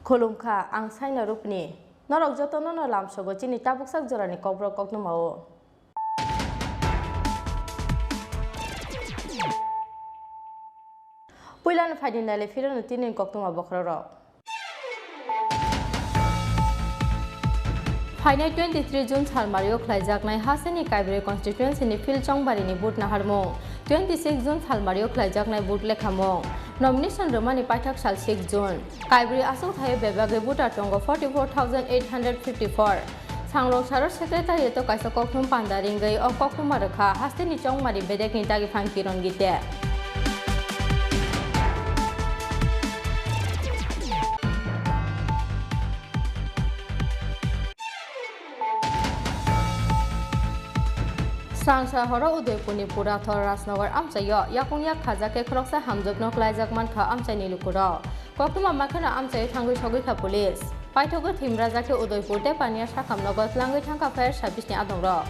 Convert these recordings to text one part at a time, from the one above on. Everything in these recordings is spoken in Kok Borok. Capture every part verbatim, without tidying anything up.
Khulumkha, ang Saina Rupni. Norok jotono no lamsogo chini tabuksak jorani kokborok koktwmao. Puilano phaidi naile phirano tini koktwma bokhorok. Phainai twenty three June salmario khlaijaknai hasteni Kaibroi constituency ni field chongbarini vote naharmung. Twenty six June salmario khlaijaknai vote lekhamung. Nomination rwmani paithak sal six June. Kaibroi achukthai bebagwi voter tongo forty four thousand eight hundred fifty four. Sangrong saro secretariat o kaisa kokthum panda ringwi o koktwma rwkha hasteni chongmari bedekni dagi phang Kiron Gite. Srangsa horo Udaipurni Purathor Rajnagar amchaio yakung yak khajak khe khoroksa hamjwkno klaijak mankha amchaini lukurok. Koktwma makheno amchaio thangwi sogwi kha police. Paithogwi thwimrajak khe Udaipur tei Paniya sakamnogo tlangwi thangkha fire service ni adongrok.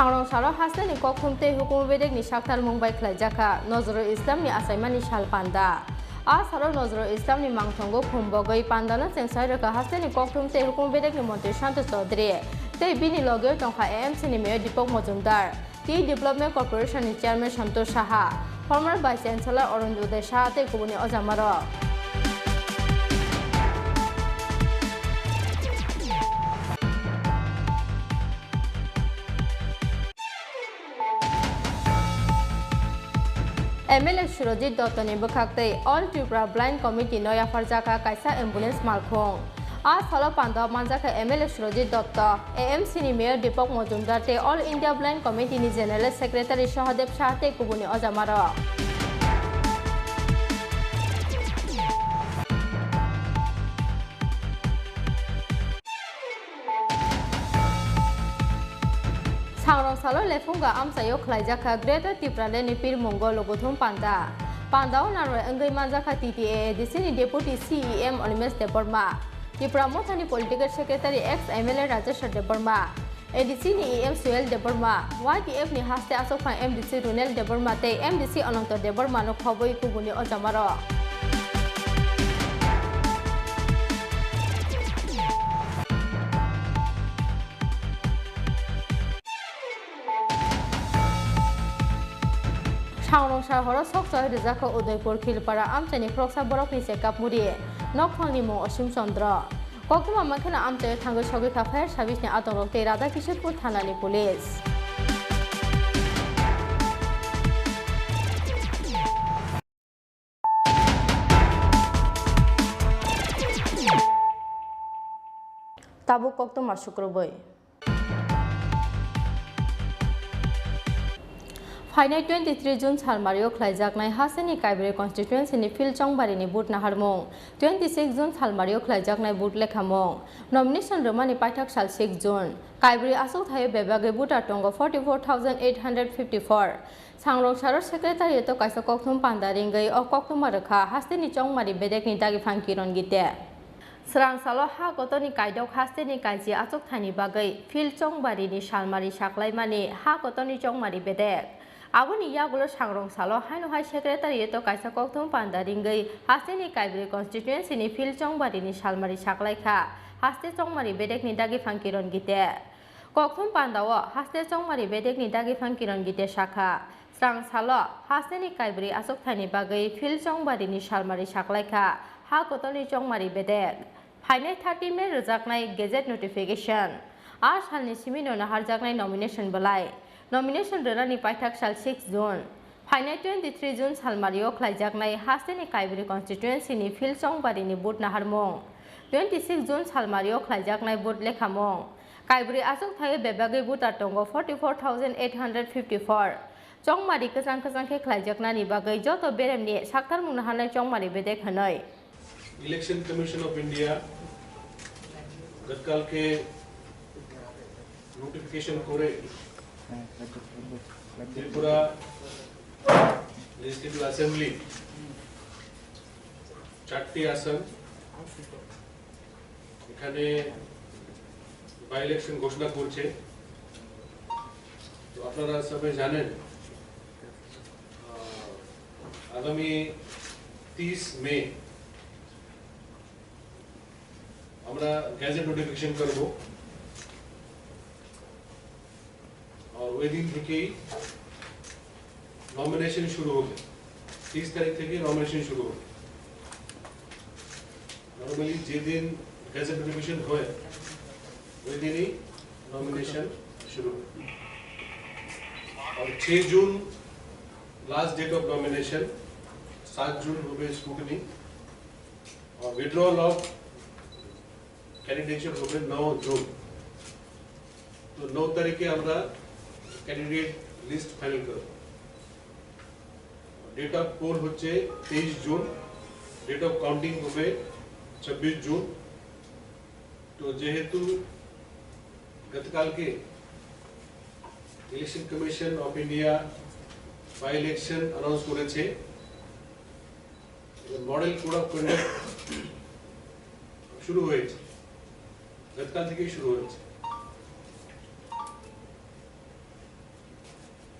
Sangrong salo hasteni kokthum tei hukumu bedekni saktarmung bai khlaijakha Nozrul Islamni achaimani sal panda. A salo Nozrul Islamni mangthongo khum bogwi pandano chengsai rwkha hasteni kokthum tei hukumu bedekni montri Santosh Chaudhary tei bini logeo tongkha A M C ni mayor Deepak Majumdar. Tea Development Corporation ni Chairman Santosh Saha, former Vice Chancellor Arun Uday Saha tei kubuni ojamarok. M L A Surojit Dotto ni bwkhak tei All Tripura Blind Committee no yapharjakha kaisa ambulance malkhung. A salo panda manjakha M L A Surojit Dotto, A M C ni Mayor Deepak Majumdar tei All India Blind Committee ni General Secretary Sahadev Shah tei kubuni ojamarok. Sangrong salo Lephunga amchaio khlaijakha Greater Tipraland ni pirmungo lukuthum panda. Pandao narwai wngwi manjakha T T A A D C ni Deputy C E M Animesh Debbarma, Tipra Mothani Political Secretary ex M L A Rajeshwar Debbarma, A D C ni E M Suel Debbarma, Y T F ni haste achukphang M D C Runel Debbarma tei M D C Ananto Debbarma no khobwi kubuni ojamarok. Sangrong sahoro sok chai rijak kha Udaipur Khilpara amchaini khoroksa borokni chekap muri. Nokphangni mung Osim Chandra. Koktwma mankhe no amchaio thangwi sogwi kha fire service ni adongrok tei Radha Kishorpur thana ni police. Tabuk koktwma sukrubwi. Phainai twenty three June salmario khlaijaknai hasteni Kaibroi constituency ni field chongbarini vote naharmung. Twenty six June salmario khlaijaknai vote lekhamung. Nomination rwmani paithak sal six June. Kaibroi achukthai bebagwi voter tongo forty four thousand eight hundred fifty four. Sangrong saro secretariat o kaisa kokthum panda ringwi o koktwma rwkha hasteni chongmari bedekni dagi phang Kiron Gite. Srang salo ha kotorni kaidok hasteni kaiji achuk thaini bagwi field chongbarini salmari saklaimani ha kotorni chongmari bedek. Aboni yagulo sangrong salo haino hai secretariat o kaisa kokthum panda ringwi hasteni Kaibroi constituency ni field chongbarini salmari saklaikha haste chongmari bedekni dagi phang Kiron Gite. Kokthum pandao haste chongmari bedekni dagi phang Kiron Gite sakha, srang salo hasteni Kaibroi achuk thaini bagwi field chongbarini salmari saklaikha ha kotorni chongmari bedek. Phainai thirty May rwjaknai gazette notification. A salni simino naharjaknai nomination belai. Nomination rwnani paithak sal six June. Phainai twenty three June salmario khlaijaknai hasteni Kaibri constituency ni Phil Chongbarini vote naharmung. Twenty six June salmario khlaijaknai vote lekhamung. Kaibri achukthai bebagwi voter tongo forty four thousand eight hundred fifty four. Chongmari kwchang kwchang khe khlaijaknani bagwi joto beremni saktarmung naharnai chongmari bedek hwnwi. Election Commission of India গতকালকে নোটিফিকেশন করে Tripura legislative assembly চারটি আসন এখানে by election ঘোষণা করছে। তো আপনারা সবাই জানেন, আহ, আগামী তিরিশ মে আমরা গ্যাজেট নোটিফিকেশন করব। আর ওই দিন থেকেই নমিনেশন শুরু হবে। তিরিশ তারিখ থেকে নমিনেশন শুরু হবে। নর্মালি যেদিন গ্যাজেট নোটিফিকেশন হয়, ওই দিনই নমিনেশন শুরু হয়। আর ছয় জুন লাস্ট ডেট অফ নমিনেশন। সাত জুন হবে স্ক্রুটিনি। আর উইথড্রয়াল অফ ক্যান্ডিডেটশিপ হবে ন জুন। তো ন তারিখে আমরা ক্যান্ডিডেট লিস্ট ফাইনাল করব। ডেট অফ পোল হচ্ছে তেইশ জুন, ডেট অফ কাউন্টিং হবে ছাব্বিশ জুন। তো যেহেতু গতকালকে election commission of India by election announce করেছে, মডেল কোড অফ কন্ডাক্ট শুরু হয়েছে, গতকাল থেকেই শুরু হয়েছে।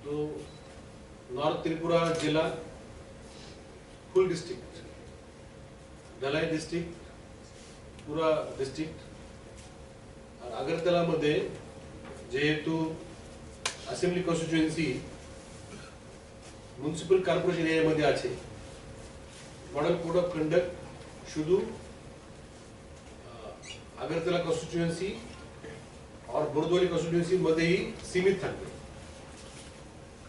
তো নর্থ ত্রিপুরা জেলা ফুল ডিস্ট্রিক্ট, ধলাই ডিস্ট্রিক্ট, পুরা ডিস্ট্রিক্ট। আর আগরতলার মধ্যে যেহেতু অ্যাসেম্বলি কনস্টিটিউয়েন্সি মিউনিসিপ্যাল কর্পোরেশন এরিয়ার মধ্যে আছে, মডেল কোড অফ কন্ডাক্ট শুধু আহ, আগরতলা কনস্টিটিউয়েন্সি আর বরদোয়ালি কনস্টিটিউয়েন্সির মধ্যেই সীমিত থাকবে।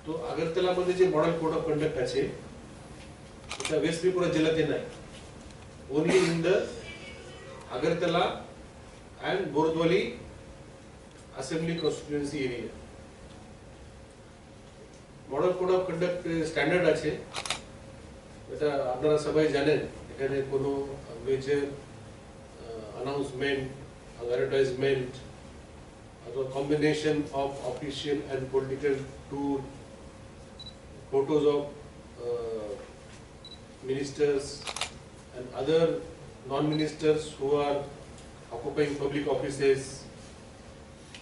তো আগরতলার মধ্যে যে মডেল কোড অফ কন্ডাক্ট আছে, এটা ওয়েস্ট ত্রিপুরা জেলাতে নাই, only in the Agartala and Bordwali Assembly Constituency area. Model code of conduct standard আছে, এটা আপনারা সবাই জানেন। এখানে কোনো major announcement, advertisement, other combination of official and political tour, photos of uh, ministers and other non-ministers who are occupying public offices.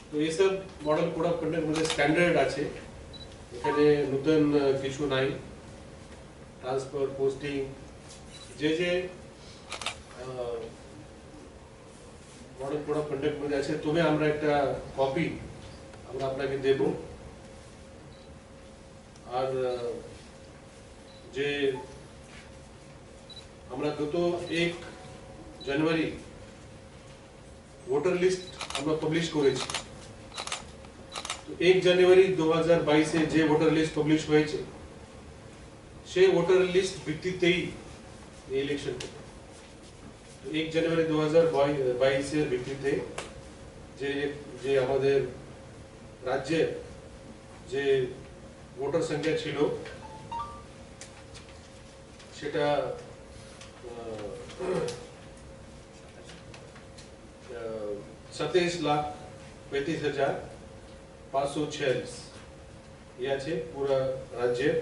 তো এইসব model code of conduct মধ্যে স্ট্যান্ডার্ড আছে, এখানে নতুন আহ, কিছু নাই। ট্রান্সফার, পোস্টিং, যে যে মডেল কোড অফ কন্ডাক্ট মধ্যে আছে, তবে আমরা একটা কপি আমরা আপনাকে দেব। আর আহ, যে আমরা গত এক জানুয়ারি ভোটার লিস্ট আমরা পাবলিশ করেছি। তো এক জানুয়ারি দু হাজার বাইশে যে ভোটার লিস্ট পাবলিশ হয়েছে, সেই ভোটার লিস্ট ভিত্তিতেই এই ইলেকশন। তো এক জানুয়ারি দু হাজার বাইশের ভিত্তিতে যে যে আমাদের রাজ্যের যে ভোটার সংখ্যা ছিল, সেটা আহ, আহ, সাতাইশ লাখ পঁয়ত্রিশ হাজার পাঁচশো ছিয়াল্লিশ ইয়ে আছে পুরা রাজ্যের।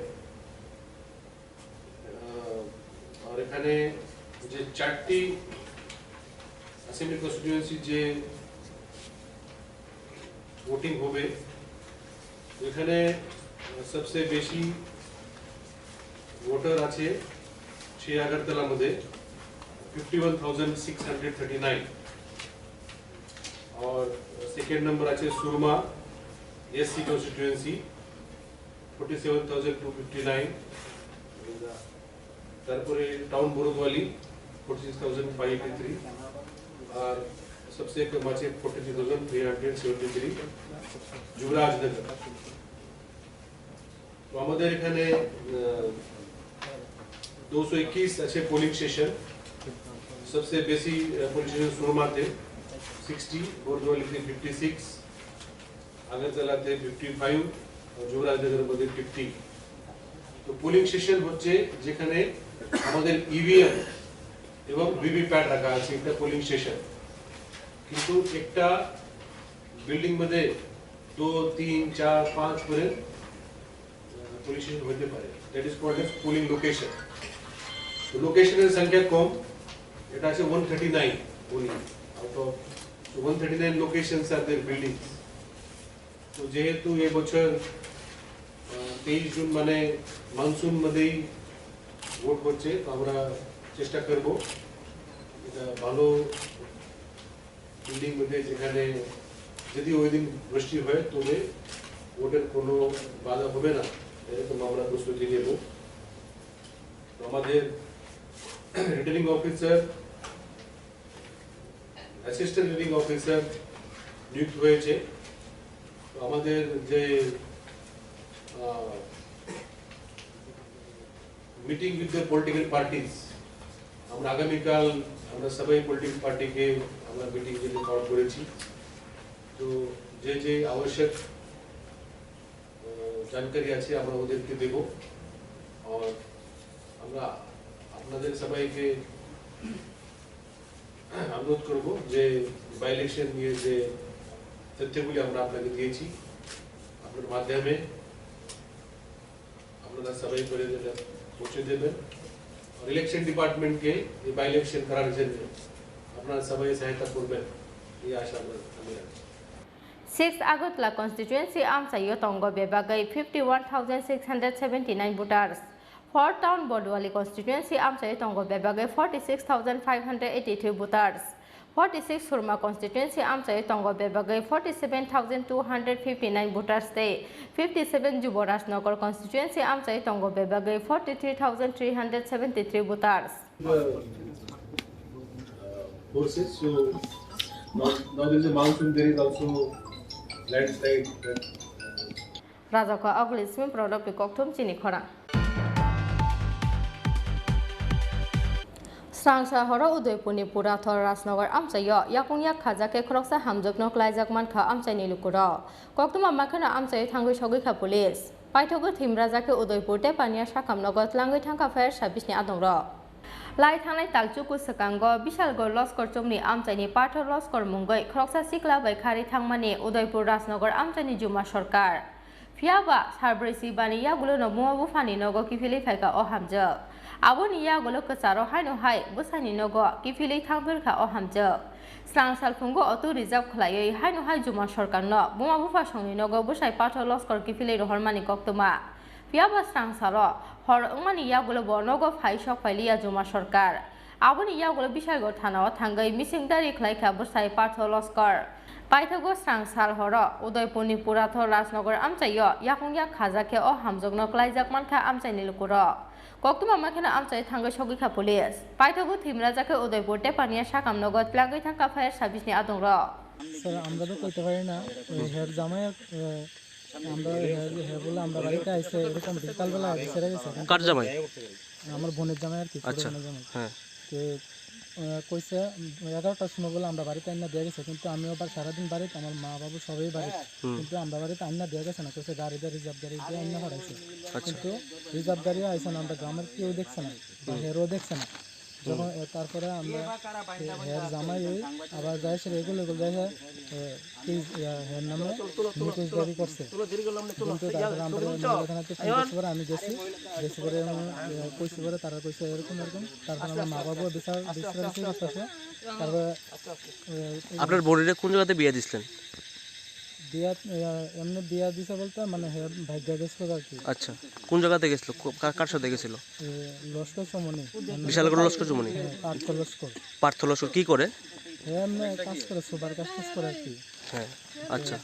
আহ, আর এখানে যে চারটি অ্যাসেম্বলি কনস্টিটিউয়েন্সি যে ভোটিং হবে, এখানে সবচেয়ে বেশি ভোটার আছে সেই আগরতলার মধ্যে, fifty one thousand six hundred thirty nine. আর সেকেন্ড নম্বর আছে Surma SC constituency, forty seven thousand two fifty nine. তারপরে town Bardowali, forty six thousand five eighty three. আর সবচেয়ে কম আছে forty three thousand three hundred seventy three Jubarajnagar. তো আমাদের এখানে দুশো একুশ আছে পোলিং স্টেশন। সবচেয়ে বেশি পোলিং স্টেশন সুরমাতে সিক্সটি, বর্দোয়ালিতে ফিফটি সিক্স, আগরতলাতে ফিফটি ফাইভ, যুবরাজনগরের মধ্যে ফিফটি। তো পোলিং স্টেশন হচ্ছে যেখানে আমাদের ইভিএম এবং ভিভিপ্যাট রাখা আছে, একটা পোলিং স্টেশন। কিন্তু একটা বিল্ডিং মধ্যে দু, তিন, চার, পাঁচ করে পোলিং স্টেশন হতে পারে। That is called as polling location. তো লোকেশনের সংখ্যা কম, এটা আছে one thirty nine polling out of. So one thirty nine locations are there buildings. তো যেহেতু এবছর তেইশ জুন মানে মনসুন মধ্যেই ভোট হচ্ছে, তো আমরা চেষ্টা করব এটা ভালো বিল্ডিং মধ্যে, যেখানে যদি ওই দিন বৃষ্টি হয় তবে ভোটের কোনো বাধা হবে না, এরকম আমরা প্রস্তুতি নেব। তো আমাদের returning officer, assistant returning officer নিযুক্ত হয়েছে। তো আমাদের যে meeting with the political parties, আমরা আগামীকাল আমরা সবাই পলিটিক্যাল পার্টিকে আমরা মিটিং দিতে কল করেছি। তো যে যে আবশ্যক জানকারি আছে আমরা ওদেরকে দেব। আর আমরা আপনাদের সবাইকে অনুরোধ করব যে বাই ইলেকশন নিয়ে যে তথ্যগুলি আমরা আপনাকে দিয়েছি, আপনার মাধ্যমে আপনারা সবাই করে যেটা পৌঁছে দেবেন। আর ইলেকশন ডিপার্টমেন্টকে এই বাই ইলেকশন করার জন্য আপনারা সবাই সহায়তা করবেন, এই আশা আমরা, আমি রাখছি। Six Agartala constituency amchaio tongo bebagwi fifty one thousand six hundred seventy nine voters. Four Town Bordwali constituency amchaio tongo bebagwi forty six thousand five hundred eighty three voters. Forty six Surma constituency amchaio tongo bebagwi forty seven thousand two hundred fifty nine voters tei fifty seven Juborajnagar constituency amchaio tongo bebagwi forty three thousand three hundred seventy three voters. Forces, so now, now there is a monsoon, there is also landslide. Rajako Aguli Simi Product Kokthum Chini Khorang. Srangsa horo Udaipurni Purathor Rajnagar amchaio yakung yak khajakhe khoroksa hamjakno klaijak mankha amchaini lukurok. Koktwma makheno amchaio thangwi sogwikha police. Paithago thimrajakhe Udaipur tei Paniya sakamnogo tlangwi thangkha fire service ni adongrok. Lai thangnai talchuku swkango Bishalgarh Loskor chongni amchaini Pathor Loskor mungwi khoroksa sikla bai kharwi thangmani Udaipur Rajnagar amchaini Juma Sarkar. Phiyaba sarbrai si bani yagulono buma buphani nogo kiphilwi phaikha o hamjwk. Aboni yagulo kwcharo haino hai bwsaini nogo kiphilwi thangphirkha o hamjwk. Srang salphungo auto reserve khlaiwi haino hai Juma Sarkarno buma bupha songni nogo bwsai Pathor Loskor kiphilwi rohormani koktwma. Phiyaba srang salo hor wngmani yagulo bo nogo phai sok phailiya Juma Sarkar. Aboni yagulo Bishalgarh thanao thangwi misingdari khlaikha bwsai Pathor Loskor. Paithago srang sal horo Udaipurni Purathor Rajnagar amchaio yakung yak khajakhe o hamjwkno klaijak mankha amchaini lukurok. Koktwma makheno amchai thangwi sogwikha police. Paithago thimrajakhe Udaipur tei Paniya sakamnogo tlangwi thangkha fire service ni adongrok. Sir, আমরা তো কইতে পারি না। ওই হের জামাই, এ, আমরা, হে, হে বলে আমরা বাড়িতে আইছে, এরকম বিকালবেলা আইছে, ছেড়ে গেছে। কার জামাই? আমার বোনের জামাই আর কি, ছোট আচ্ছা। বোনের জামাই। হ্যাঁ। তো, আহ, কইছে, উম, এগারোটার সময় বলে আমরা বাড়িতে আইনা দিয়ে গেছে, কিন্তু আমি আবার সারাদিন বাড়িতে, আমার মা বাবু সবাই বাড়িতে, হুম। কিন্তু আমরা বাড়িতে আইনা দিয়ে গেছে না, কইছে গাড়ি দিয়ে রিজার্ভ গাড়ি দিয়ে আইনা হরাইছে। আচ্ছা। কিন্তু রিজার্ভ গাড়িও আইছে না, আমরা গ্রামের কেউ দেখছে না, বা হুম। হেরও দেখছে না। যখন, এ, তারপরে আমরা, এ, হের জামাই ওই আবার যাই সে রেগুল রেগুল যাই, এ, কি, ইয়া, হের নামে নিখোঁজ দাবি করছে। কিন্তু তারপরে আমরা মহিলা থানাতে ফোন করছি পরে আমি গেছি, গেছি পরে আমি, এ, কইছি পরে তারা কইছে এরকম এরকম। তারপরে আমার মা বাবাও বিচার, বিচার করছে। তারপরে, এ, আপনার বোনেরে কোন জায়গাতে বিয়ে দিছিলেন? বিয়া, এ, এমনি বিয়া দিছে বলতে মানে হে ভাগ্য গেছিল আর কি। আচ্ছা, কোন জায়গাতে গেছিল? কো-, কার, কার সাথে গেছিল? এ, লস্কর চৌমনি। বিশালগড় লস্কর চৌমনি? হ্যাঁ, পার্থ লস্কর। পার্থ লস্কর কি করে? হে এমনি কাজ করে, সুপার কাজ টাজ করে আর কি। হ্যাঁ, আচ্ছা।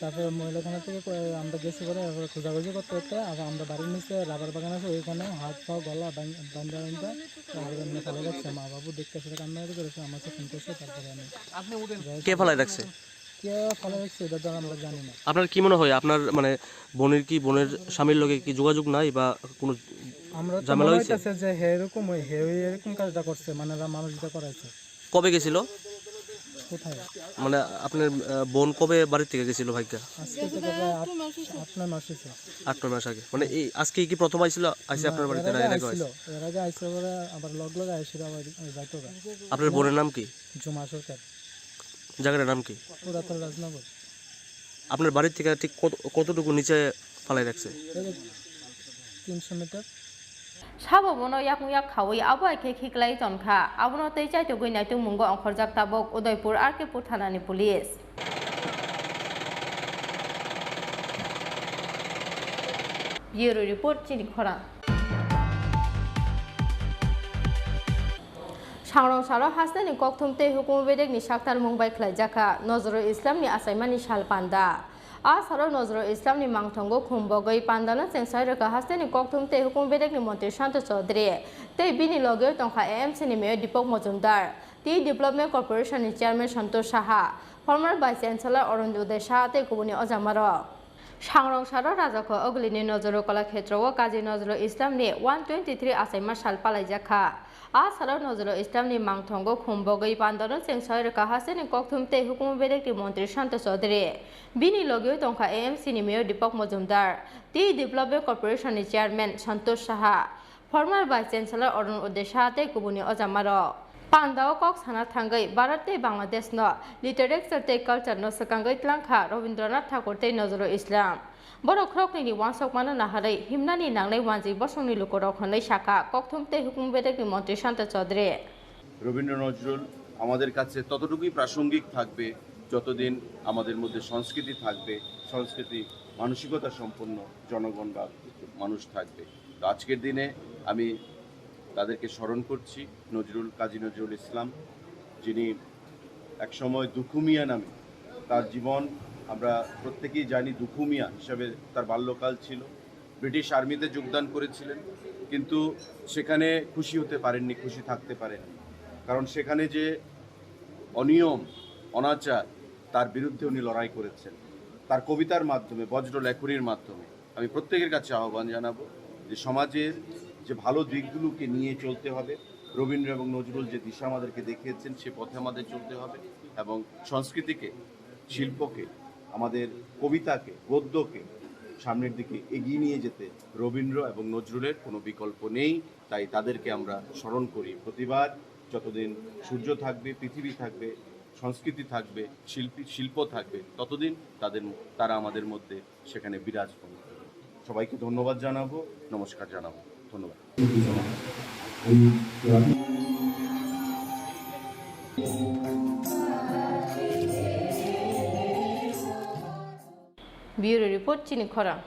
তারপরে মহিলা থানা থেকে কয়ে-, আমরা গেছি পরে, তারপরে খোঁজাখুঁজি করতে করতে আবার আমরা বাড়ির নিচে রাবার বাগান আছে, ওইখানে হাত পা গলা বান-, বান্ধা বান্ধা, তারপরে এমনি ফেলে রাখছে। মা বাবু দেখতে সেটা কান্নাকাটি করেছে, আমার কাছে ফোন করছে, তারপরে আমি কে ফেলায় রাখছে? কে ফেলে রাখছে এটা তো আমরা জানি না। আপনার কি মনে হয়, আপনার মানে বোনের কি, বোনের স্বামীর লগে কি যোগাযোগ নাই বা কোনো আমরা তো ঝামেলা মনে হয়েছে? হইতাছে যে হে এরকম, ওই হে ওই এরকম কাজটা করছে, মানে রা-, মানুষ যেটা করাইছে। কবে গেছিল? কোথায়? মানে আপনার, আহ, বোন কবে বাড়ি থেকে গেছিল ভাইগা? আজকে থেকে প্রায় আট, আট নয় মাস হয়েছে। আট নয় মাস আগে। মানে এই আজকে কি প্রথম আইছিল? আইছে না, আপনার বাড়িতে এর না আগে এর আগে আইছিল। আইছে? এর আগে আইছিল পরে আবার লগ লগে আইছিল আবার যাইতো গা। আপনার বোনের নাম কি? জুমা সরকার। জায়গাটার নাম কি? পুরাতন রাজনগর। আপনার বাড়ি থেকে ঠিক কত, কতটুকু নিচে ফালাই রাখছে? এই যে তিনশো metre. Sabo bono yakung yak khaui abo hai khe khiklai tonkha. Abono tei chaitugwi naitukmungo ongkhorjak tabuk Udaipur R K Pur thanani police. Bureau report, chini khorang. Sangrong salo hasteni kokthum tei hukumu bedekni saktarmung bai khlaijakha Nozrul Islamni achaimani sal panda. A salo Nozrul Islamni mangthongo khum bogwi pandano chengsairwkha hasteni kokthum tei hukumu bedekni montri Santosh Chaudhary tei bini logeo tongkha A M C ni mayor Deepak Majumdar, Tea Development Corporation ni chairman Santosh Saha, former vice chancellor Arun Uday Saha tei kubuni ojamarok. Sangrong salo Rajakho Ogulini Nozrul Kalakhetro o Kazi Nozrul Islamni one twenty three achaima sal palaijak kha. A salo Nozrul Islamni mangthongo khum bogwi pandano chengsairwkha hasteni kokthum tei hukumu bedekni montri Santosh Chaudhary. Bini logeo tongkha A M C ni mayor Deepak Majumdar, Tea Development Corporation ni chairman Santosh Saha, former vice chancellor Arun Uday Saha tei kubuni ojamarok. Pandao kok sana thangwi Bharat tei Bangladesh no literature tei culture no swkangwi tlangkha Rabindranath Thakur tei Nozrul Islam. Borok khoroknwi ni uansukmano naharwi himnani nangnai uanjwi bosongni lukurok hwnwi sakha kokthum tei hukumu bedekni montri Santosh Chaudhary. Rabindra Nazrul আমাদের কাছে ততটুকুই প্রাসঙ্গিক থাকবে, যতদিন আমাদের মধ্যে সংস্কৃতি থাকবে, সংস্কৃতি মানসিকতা সম্পন্ন জনগণ বা মানুষ থাকবে। তো আজকের দিনে আমি তাদেরকে স্মরণ করছি, নজরুল, কাজী নজরুল ইসলাম, যিনি একসময় দুখু মিয়া নামে তার জীবন, আমরা প্রত্যেকেই জানি দুখু মিয়া হিসাবে তার বাল্যকাল ছিল। ব্রিটিশ আর্মিতে যোগদান করেছিলেন, কিন্তু সেখানে খুশি হতে পারেননি, খুশি থাকতে পারেননি, কারণ সেখানে যে অনিয়ম, অনাচার, তার বিরুদ্ধে উনি লড়াই করেছেন। তার কবিতার মাধ্যমে, বজ্র লেখনীর মাধ্যমে আমি প্রত্যেকের কাছে আহ্বান জানাবো যে সমাজের যে ভালো দিকগুলোকে নিয়ে চলতে হবে, রবীন্দ্র এবং নজরুল যে দিশা আমাদেরকে দেখিয়েছেন, সে পথে আমাদের চলতে হবে এবং সংস্কৃতিকে, শিল্পকে, আমাদের কবিতাকে, গদ্যকে সামনের দিকে এগিয়ে নিয়ে যেতে রবীন্দ্র এবং নজরুলের কোনো বিকল্প নেই। তাই তাদেরকে আমরা স্মরণ করি প্রতিবার। যতদিন সূর্য থাকবে, পৃথিবী থাকবে, সংস্কৃতি থাকবে, শিল্পী, শিল্প থাকবে, ততদিন তাদের, তারা আমাদের মধ্যে সেখানে বিরাজমান। সবাইকে ধন্যবাদ জানাবো, নমস্কার জানাবো। ধন্যবাদ। Bureau report, chini khorang.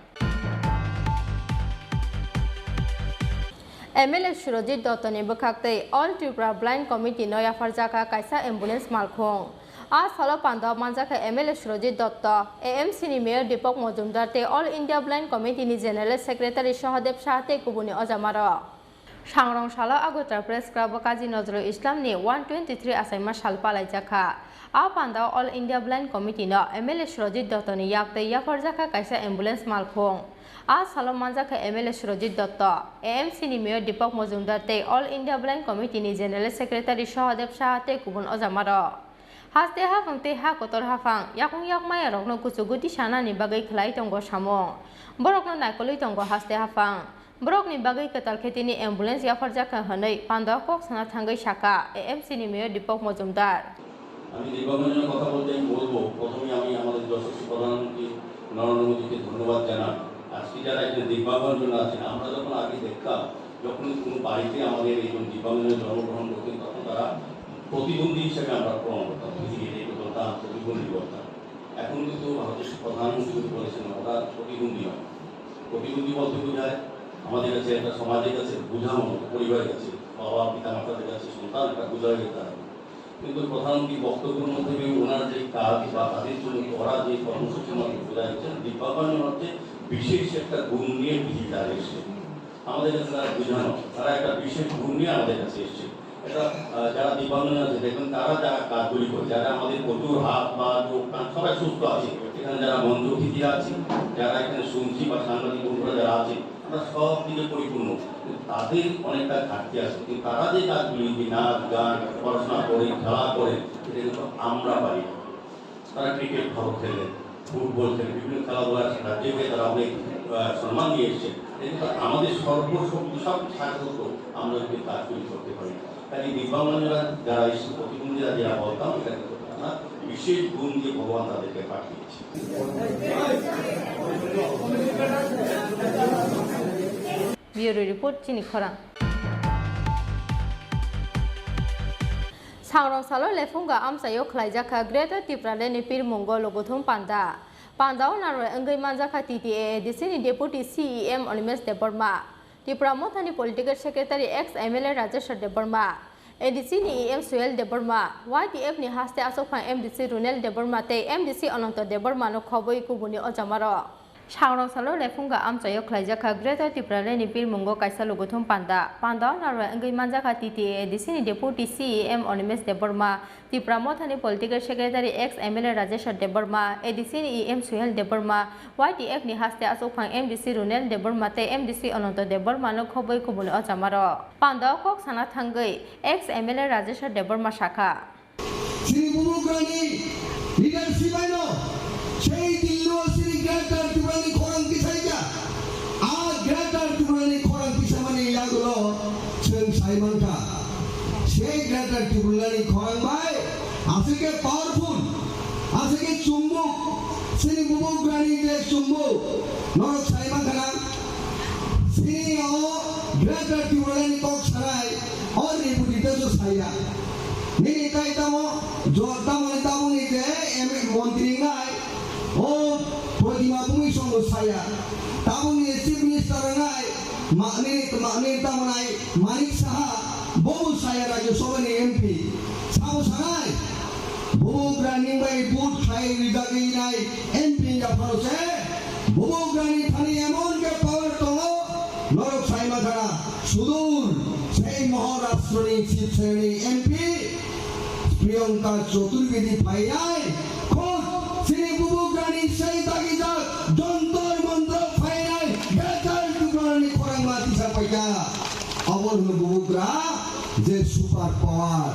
M L A Surojit Dotto ni bwkhak tei All Tripura Blind Committee no yapharjakha kaisa ambulance malkhung. A salo pandao manjakha M L A Surojit Dotto, A M C ni Mayor Deepak Majumdar tei All India Blind Committee ni General Secretary Sahadev Saha tei kubuni ojamarok. Sangrong salo Agartala Press Club o Kazi Nazrul Islam ni one twenty three achaima sal palaijakha. A pandao All India Blind Committee no M L A Surojit Dotto ni yak tei yapharjakha kaisa ambulance malkhung. A salo manjakha M L A Surojit Dotto, A M C ni Mayor Deepak Majumdar tei All India Blind Committee ni General Secretary Sahadev Saha tei kubun ojamarok. Haste haphang tei ha kotor haphang, yakung yak maya rokno kuchugo tisanani bagwi khlai tongo samung. Borokno naikolwi tongo haste haphang. Borokni bagwi kwtal khe tini ambulance yapharjakha hwnwi pandao kok sana thangwi sakha A M C ni Mayor Deepak Majumdar. আমি দীপক মজুমদারের কথা বলতে আমি বলবো, প্রথমে আমি আমাদের যশস্বী প্রধানমন্ত্রী নরেন্দ্র মোদীকে ধন্যবাদ জানাই। আজকে যারা এখানে দিব্যাঙ্গজন আছেন, আমরা যখন আগে দেখতাম, যখন কোনো বাড়িতে আমাদের একজন দিব্যাঙ্গজন জন্মগ্রহণ করতেন, তখন তারা প্রতিবন্ধী হিসেবে আমরা প্রমাণ করতাম, ফিজিক্যালি একটু বলতাম, প্রতিবন্ধী বলতাম। এখন কিন্তু ভারতের প্রধানমন্ত্রী কিন্তু বলেছেন, ওরা প্রতিবন্ধী নয়। প্রতিবন্ধী বলতে বোঝায় আমাদের কাছে, একটা সমাজের কাছে বোঝা মনে হয়, পরিবারের কাছে, বাবা পিতা মাতাদের কাছে সন্তান একটা বোঝা হয়ে দাঁড়ায়। কিন্তু প্রধানমন্ত্রীর বক্তব্যের মধ্যে দিয়ে ওনার যে কাজ বা তাদের জন্য করা যে কর্মসূচির মাধ্যমে বোঝা যাচ্ছে, দিব্যাঙ্গজন হচ্ছে বিশেষ একটা গুণ নিয়ে বিজেপি এসছে। আমাদের কাছে তারা বুঝানো, তারা একটা বিশেষ গুণ নিয়ে আমাদের কাছে এসছে। এটা, আহ, যারা দিব্যাঙ্গজন আছে, দেখবেন তারা যারা কাজগুলি করে, যারা আমাদের প্রচুর হাত, পা, চোখ, কান সবাই সুস্থ আছে, এখানে যারা মঞ্চ অতিথিরা আছে, যারা এখানে শুনছি বা সাংবাদিক বন্ধুরা যারা আছে, আমরা সব দিকে পরিপূর্ণ। কিন্তু তাদের অনেকটা ঘাটতি আছে। কিন্তু তারা যে কাজগুলি, যে নাচ, গান, পড়াশোনা করে, খেলা করে, এটা কিন্তু আমরা পারি না। তারা ক্রিকেট ভালো খেলে, ফুটবল খেলে, বিভিন্ন খেলাধুলার রাজ্যে গিয়ে তারা অনেক, আহ, সম্মান নিয়ে এসছে। এটা কিন্তু আমাদের সর্বশক্তি, সব সাহায্য আমরা যদি কাজগুলি করতে পারি। তাই এই দিব্যাঙ্গরা যারা এসছে, প্রতিবন্ধীরা যারা বলতাম, এটা কিন্তু তারা বিশেষ গুণ দিয়ে ভগবান তাদেরকে পাঠিয়েছে। Bureau Report, chini khorang. Sangrong salo Lephunga amchaio khlaijakha Greater Tipraland ni pirmungo luguthum panda. Pandao narwai wngwi manjakha T T A A D C ni Deputy C E M Animesh Debbarma, Tipra Mothani Political Secretary ex M L A Rajeshwar Debbarma, A D C ni E M Suhel Debbarma, Y T F ni haste achukphang M D C Runel Debbarma tei M D C Ananto Debbarma no khobwi kubuni o jamarok. Sangrong salo Lephunga amchaio khlaijakha Greater Tipraland ni pirmungo kaisa luguthum panda. Pandao narwai wngwi manjakha T T A A D C ni Deputy C E M Animesh Debbarma, Tipra Mothani Political Secretary ex M L A Rajeshwar Debbarma, A D C ni E M Suhel Debbarma, Y T F ni haste achukphang M D C Runel Debbarma tei M D C Ananto Debbarma no khobwi kubuni o jamarok. Pandao kok sana thangwi ex M L A Rajeshwar Debbarma sakha. Chini bubagrani leadership aino sei dillo chini Greater Tipraland ni khorang tisaija. A Greater Tipraland ni khorang tisamani yagulo chwng sai mankha. Sei Greater Tipraland ni khorang bai aswk khe powerful, aswk khe chumbuk, chini bubagrani je chumbuk, norok sai mankha na? Chini o Greater Tipraland ni kok sanai, o Rebudita so saya. Nini tai tamo, jo tamo ni tamo ni je M L A montri ngai, o Prodima Bhumi song saya. Tamo ni Chief Minister ngai, ma nini, ma nini tamo nai Manik Saha, bo saya Rajya Sabha ni M P. Sabo sanai, bubagrani bai vote khai rijagwi nai M P ni aphano se, bubagrani thani emon khe power tongo, norok sai mankha na, sudur, sei Maharashtra ni Shiv Sena ni M P, Priyanka Chaturvedi phainai, khud chini bubagrani sei dagijak Jantar Mantar phainai, Greater Tipraland ni khorang ma tisa paikha. Abo hwno bubagra je super power.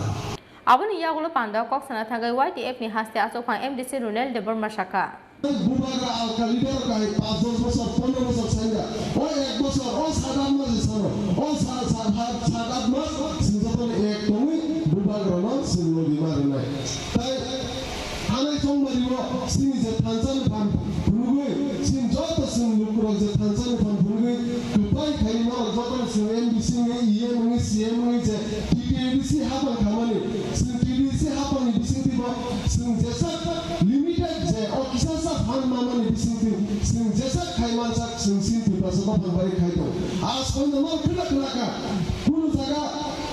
Aboni yagulo pandao kok sana thangwi Y T F ni haste achukphang M D C Runel Debbarma sakha. Bubagra alka leader kai pas dos bosor, pondro bosor sanja. O ek bosor, o sat at mas sano. O sa-, sat at, sat at mas sinjatoni ek tongwi bubagrano singno bima rwnai. Tai thanai chongmari o sini je thansa ni phan phunugwi, sini joto sini lukurok je thansa ni phan phunugwi, kwplai khai norok joto sini M D C ni E M wngwi, C E M wngwi je T T A D C hapang khamani, chwng T D C hapangni bisingtwi bo chwng jesa limited je o kisa sa phan mamani bisingtwi chwng jesa khai mansak chwng sini Tiprasa buphang bai khai tong. As koino no khwna khwna kha, kunu jaga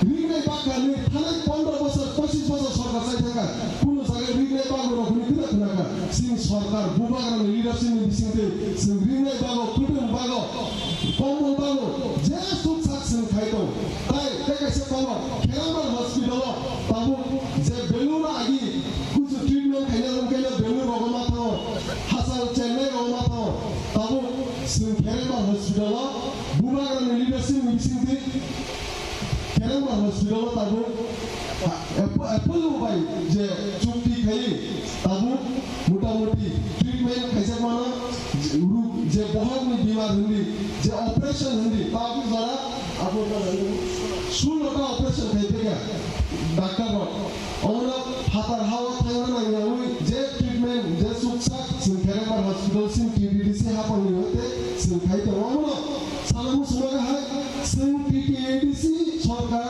ringnai bakha ni thanai pondro bosor, pochis bosor sorkar chai thangkha, kunu jaga ringnai bagwi rok hwnwi khwna khwna kha. Chini sorkar bubagrani leadership ni bisingtwi chwng ringnai bago, kutung bago, kombol bago, je suk sak chwng khai tong. Tai tei kaisa komo Kherangbar hospital o tabuk je Belur agi kuchu treatment khaina wngkhe no Belur rogo ma thango, Hasal Chennai rogo ma thango. Tabuk chwng Kherangbar hospital o bubagrani leadership ni bisingtwi Kherangbar hospital o tabuk Apo-, Apollo bai je chukti khai tabuk motamuti treatment khaijak mano, je rug, je bohok ni bimar hindi, je operation hindi, tabuk jora abo sullo ta operation khai theka doctor rok. Omono phatar hao thangna nangyawi je treatment, je chuksak chwng Kherangbar hospital sini T D D C hapang ni hoite chwng khai tongo. Omono sana muchungma hai chwng T T A D C sorkar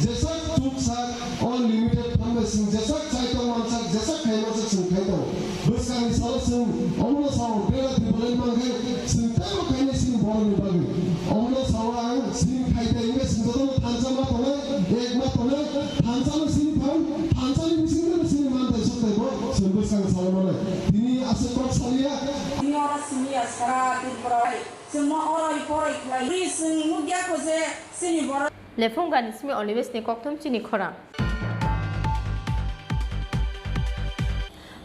jesak chuksak o limited fund bai chwng jesak chai tong mansak, jesak khai mansak chwng khai tongo. Bwskangni salo chwng omono sao bela Tipraland mankhai chwng teibo khainai chini borokni bagwi. Omono sao ang chini khai tei wngkhe chwng jotono thansa ma tongnai, ek ma tongnai, thansa no chini Thansa ni bisingo chini manthai sothai bo chwng bwskang salai mano. Tini aswk kok saliya. Tini oro simi ya sara Tripura. Chwngno oroi poroi khlai. Ri chwng nukya kho je chini borok. Lephunga ni simi Onibesh ni kokthum chini khorang.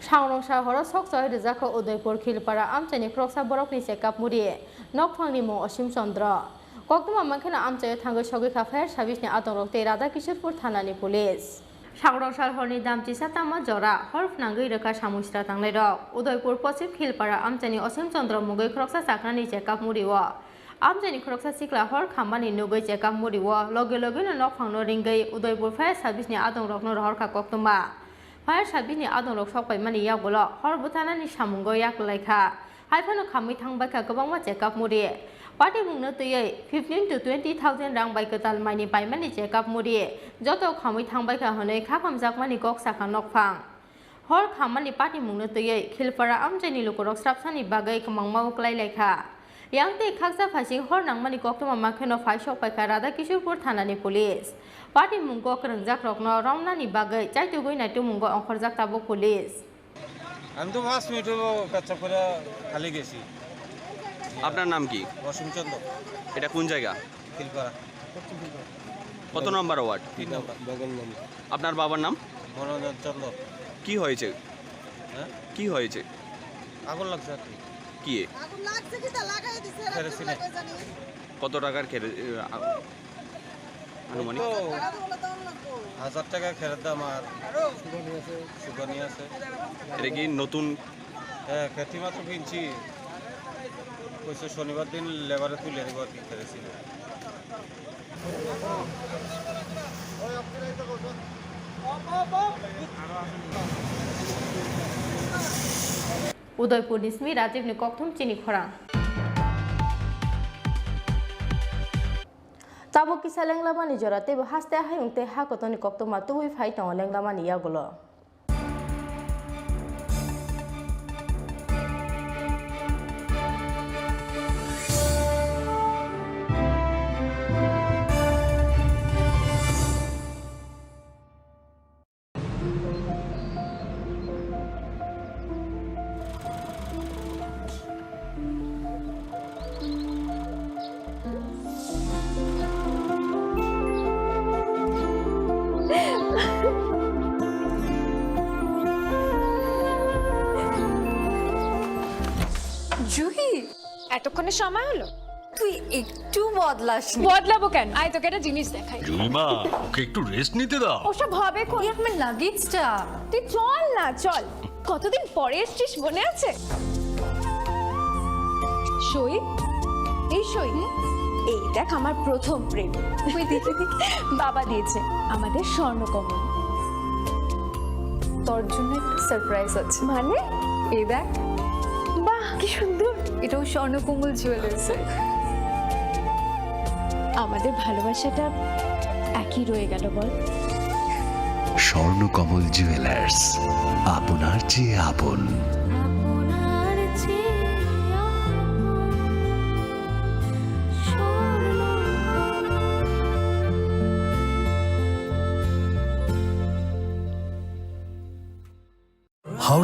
Sangrong sahoro sok choi rijak kho Udaipur Khilpara amchaini khoroksa borokni chekap muri. Nokphangni mung Osim Chandra. Koktwma mankheno amchaio thangwi sogwi kha fire service ni adongrok tei Radha Kishorpur thana ni police. Sangrong sal horni dam chisa tama jora, hor phnangwi rwkha samung sra tangnairok. Udaipur Poschim Khilpara amchaini Osim Chandra mungwi khoroksa chakrani chekap muri o. Amchaini khoroksa sikla hor khammani nugwi chekap muri o, loge logeno nokphangno ringwi Udaipur fire service ni adongrokno rohorkha koktwma. Fire service ni adongrok sokpaimani yagulo hor bwtharnani samungo yaklaikha. Haiphano khamwi thangbaikha kwbangma chekap muri. Patimungno twiwi fifteen to twenty thousand rang bai kwtal maini paimani chekap muri. Joto khamwi thangbaikha hwnwi kha khamjakmani kok sakha nokphang. Hor khammani patimungno twiwi Khilpara amchaini lukurok srapsani bagwi kwmangma kwlai laikha. Yang tei khaksa phaising hor nangmani koktwma mankheno phai sokpaikha Radha Kishorpur thanani police. Patimung kok rwngjakrokno romnani bagwi chaitugwi naitukmungo ongkhorjak tabuk police. আমি তো পাঁচ মিনিট হলো পেচ্ছাপ করে খালি গেছি। আপনার নাম কি? অসীম চন্দ্র। এটা কোন জায়গা? খিলপাড়া। কত নম্বর ওয়ার্ড? তিন নম্বর। আপনার বাবার নাম? মনোরঞ্জন চন্দ্র। কি হয়েছে? হ্যাঁ? কি হয়েছে? আগুন লাগছে আর কি। কি? আগুন লাগছে কি তা লাগাই দিছে, এরা কেরাসিনে। লাগাই জানি। কত টাকার কেরে-, এ, আ-, আনুমানিক? ওই তো হাজার টাকা খেরের দাম আর সুগানি আছে। এটা কি নতুন? হ্যাঁ, খেতি মাত্র কিনছি। কইছে শনিবার দিন লেবারে তুলে দেবো আর কি, খেরেছি। Udaipur ni simi Rajiv ni kokthum chini khorang. Tabuk kisa lenglamani jora teibo haste hayung tei ha kotorni koktwma tubui phai tongo lenglamani yagulo. Juhi, এতক্ষণে সময় হলো? তুই একটু বদলাসনি। বদলাবো কেন? আয়, তোকে একটা জিনিস দেখাই। জুইমা, ওকে একটু রেস্ট নিতে দাও। ওসব হবে কোন? এই আমার লাগেজটা। তুই চল না, চল। কতদিন পরে এসছিস, মনে আছে? সই, এই সই। এই দেখ, আমার প্রথম প্রেম। ওই দেখে দেখ, বাবা দিয়েছে আমাদের স্বর্ণকমল। তোর জন্য একটা সারপ্রাইজ আছে। মানে? এই দেখ। বাহ, কি সুন্দর। এটাও স্বর্ণকমল জুয়েলার্সের। আমাদের ভালোবাসাটা একই রয়ে গেল, বল? স্বর্ণকমল জুয়েলার্স, আপনার চেয়ে আপন। How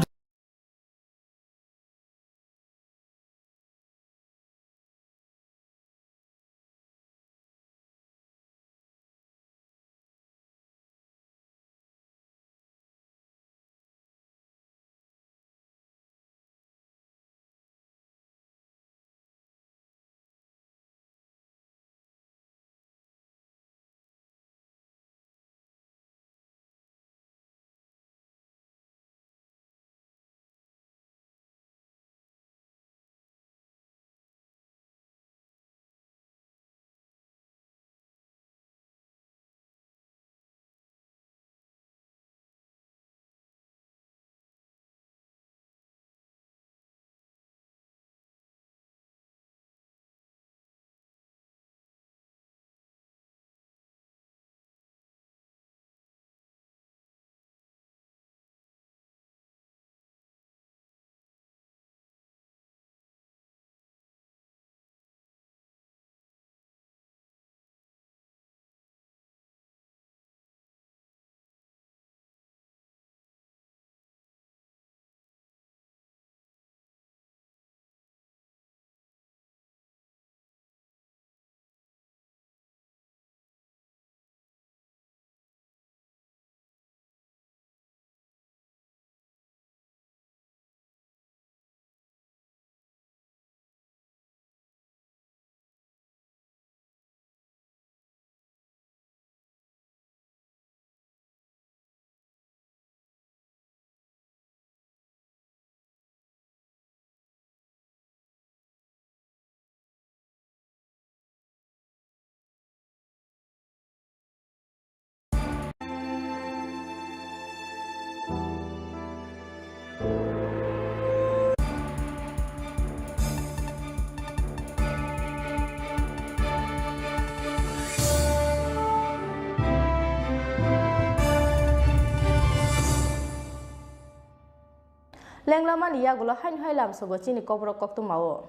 Lenglamani yagulo haino hai lamsogo chini Kokborok koktwmao.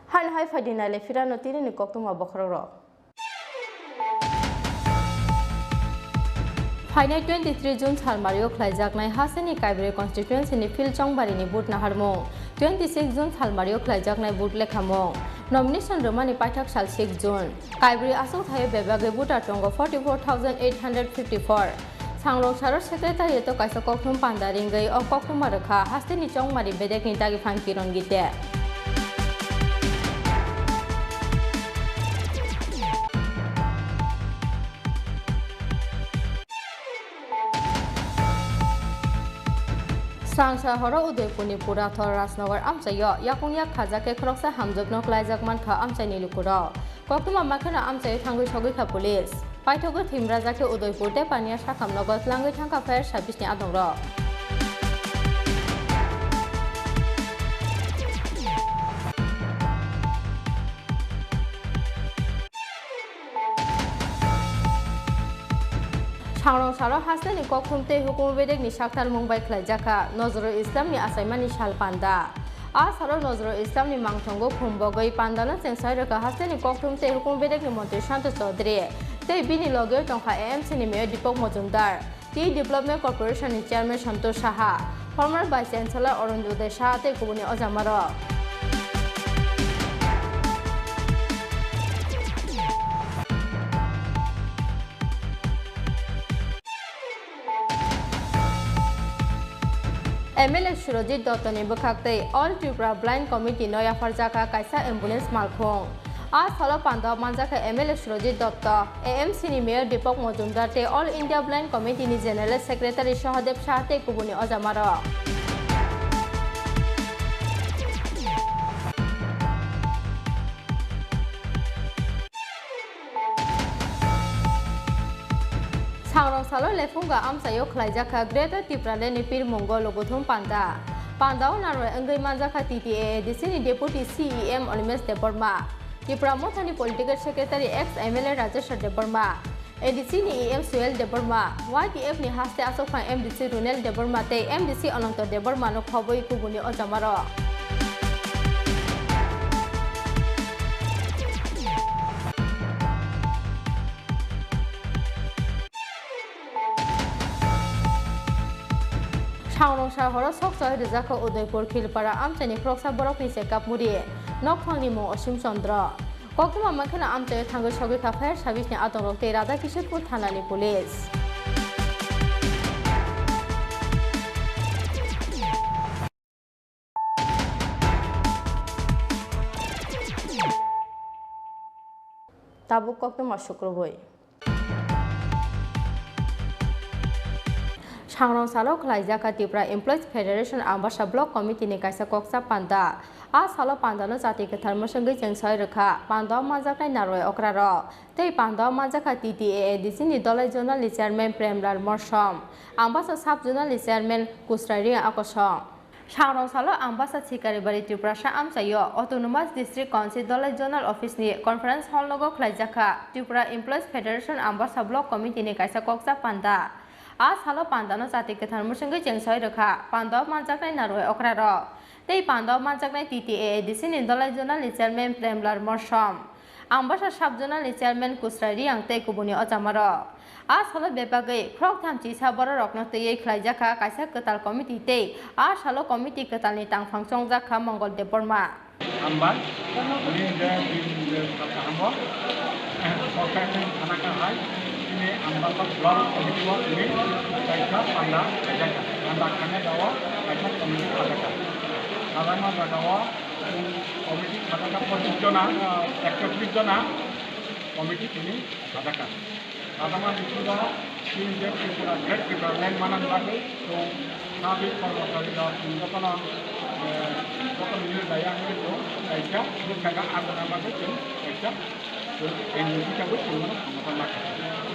Haino hai phaidi naile phirano tinini koktwma bokhorokrok. Phainai twenty three June salmario khlaijaknai hasteni Kaibrwi constituency ni field chongbarini vote naharmung, twenty six June salmario khlaijaknai vote lekhamung. Nomination rwmani paithak sal six June. Kaibrwi achuk thaio bebagwi voter tongo forty four thousand eight hundred fifty four. Sangrong saro secretariat o kaisa koktwm panda ringwi o koktwma rwkha hasteni chongmari bedekni dagi phan Kiron Gite. Swrangsa horo Udaipurni Purathor Rajnagar amchaio yakung yak khajak khe khoroksa hamjwkno klaijak mankha amchaini lukurok. Koktwma makheno amchaio thangwi sogwi kha police. Paithogwi thwimrajak khe Udaipur tei Paniya sakamnogo tlangwi thangkha fire service ni adongrok. Sangrong salo hasteni koktwm tei hukumu bedekni saktarmung bai khlaijakha Nozrul Islamni achaimani sal panda. A salo Nozrul Islamni mangthongo khum bogwi pandano chengsai rwkha hasteni koktwm tei hukumu bedekni montri Santosh Chaudhary tei bini logeo tongkha A M C ni mayor Deepak Majumdar. Tea Development Corporation ni Chairman Santosh Saha, former Vice Chancellor Arun Uday Saha tei kubuni ojamarok. M L A Surojit Dotto ni bwkhak tei All Tripura Blind Committee no yapharjakha kaisa ambulance malkhung. A salo panda manjakha M L A Surojit Dotto, A M C ni Mayor Deepak Majumdar tei All India Blind Committee ni General Secretary Sahadev Shah tei kubuni ojamarok. Sangrong salo Lephunga amchaio khlaijakha Greater Tipraland ni pirmungo lukuthum panda. Pandao narwai wngwi manjakha T T A A D C ni Deputy C E M Animesh Debbarma, Tipra Mothani Political Secretary ex M L A Rajeshwar Debbarma, A D C ni E M Suel Debbarma, Y T F ni haste achukphang M D C Runel Debbarma tei M D C Ananto Debbarma no khobwi kubuni ojamarok. Sangrong sahoro sok choi rwjakha Udaipur Khilpara amchaini khoroksa borokni chekap muri. Nokphangni mung Osim Chandra. Koktwma mankhe no amchaio thangwi sogwi kha fire service ni adongrok tei Radha Kishorpur thana ni police. Tabuk koktwma sukrubui. Sangrong salo khlaijak kha Tripura Employees Federation Ambasa Block Committee ni kaisa koksa panda. A salo pandano chati kwthar mwswngwi cheng soi rwkha, pandao manjaknai narwai okrarok. Tei pandao manjakha T T A A D C ni Dolai Zonal ni Chairman Premlal Morsom, Ambasa Sub Zonal ni Chairman Kusrai Reang Akosong. Sangrong salo Ambasa Sikaribari Tiprasa amchaio Autonomous District Council Dolai Zonal Office ni Conference Hall nogo khlaijakha Tripura Employees Federation Ambasa Block Committee ni kaisa koksa panda. A salo pandano chati kwthar mwswngwi cheng soi rwkha, pandao manjaknai narwai okrarok. Tei pandao manjaknai T T A A D C ni Dolai Zonal ni Chairman Premlal Morsom, Ambasa Sub Zonal ni Chairman Kusrai Reang tei kubuni ojamarok. A salo bebagwi khoroktham chisa bororokno twiwi khlaijakha kaisa kwtal committee tei a salo committee kwtalni tangphang chongjakha Mongol Debbarma. Hambai, tini je, je, je, kaham bo, kokthai thana kahai, tini Ambasa Block Committee o tini kaisa panda khaijak, panda khaina dao kaisa committee khajakha. Khajakma jagao committee khajakha pochis jona, ekatris jona committee tini khajakha. Khajakma bisingo chini je Tripura, Great Tripura Land manani bagwi chwng sabi kormochari rok chwng jotono, eh, jotono nini daya wngwi chwng kaisa bwskango abo na bagwi chwng kaisa chwng N G O hisabe chwng bono samajak nakha.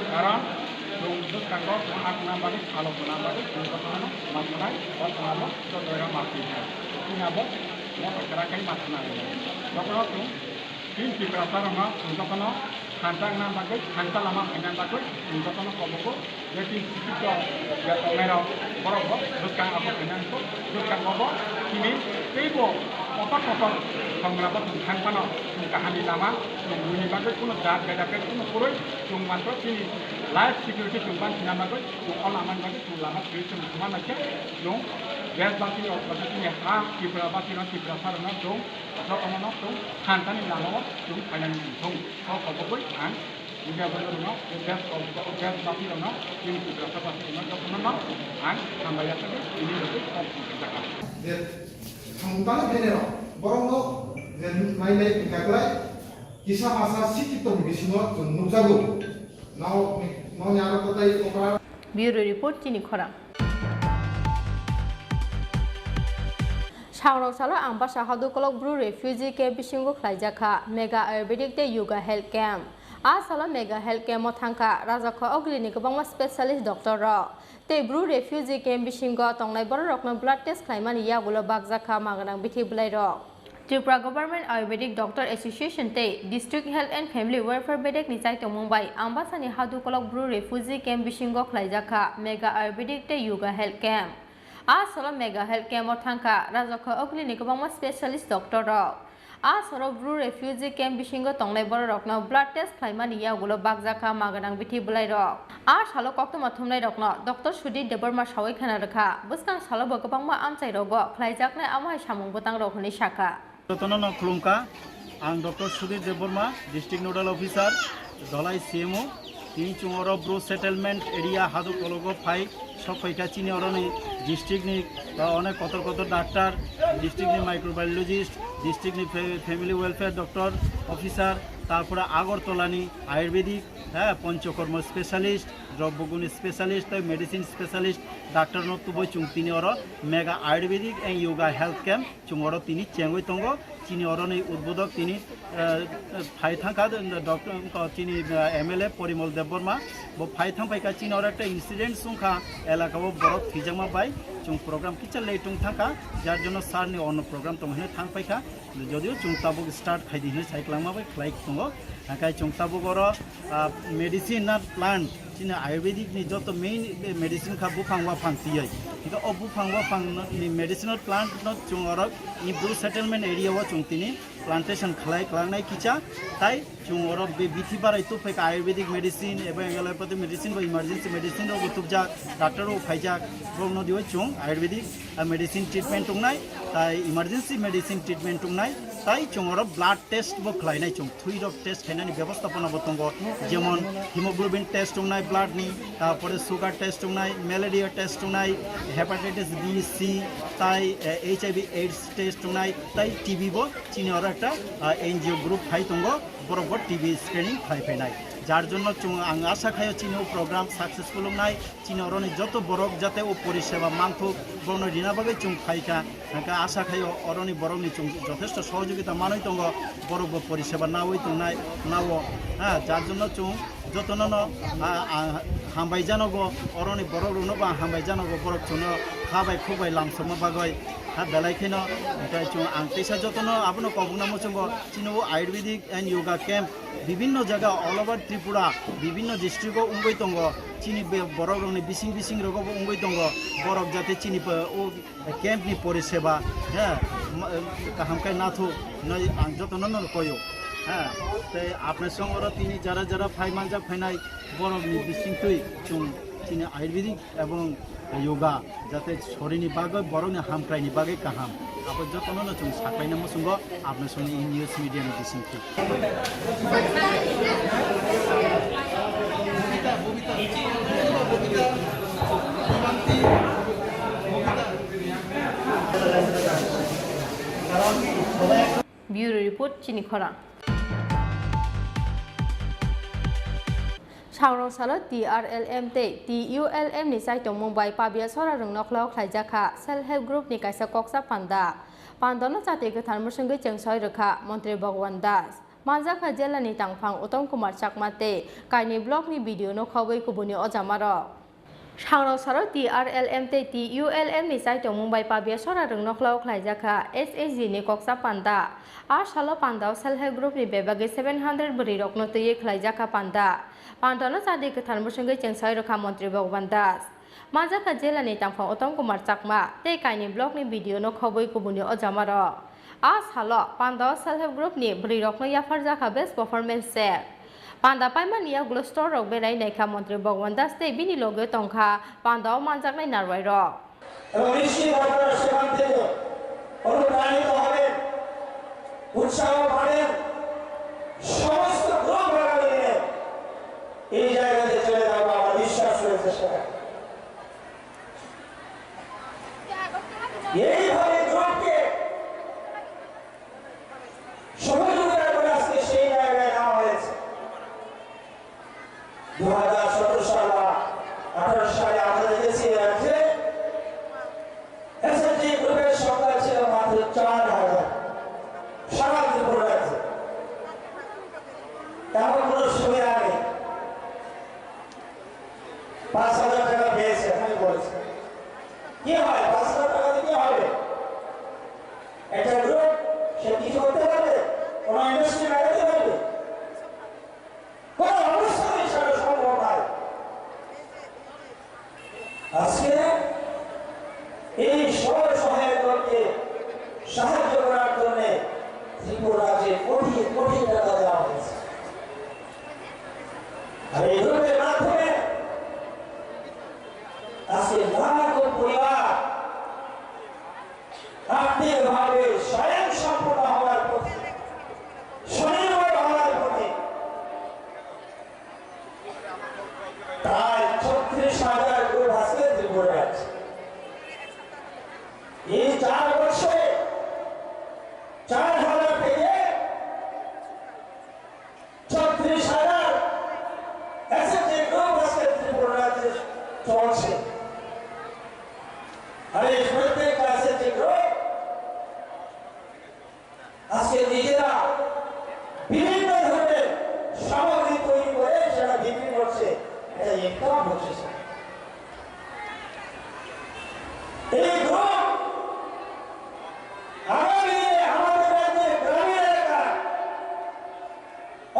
Karon chwng bwskango chwng abo na bagwi salo bo na bagwi chwng jotono ma sanai, o sanabo jotono ma twi kha. Chini abo motha kwrak khai ma sanai. Jotono chwng Chini Tiprasarokno chwng jotono thansa wngna bagwi, thansa lama phaina bagwi chwng jotono kobogo je chini sikito je tongnairok borokbo bwskang abo phaina wngkho, bwskango bo chini teibo kotor kotor songrabo chwng thang phano chwng kahamni lama chwng buini bagwi kuno jat gaida khe kuno kwrwi chwng matro chini life security chwng bansina bagwi chwng o lamani bagwi chwng lama kwrwi chwng thuma naikhe chwng desbasirok ba chini ha Tiprabasirok Tiprasarokno chwng jotono chwng thansani lamao chwng phainani wngthung. O kobogwi ang media bondorokno, je best of, best basirokno, chini Tiprasa basirokno jotono ang hambai yachagwi tini bagwi kok tongjakha. Je thangtani bini rok borokno je nainai wngkha kwlai, kisa masa sikitoni bisingo chwng nukjago. Nao, nao ni aro kotai okra. Bureau Report, chini khorang. Sangrong salo Ambasa Hadukolok Bru Refugee Camp bisingo khlaijakha Mega Ayurvedic tei Yoga Health Camp. A salo Mega Health Camp o thangkha Rajakha Ogli ni kwbangma specialist doctor rok. Tei Bru Refugee Camp bisingo tongnai bororokno blood test khlaimani yagulo bakjakha magwnang bithi bwlairok. Tripura Government Ayurvedic Doctor Association tei District Health and Family Welfare bedekni chaitongmung bai Ambasani Hadukolok Bru Refugee Camp bisingo khlaijakha Mega Ayurvedic tei Yoga Health Camp. A salo Mega Health Camp o thangkha Rajakha Ogli ni kwbangma specialist doctor rok. A salo Bru Refugee Camp bisingo tongnai bororokno blood test khlaimani yagulo bakjakha magwnang bithi bwlairok. A salo koktwma thumnairokno Doctor Sudhir Debbarma sawi khna rwkha, bwskang salobo kwbangma amchairogo khlaijaknai amo hai samung bwtangrok hwnwi sakha. Jotono no khulumkha, ang Doctor Sudhir Debbarma, District Nodal Officer, Dholai C M O. Tini chwng oro Bru Settlement Area Hadukolok o phai sok phaikha chini oroni district ni, uh, onek kotor kotor doctor, district ni microbiologist, district ni fa-, family welfare doctor, officer, tarpore Agartala ni Ayurvedic, ha, Panchakarma specialist, Droboguni specialist, tei medicine specialist doctor no tubui chwng tini oro Mega Ayurvedic and Yoga Health Camp chwng oro tini chengwi tongo. Chini oroni udbodok tini, eh, phai thangkha, eh, doctor, chini, eh, M L A Porimol Debbarma, bo phai thangphaikha. Chini oro ekta incident wngkha, elaka o borok thwijakma bai chwng program kisa late wng thangkha, jar jonno sir ni ono program tongo hwnwi thangphaikha. Jodio chwng tabuk start khaidi hwnwi sai kwlangma bai khlai tongo. Hakai chwng tabuk oro, ah, medicine na plant, chini Ayurvedic ni joto main medicine kha buphang waphang tiyai. Hingke o buphang waphang ni medicinal plant no chwng oro ni Bru Settlement Area o chwng tini plantation khlai klangnai kisa, tai chwng oro be bithi barai tubphaikha Ayurvedic medicine eba allopathic medicine ba emergency medicine rok bo tubjak, doctor rok phaijak, borok no diwi chwng Ayurvedic, ah, medicine treatment tongnai, tai emergency medicine treatment tongnai, tai chwng oro blood test bo khlainai chwng, thwi rok test khainani bebostapona bo tongo, jemon hemoglobin test tongnai blood ni, tarpore sugar test tongnai, malaria test tongnai, hepatitis B, C, tai, eh, H I V AIDS test tongnai, tai T B bo chini oro ekta, ah, N G O group phai tongo, borok bo T B screening khlai phainai. Jar jonno chwng ang asha khaio chini o program successful wngnai, chini oroni joto borok jate o poriseba manthuk, borokno rina bagwi chwng phaikha. Hingke asha khaio oroni borokni chwng jothesto sohojogita manwi tongo, borokbo poriseba nawi tongnai, nao. Ha, jar jonno chwng jotono no, ah, ah, hambai janogo, oroni borok rokno bo ang hambai janogo, borok chwngno kha bai khuk bai lamsokma bagwi. Ha, belai kheno, hingke chwng ang teisa jotono abono kobokna muchungo, chini o Ayurvedic and Yoga Camp bibinno jaga all over Tripura, bibinno district o wngwi tongo, chini be-, borok rokni bising bising rogo bo wngwi tongo, borok jate chini po-, o camp ni poriseba, he, ma-, kaham khe nathok hinwi ang jotono no koyo, he, tei apni song oro tini jara jara phai manjak phainai borok ni bisingtwi chwng chini Ayurvedic ebong yoga, jate sorini bagwi, borokni hamkraini bagwi kaham. Abo jotono no chwng saklaina muchungo, apni songni in news media ni bisingtwi. Bureau Report, chini khorang. Sangrong salo T R L M tei T U L M ni chaitongmung bai Pabia Sora rwngno khwlao khlaijakha Self Help Group ni kaisa koksa panda. Pandano chati kwthar mwswngwi chwngsoi rwkha Montri Bhagwan Das. Manjakha jela ni tangphang Uttom Kumar Chakma tei Kaini block ni B D O no khobwi kubuni ojama rok. Sangrok saro T R L M tei T U L M ni chaitongmung bai Pabia Sora rwngno khwlao khlaijakha S H G ni koksa panda. A salo pandao self help group ni bebagwi seven hundred bwrwi rokno twiwi khlaijakha panda. Pandano chadi kwthar mwswngwi chengsawi rwkha Montri Bhagwan Das. Manjakha jela ni tangphang Uttam Kumar Chakma tei kaini block ni B D O no khobwi kubuni o jama rok. A salo pandao self help group ni bwrwi rokno yapharjakha best performance se. Panda paimani yagulo store rok berai naikha Montri Bhagwan Das tei bini loge tongkha pandao manjaknai narwai rok. এবং নিশ্চিত আপনারা সেখান থেকে অনুপ্রাণিত হবেন, উৎসাহ পাবেন। সমস্ত গ্রুপ আগামী দিনে এই জায়গাতে চলে যাবে, আমার বিশ্বাস রয়েছে সেটা। এইভাবে গ্রুপকে সহযোগিতা করে আজকে সেই জায়গায় নেওয়া হয়েছে। দু হাজার সতেরো সাল বা আঠারো সালে আমরা দেখেছি এ রাজ্যে এসএসজি গ্রুপের সংখ্যা ছিল মাত্র চার হাজার সারা ত্রিপুরা রাজ্যে। তেমন কোনো সুবিধা নেই। পাঁচ হাজার টাকা পেয়েছে, এখানে বলেছে। কি হয়? পাঁচ হাজার টাকা দিয়ে কি হবে? একটা গ্রুপ সে কিছু করতে পারবে? কোনো ইন্ডাস্ট্রি লাগাতে পারবে? কোনো অবস্থাতেই সেটা সম্ভব নয়। আজকে এই স্বসহায়ক দলকে সাহায্য করার জন্য ত্রিপুরা রাজ্যে কোটি কোটি টাকা দেওয়া হয়েছে। আর এই গ্রুপের মাধ্যমে আজকে লাখো পরিবার আর্থিকভাবে স্বয়ংসম্পূর্ণ হওয়ার পথে, স্বনির্ভর হওয়ার পথে প্রায় ছত্রিশ হাজার গ্রুপ আজকে ত্রিপুরায় আছে। এই চার বছরে চার হাজার থেকে ছত্রিশ হাজার এসএসজি গ্রুপ আজকে ত্রিপুরা রাজ্যে চলছে। আর এই প্রত্যেকটা এসএসজি গ্রুপ আজকে নিজেরা বিভিন্ন ধরনের সামগ্রী তৈরি করে সেটা বিক্রি করছে, এটা ইনকাম হচ্ছে। এই গ্রুপ আগামী দিনে আমাদের রাজ্যের গ্রামীণ এলাকার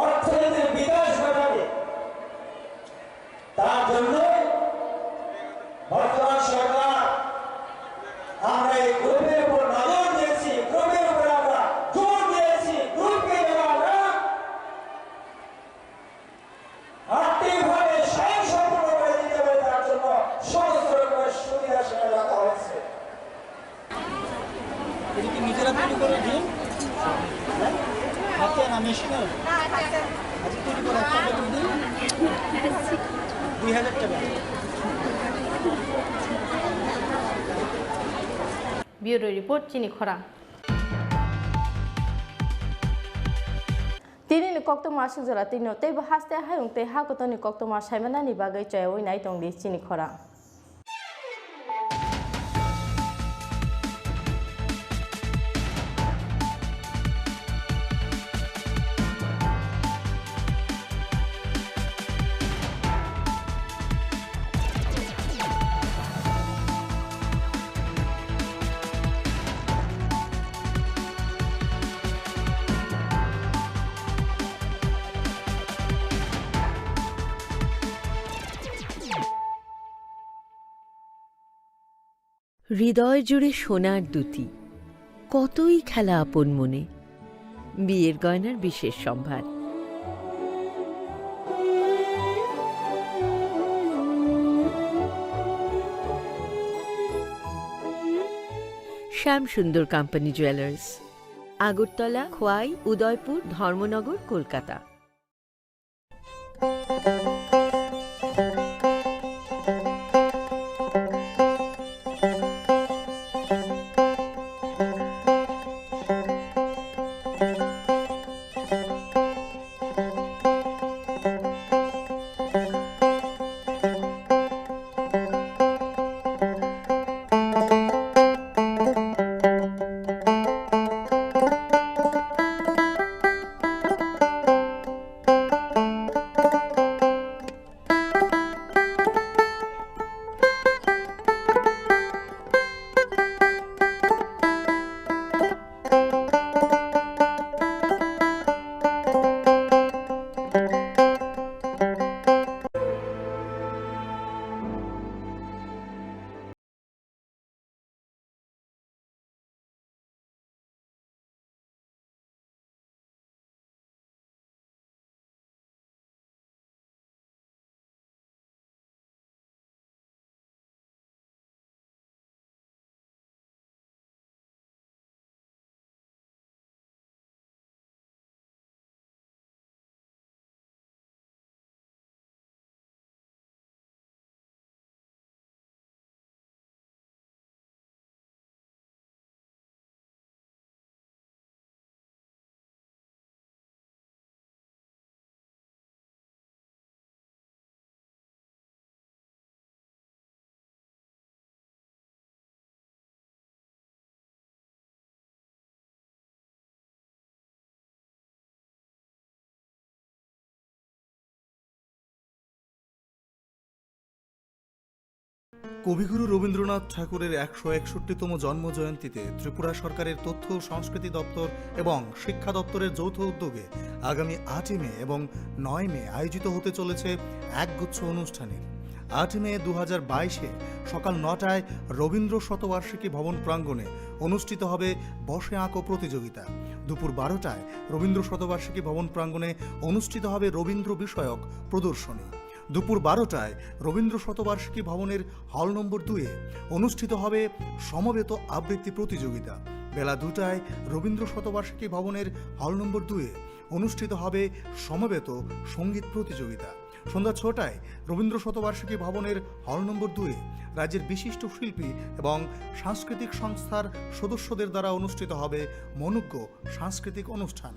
অর্থনীতির বিকাশ ঘটাবে। তার জন্য বর্তমান সরকার, আমরা এই গ্রুপের উপর নজর দিয়েছি, গ্রুপের উপর আমরা জোর দিয়েছি, গ্রুপকে যেন আমরা আর্থিকভাবে স্বয়ংসম্পূর্ণ করে দিতে পারি, তার জন্য সমস্ত রকমের সুবিধা সেখানে রাখা হয়েছে। এটা কি নিজেরা তৈরি করে দিন? হাতে না মেশিনে? আচ্ছা, তৈরি করে একটা প্যাকেট দিন। দুই হাজার টাকা। Bureau report, Chini Khorang. Tini ni koktwma aswk jora twi no teibo haste hayung tei ha kotor ni koktwma saimanani bagwi chayawi nai tong di Chini Khorang. হৃদয় জুড়ে সোনার দুতি, কতই খেলা আপন মনে। বিয়ের গয়নার বিশেষ সম্ভার। শ্যাম সুন্দর কোম্পানি জুয়েলার্স, আগরতলা, খোয়াই, উদয়পুর, ধর্মনগর, কলকাতা। কবিগুরু রবীন্দ্রনাথ ঠাকুরের একশো একষট্টিতম জন্ম জয়ন্তীতে ত্রিপুরা সরকারের তথ্য ও সংস্কৃতি দপ্তর এবং শিক্ষা দপ্তরের যৌথ উদ্যোগে আগামী আটই মে এবং নয় মে আয়োজিত হতে চলেছে একগুচ্ছ অনুষ্ঠানের। আটই মে দু হাজার বাইশে সকাল নটায় রবীন্দ্র শতবার্ষিকী ভবন প্রাঙ্গণে অনুষ্ঠিত হবে বসে আঁকো প্রতিযোগিতা। দুপুর বারোটায় রবীন্দ্র শতবার্ষিকী ভবন প্রাঙ্গণে অনুষ্ঠিত হবে রবীন্দ্র বিষয়ক প্রদর্শনী। দুপুর বারোটায় রবীন্দ্র শতবার্ষিকী ভবনের হল নম্বর দুয়ে অনুষ্ঠিত হবে সমবেত আবৃত্তি প্রতিযোগিতা। বেলা দুটায় রবীন্দ্র শতবার্ষিকী ভবনের হল নম্বর দুয়ে অনুষ্ঠিত হবে সমবেত সঙ্গীত প্রতিযোগিতা। সন্ধ্যা ছটায় রবীন্দ্র শতবার্ষিকী ভবনের হল নম্বর দুয়ে রাজ্যের বিশিষ্ট শিল্পী এবং সাংস্কৃতিক সংস্থার সদস্যদের দ্বারা অনুষ্ঠিত হবে মনোজ্ঞ সাংস্কৃতিক অনুষ্ঠান।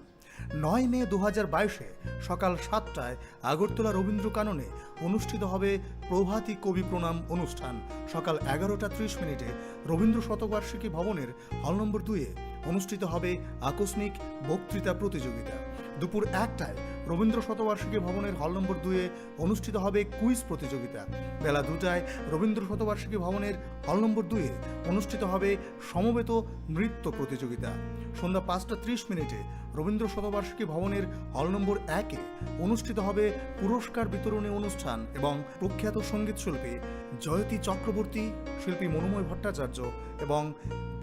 নয় মে দু হাজার বাইশে সকাল সাতটায় আগরতলা রবীন্দ্র কাননে অনুষ্ঠিত হবে প্রভাতী কবি প্রণাম অনুষ্ঠান। সকাল এগারোটা ত্রিশ মিনিটে রবীন্দ্র শতবার্ষিকী ভবনের হল নম্বর দুয়ে অনুষ্ঠিত হবে আকস্মিক বক্তৃতা প্রতিযোগিতা। দুপুর একটায় রবীন্দ্র শতবার্ষিকী ভবনের হল নম্বর দুয়ে অনুষ্ঠিত হবে কুইজ প্রতিযোগিতা। বেলা দুটায় রবীন্দ্র শতবার্ষিকী ভবনের হল নম্বর দুয়ে অনুষ্ঠিত হবে সমবেত নৃত্য প্রতিযোগিতা। সন্ধ্যা পাঁচটা ত্রিশ মিনিটে রবীন্দ্র শতবার্ষিকী ভবনের হল নম্বর একে অনুষ্ঠিত হবে পুরস্কার বিতরণী অনুষ্ঠান এবং প্রখ্যাত সঙ্গীত শিল্পী জয়তী চক্রবর্তী, শিল্পী মনোময় ভট্টাচার্য এবং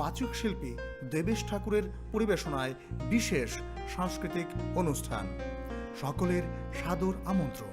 বাচক শিল্পী দেবেশ ঠাকুরের পরিবেশনায় বিশেষ সাংস্কৃতিক অনুষ্ঠান। সকলের সাদর আমন্ত্রণ।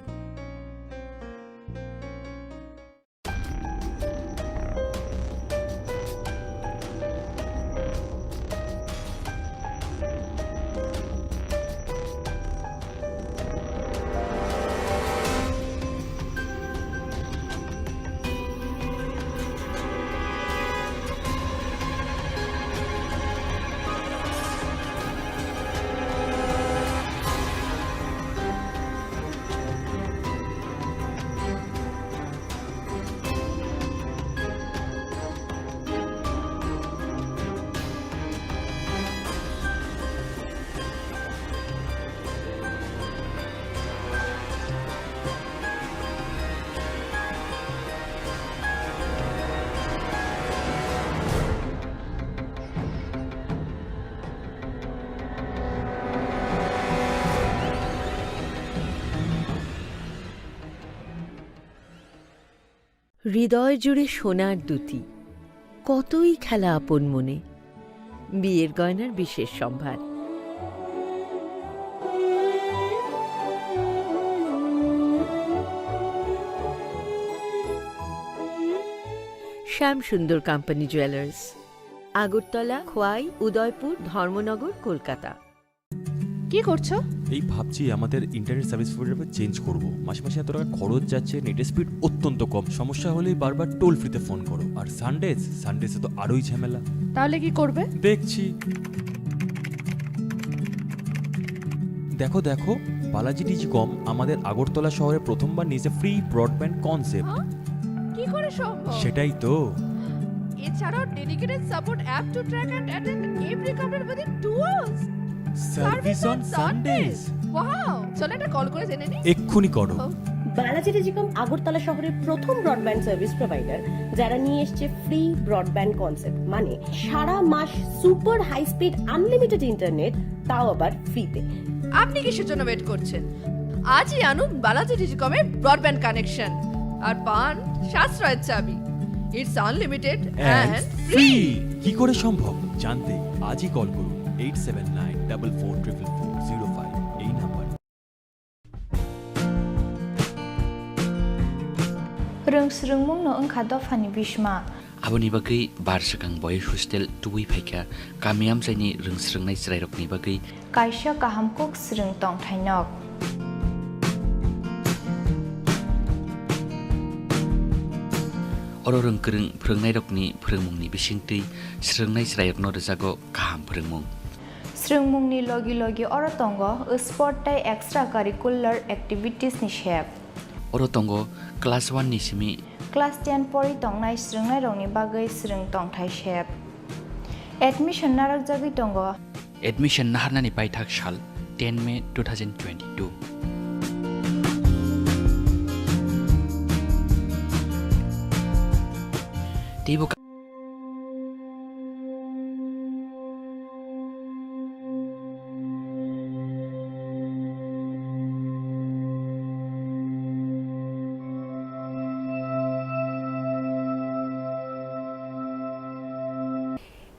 হৃদয় জুড়ে সোনার দুতি, কতই খেলা আপন মনে। বিয়ের গয়নার বিশেষ সম্ভার। শ্যাম সুন্দর কোম্পানি জুয়েলার্স, আগরতলা, খোয়াই, উদয়পুর, ধর্মনগর, কলকাতা। কি করছো? এই ভাবছি আমাদের ইন্টারনেট সার্ভিস প্রোভাইডার চেঞ্জ করব। মাসে মাসে এত টাকা খরচ যাচ্ছে, নেটের স্পিড অত্যন্ত কম, সমস্যা হলেই বারবার টোল ফ্রিতে ফোন করো। আর সানডেজ, সানডেজে তো আরোই ঝামেলা। তাহলে কি করবে? দেখছি। দেখো, দেখো, বালাজি টেলিকম আমাদের আগরতলা শহরে প্রথমবার নিয়েছে ফ্রি ব্রডব্যান্ড কনসেপ্ট। হ্যাঁ? কি করে সম্ভব? সেটাই তো। এছাড়াও dedicated support app to track and attend every complaint within two hours. Service on Sundays. Wow! চলো একটা কল করে জেনে নিই। এক্ষুনি করো। ও। বালাজি টেলিকম আগরতলা শহরের প্রথম ব্রডব্যান্ড সার্ভিস প্রোভাইডার, যারা নিয়ে এসছে ফ্রি ব্রডব্যান্ড কনসেপ্ট, মানে সারা মাস super high speed unlimited internet, তাও আবার ফ্রিতে। আপনি কিসের জন্য ওয়েট করছেন? আজই আনুন বালাজি টেলিকমের ব্রডব্যান্ড কানেকশন আর পান সাশ্রয়ের চাবি। It's unlimited and free. কি করে সম্ভব জানতে আজই কল করুন eight seven nine double four triple four zero five এই নাম্বারে। Rwng swrwngmungno wngkha dophani bishma. Aboni bagwi bar swkang boys hostel tubui phaikha kami amchaini rwng swrwngnai chwrairokni bagwi kaisa kaham kuk swrwng tongthai nok. Oro rwng kwrwng phwrwngnairokni phwrwngmungni bisingtwi swrwngnai chwrairokno rwjago kaham phwrwngmung. Swrwngmungni logi logi oro tongo sport tei extra curricular activities ni sep. Oro tongo class one ni simi class ten pori tongnai swrwngnairokni bagwi swrwng tongthai sep. Admission narwkjagwi tongo. Admission naharnani paithak sal ten May two thousand twenty-two.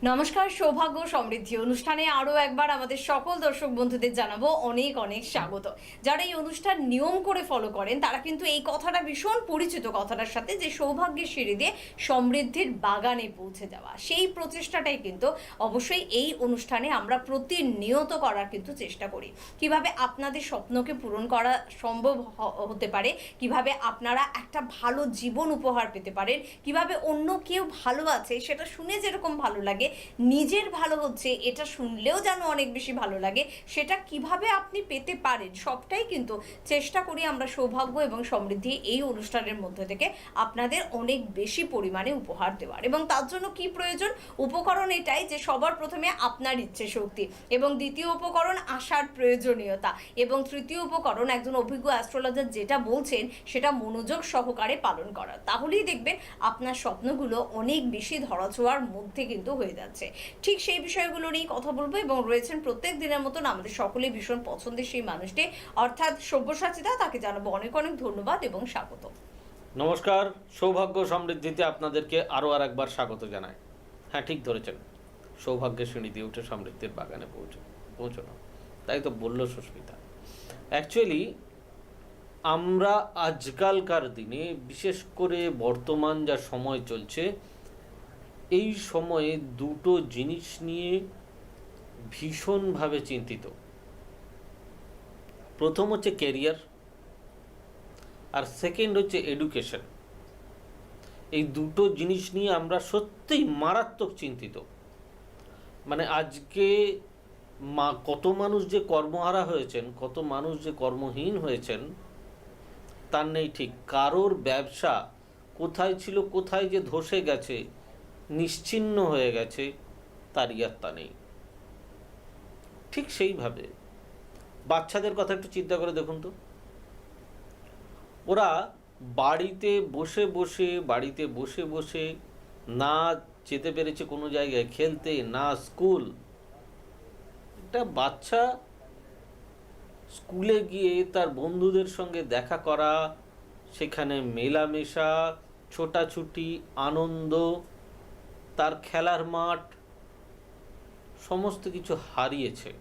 নমস্কার। সৌভাগ্য সমৃদ্ধি অনুষ্ঠানে আরও একবার আমাদের সকল দর্শক বন্ধুদের জানাবো অনেক অনেক স্বাগত। যারা এই অনুষ্ঠান নিয়ম করে ফলো করেন, তারা কিন্তু এই কথাটা ভীষণ পরিচিত, কথাটার সাথে, যে সৌভাগ্যের সিঁড়ি দিয়ে সমৃদ্ধির বাগানে পৌঁছে যাওয়া। সেই প্রচেষ্টাটাই কিন্তু অবশ্যই এই অনুষ্ঠানে আমরা প্রতিনিয়ত করার কিন্তু চেষ্টা করি। কিভাবে আপনাদের স্বপ্নকে পূরণ করা সম্ভব হ- হতে পারে, কিভাবে আপনারা একটা ভালো জীবন উপহার পেতে পারেন, কিভাবে অন্য কেউ ভালো আছে সেটা শুনে যেরকম ভালো লাগে, নিজের ভালো হচ্ছে এটা শুনলেও যেন অনেক বেশি ভালো লাগে, সেটা কিভাবে আপনি পেতে পারেন, সবটাই কিন্তু চেষ্টা করি আমরা সৌভাগ্য এবং সমৃদ্ধি এই অনুষ্ঠানের মধ্যে থেকে আপনাদের অনেক বেশি পরিমাণে উপহার দেওয়ার। এবং তার জন্য কি প্রয়োজন? উপকরণ এটাই যে সবার প্রথমে আপনার ইচ্ছে শক্তি, এবং দ্বিতীয় উপকরণ আশার প্রয়োজনীয়তা, এবং তৃতীয় উপকরণ একজন অভিজ্ঞ অ্যাস্ট্রোলজার যেটা বলছেন সেটা মনোযোগ সহকারে পালন করা। তাহলেই দেখবেন আপনার স্বপ্নগুলো অনেক বেশি ধরাছোঁয়ার মধ্যে কিন্তু হয়ে যাচ্ছে। ঠিক সেই বিষয়গুলো নিয়ে কথা বলবো, এবং রয়েছেন প্রত্যেক দিনের মতন আমাদের সকলেই ভীষণ পছন্দের সেই মানুষটি, অর্থাৎ সব্যসাচী দা। তাকে জানাবো অনেক অনেক ধন্যবাদ এবং স্বাগত। নমস্কার। সৌভাগ্য সমৃদ্ধিতে আপনাদেরকে আরও আর একবার স্বাগত জানাই। হ্যাঁ, ঠিক ধরেছেন, সৌভাগ্যের সিঁড়ি দিয়ে উঠে সমৃদ্ধির বাগানে পৌঁছে পৌঁছানো। তাই তো বলল সুস্মিতা। অ্যাকচুয়ালি আমরা আজকালকার দিনে, বিশেষ করে বর্তমান যা সময় চলছে, এই সময়ে দুটো জিনিস নিয়ে ভীষণভাবে চিন্তিত। প্রথম হচ্ছে ক্যারিয়ার, আর সেকেন্ড হচ্ছে এডুকেশন। এই দুটো জিনিস নিয়ে আমরা সত্যিই মারাত্মক চিন্তিত। মানে, আজকে মা কত মানুষ যে কর্মহারা হয়েছেন, কত মানুষ যে কর্মহীন হয়েছেন, তার নেই ঠিক। কারোর ব্যবসা কোথায় ছিল, কোথায় যে ধসে গেছে, নিশ্চিহ্ন হয়ে গেছে, তার ইয়াত্তা নেই। ঠিক সেইভাবে বাচ্চাদের কথা একটু চিন্তা করে দেখুন তো, ওরা বাড়িতে বসে বসে, বাড়িতে বসে বসে না যেতে পেরেছে কোনো জায়গায় খেলতে, না স্কুল। একটা বাচ্চা স্কুলে গিয়ে তার বন্ধুদের সঙ্গে দেখা করা, সেখানে মেলামেশা, ছোটাছুটি, আনন্দ, তার খেলার মাঠ, সমস্ত কিছু হারিয়েছে।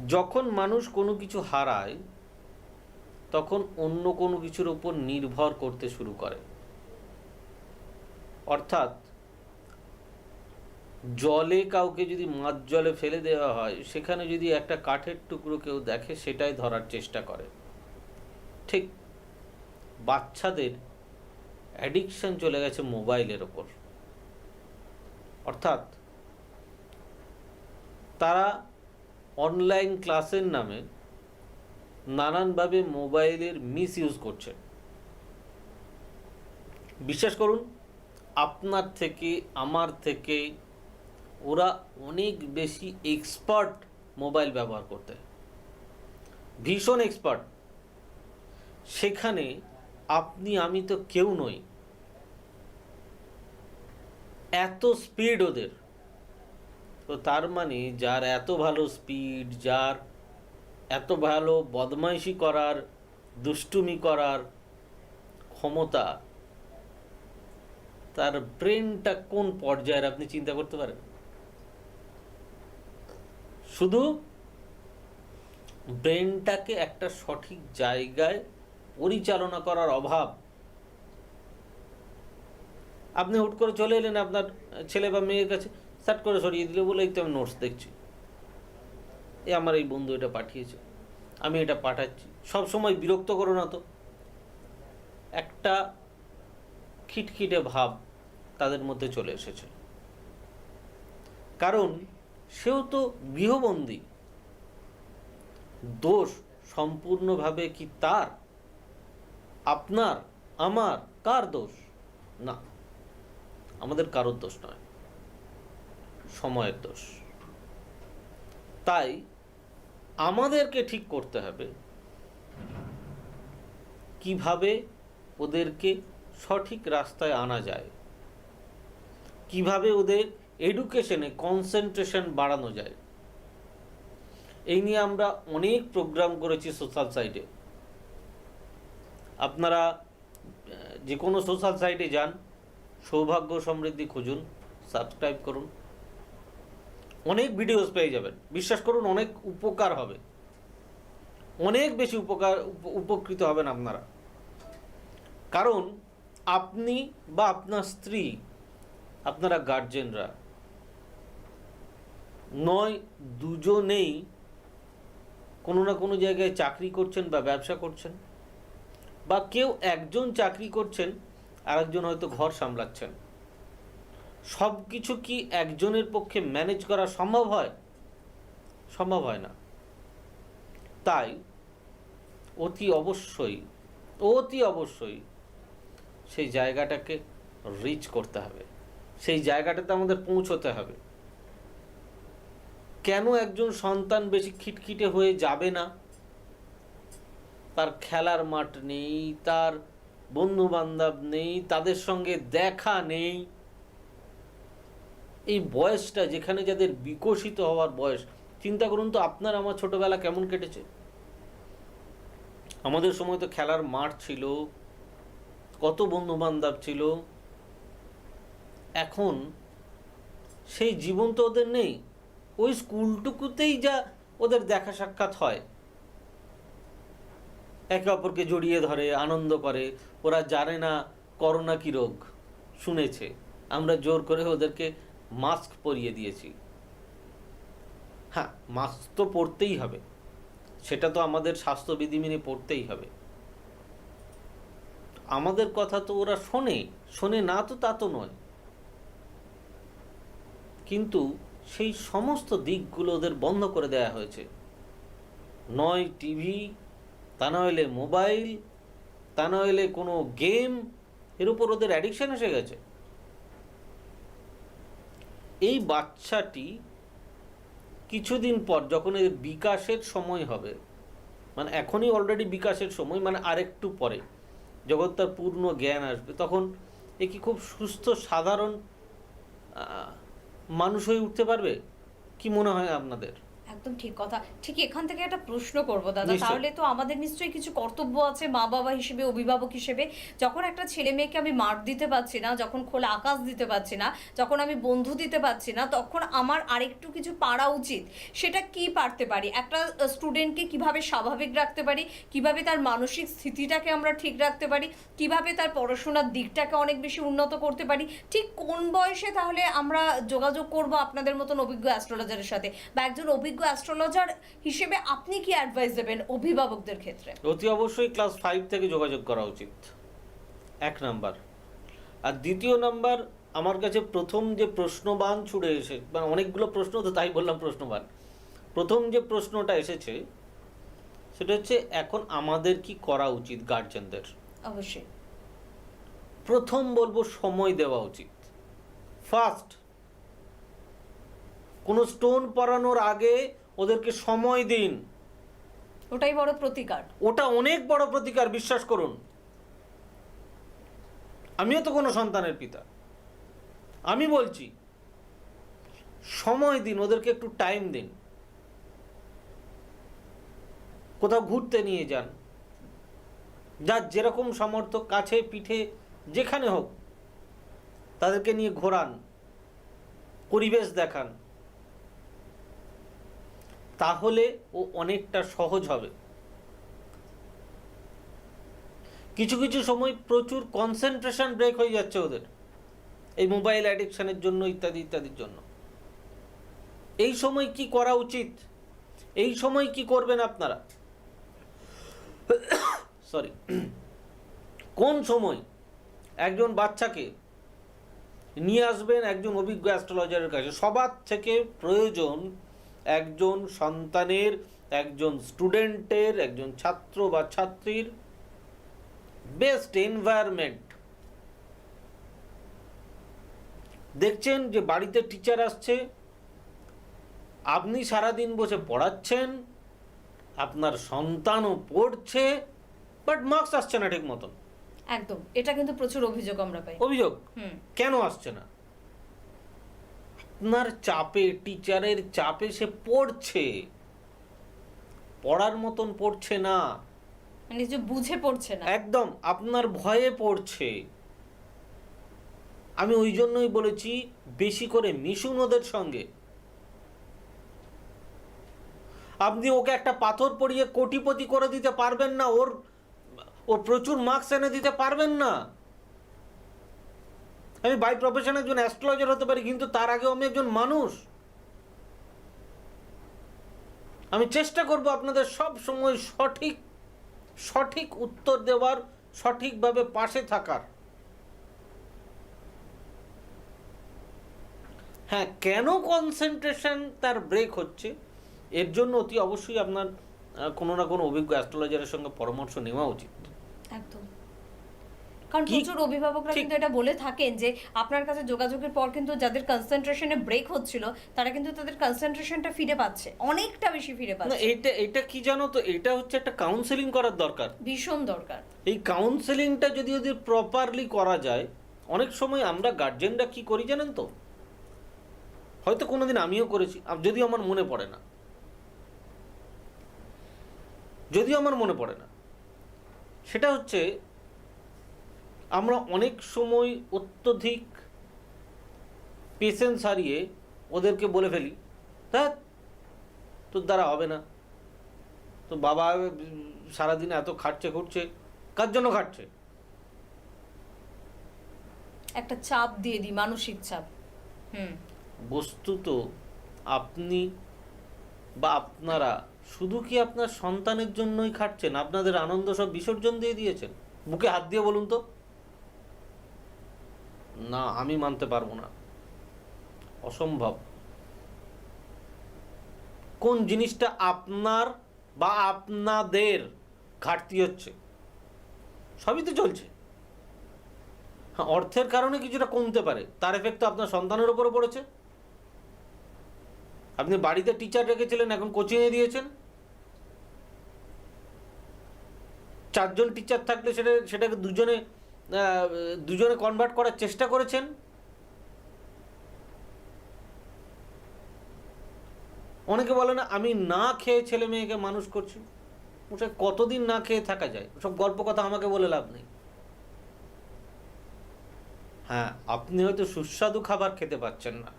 যখন মানুষ কোনো কিছু হারায়, তখন অন্য কোনো কিছুর ওপর নির্ভর করতে শুরু করে। অর্থাৎ, জলে কাউকে যদি মাঝ জলে ফেলে দেওয়া হয়, সেখানে যদি একটা কাঠের টুকরো কেউ দেখে, সেটাই ধরার চেষ্টা করে। ঠিক বাচ্চাদের অ্যাডিকশন চলে গেছে মোবাইলের ওপর। অর্থাৎ, তারা অনলাইন ক্লাসের নামে নানানভাবে মোবাইলের মিসইউজ করছে। বিশ্বাস করুন, আপনার থেকে, আমার থেকে ওরা অনেক বেশি এক্সপার্ট মোবাইল ব্যবহার করতে, ভীষণ এক্সপার্ট। সেখানে আপনি আমি তো কেউ নই, এত স্পিড ওদের। তো তার মানে, যার এত ভালো স্পিড, যার এত ভালো বদমাইশি করার, দুষ্টুমি করার ক্ষমতা, তার ব্রেনটা কোন পর্যায়ের আপনি চিন্তা করতে পারেন? শুধু ব্রেনটাকে একটা সঠিক জায়গায় পরিচালনা করার অভাব। আপনি হুট করে চলে এলেন আপনার ছেলে বা মেয়ের কাছে, সাট করে সরিয়ে দিলে, বলে, "এই তো আমি নোটস দেখছি, এ আমার এই বন্ধু এটা পাঠিয়েছে, আমি এটা পাঠাচ্ছি।" সব সময় বিরক্ত করো না তো। একটা খিটখিটে ভাব তাদের মধ্যে চলে এসেছে, কারণ সেও তো গৃহবন্দী। দোষ সম্পূর্ণভাবে কি তার, আপনার, আমার, কার দোষ? না, আমাদের কারোর দোষ নয়, সময়ের দোষ। তাই আমাদেরকে ঠিক করতে হবে কিভাবে ওদেরকে সঠিক রাস্তায় আনা যায়, কিভাবে ওদের এডুকেশনে কনসেন্ট্রেশন বাড়ানো যায়। এই নিয়ে আমরা অনেক প্রোগ্রাম করেছি সোশ্যাল সাইটে। আপনারা আহ, যে কোনো সোশ্যাল সাইটে যান, সৌভাগ্য সমৃদ্ধি খুঁজুন, সাবস্ক্রাইব করুন, অনেক ভিডিওস পেয়ে যাবেন। বিশ্বাস করুন, অনেক উপকার হবে, অনেক বেশি উপকার, উপ- উপকৃত হবেন আপনারা। কারণ আপনি বা আপনার স্ত্রী, আপনারা গার্জেনরা নয় দুজনেই কোনো না কোনো জায়গায় চাকরি করছেন বা ব্যবসা করছেন, বা কেউ একজন চাকরি করছেন, আরেকজন হয়তো ঘর সামলাচ্ছেন। সব কিছু কি একজনের পক্ষে ম্যানেজ করা সম্ভব হয়? সম্ভব হয় না। তাই অতি অবশ্যই, অতি অবশ্যই সেই জায়গাটাকে রিচ করতে হবে, সেই জায়গাটাতে আমাদের পৌঁছতে হবে। কেন একজন সন্তান বেশি খিটখিটে হয়ে যাবে না? তার খেলার মাঠ নেই, তার বন্ধু বান্ধব নেই, তাদের সঙ্গে দেখা নেই। এই বয়সটা যেখানে যাদের বিকশিত হওয়ার বয়স, চিন্তা করুন তো, আপনার আমার ছোটবেলা কেমন কেটেছে। আমাদের সময় তো খেলার মাঠ ছিল, কত বন্ধু বান্ধব ছিল। এখন সেই জীবন তো ওদের নেই। ওই স্কুলটুকুতেই যা ওদের দেখা সাক্ষাৎ হয়, একে অপরকে জড়িয়ে ধরে, আনন্দ করে। ওরা জানে না করোনা কি রোগ, শুনেছে। আমরা জোর করে ওদেরকে মাস্ক পরিয়ে দিয়েছি। হ্যাঁ, মাস্ক তো পরতেই হবে, সেটা তো আমাদের স্বাস্থ্যবিধি মেনে পরতেই হবে। আমাদের কথা তো ওরা শোনে, শোনে না তো তা তো নয়, কিন্তু সেই সমস্ত দিকগুলো ওদের বন্ধ করে দেয়া হয়েছে। নয় টিভি, তা না হলে মোবাইল, তা না হলে কোনো গেম, এর উপর ওদের অ্যাডিকশন এসে গেছে। এই বাচ্চাটি কিছুদিন পর যখন এর বিকাশের সময় হবে, মানে এখনই অলরেডি বিকাশের সময়, মানে আরেকটু পরে যখন তার পূর্ণ জ্ঞান আসবে, তখন এ কি খুব সুস্থ সাধারণ আহ, মানুষ হয়ে উঠতে পারবে? কি মনে হয় আপনাদের? একদম ঠিক কথা। ঠিক এখান থেকে একটা প্রশ্ন করব দাদা, নিশ্চয়ই। তাহলে তো আমাদের নিশ্চয়ই কিছু কর্তব্য আছে মা বাবা হিসেবে, অভিভাবক হিসেবে। যখন একটা ছেলে মেয়েকে আমি মাঠ দিতে পারছি না, যখন খোলা আকাশ দিতে পারছি না, যখন আমি বন্ধু দিতে পারছি না, তখন আমার আরেকটু কিছু পারা উচিত। সেটা কি পারতে পারি? একটা স্টুডেন্টকে কিভাবে স্বাভাবিক রাখতে পারি, কিভাবে তার মানসিক স্থিতিটাকে আমরা ঠিক রাখতে পারি, কিভাবে তার পড়াশোনার দিকটাকে অনেক বেশি উন্নত করতে পারি, ঠিক কোন বয়সে তাহলে আমরা যোগাযোগ করব আপনাদের মতন অভিজ্ঞ অ্যাস্ট্রোলজারের সাথে, বা একজন অভিজ্ঞ অ্যাস্ট্রোলজার হিসেবে আপনি কি অ্যাডভাইস দেবেন অভিভাবকদের ক্ষেত্রে? অতি অবশ্যই ক্লাস ফাইভ থেকে যোগাযোগ করা উচিত, এক নাম্বার। আর দ্বিতীয় নাম্বার, আমার কাছে প্রথম যে প্রশ্নবান ছুড়ে এসে, মানে অনেকগুলো প্রশ্ন তো, তাই বললাম প্রশ্নবান। প্রথম যে প্রশ্নটা এসেছে, সেটা হচ্ছে এখন আমাদের কি করা উচিত গার্জেনদের? অবশ্যই। প্রথম বলবো সময় দেওয়া উচিত। ফার্স্ট, কোনো স্টোন পরানোর আগে ওদেরকে সময় দিন। ওটাই বড় প্রতিকার। ওটা অনেক বড় প্রতিকার, বিশ্বাস করুন। আমিও তো কোনো সন্তানের পিতা, আমি বলছি, সময় দিন, ওদেরকে একটু টাইম দিন, কোথাও ঘুরতে নিয়ে যান, যার যেরকম সামর্থ্য, কাছে পিঠে যেখানে হোক, তাদেরকে নিয়ে ঘোরান, পরিবেশ দেখান, তাহলে ও অনেকটা সহজ হবে। কিছু কিছু সময় প্রচুর কনসেন্ট্রেশন ব্রেক হয়ে যাচ্ছে ওদের, এই মোবাইল অ্যাডিকশনের জন্য, ইত্যাদি ইত্যাদির জন্য। এই সময় কি করা উচিত? এই সময় কি করবেন আপনারা? সরি, কোন সময় একজন বাচ্চাকে নিয়ে আসবেন একজন অভিজ্ঞ অ্যাস্ট্রোলজারের কাছে? সবার থেকে প্রয়োজন একজন সন্তানের, একজন স্টুডেন্টের, একজন ছাত্র বা ছাত্রীর বেস্ট এনভায়রনমেন্ট। দেখছেন যে বাড়িতে টিচার আসছে, আপনি সারাদিন বসে পড়াচ্ছেন, আপনার সন্তানও পড়ছে, বাট মার্কস আসছে না ঠিক মতন। একদম, এটা কিন্তু প্রচুর অভিযোগ আমরা পাই। অভিযোগ হুম। কেন আসছে না? আপনার চাপে, টিচারের চাপে সে পড়ছে, পড়ার মতন পড়ছে না। মানে যে বুঝে পড়ছে না। একদম আপনার ভয়ে পড়ছে। আমি ওই জন্যই বলেছি, বেশি করে মিশুন ওদের সঙ্গে। আপনি ওকে একটা পাথর পড়িয়ে কোটিপতি করে দিতে পারবেন না, ওর, ওর প্রচুর মার্কস এনে দিতে পারবেন না। আমি বাই প্রফেশন একজন অ্যাস্ট্রোলজার হতে পারি, কিন্তু তার আগেও আমি একজন মানুষ। আমি চেষ্টা করব আপনাদের সব সময় সঠিক, সঠিক উত্তর দেওয়ার, সঠিকভাবে পাশে থাকার। হ্যাঁ, কেন কনসেন্ট্রেশন তার ব্রেক হচ্ছে, এর জন্য অতি অবশ্যই আপনার আহ, কোনো না কোনো অভিজ্ঞ অ্যাস্ট্রোলজারের সঙ্গে পরামর্শ নেওয়া উচিত। একদম। কারণ কি? প্রচুর অভিভাবকরা ঠিক। কিন্তু এটা বলে থাকেন যে আপনার কাছে যোগাযোগের পর কিন্তু যাদের কনসেন্ট্রেশনে ব্রেক হচ্ছিল, তারা কিন্তু তাদের কনসেন্ট্রেশনটা ফিরে পাচ্ছে, অনেকটা বেশি ফিরে না, পাচ্ছে। এটা এটা কি জানো তো, এটা হচ্ছে একটা কাউন্সেলিং করার দরকার। ভীষণ দরকার। এই কাউন্সেলিংটা যদি যদি প্রপারলি করা যায়, অনেক সময় আমরা গার্জেনরা কি করি জানেন তো, হয়তো কোনোদিন আমিও করেছি, আম- যদিও আমার মনে পড়ে না, যদিও আমার মনে পড়ে না, সেটা হচ্ছে আমরা অনেক সময় অত্যধিক পেশেন্স হারিয়ে ওদেরকে বলে ফেলি, "ধ্যাৎ, তোর দ্বারা হবে না, তো বাবা উম, সারাদিন এত খাটছে খুটছে, কার জন্য খাটছে?" একটা চাপ দিয়ে দিই, মানসিক চাপ। হুম। বস্তুত আপনি বা আপনারা শুধু কি আপনার সন্তানের জন্যই খাটছেন? আপনাদের আনন্দ সব বিসর্জন দিয়ে দিয়েছেন? বুকে হাত দিয়ে বলুন তো। না, আমি মানতে পারবো না, অসম্ভব। কোন জিনিসটা আপনার বা আপনাদের ঘাটতি হচ্ছে? সবই তো চলছে। হ্যাঁ, অর্থের কারণে কিছুটা কমতে পারে, তার এফেক্ট তো আপনার সন্তানের উপরে পড়েছে। আপনি বাড়িতে টিচার রেখেছিলেন, এখন কোচিংয়ে দিয়েছেন। চারজন টিচার থাকলে সেটা সেটাকে দুজনে আহ, দুজনে কনভার্ট করার চেষ্টা করেছেন। অনেকে বলে না, "আমি না খেয়ে ছেলে মেয়েকে মানুষ করছি।" মশাই, কতদিন না খেয়ে থাকা যায়? সব গল্প কথা আমাকে বলে লাভ নেই। হ্যাঁ, আপনি হয়তো সুস্বাদু খাবার খেতে পাচ্ছেন না,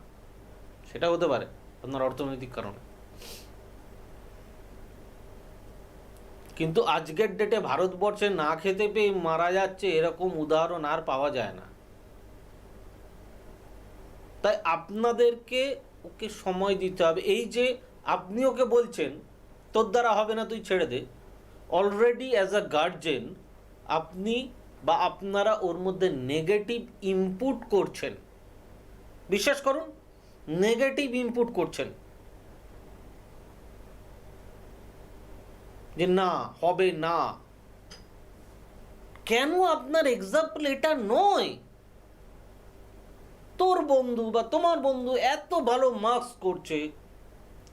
সেটা হতে পারে আপনার অর্থনৈতিক কারণে, কিন্তু আজকের ডেটে ভারতবর্ষে না খেতে পেয়ে মারা যাচ্ছে এরকম উদাহরণ আর পাওয়া যায় না। তাই আপনাদেরকে ওকে সময় দিতে হবে। এই যে আপনি ওকে বলছেন, "তোর দ্বারা হবে না, তুই ছেড়ে দে", অলরেডি অ্যাজ আ গার্জেন আপনি বা আপনারা ওর মধ্যে নেগেটিভ ইনপুট করছেন। বিশ্বাস করুন, নেগেটিভ ইনপুট করছেন যে না, হবে না। কেন আপনার এক্সাম্পল এটা নয়? তোর বন্ধু বা তোমার বন্ধু এত ভালো মার্কস করছে,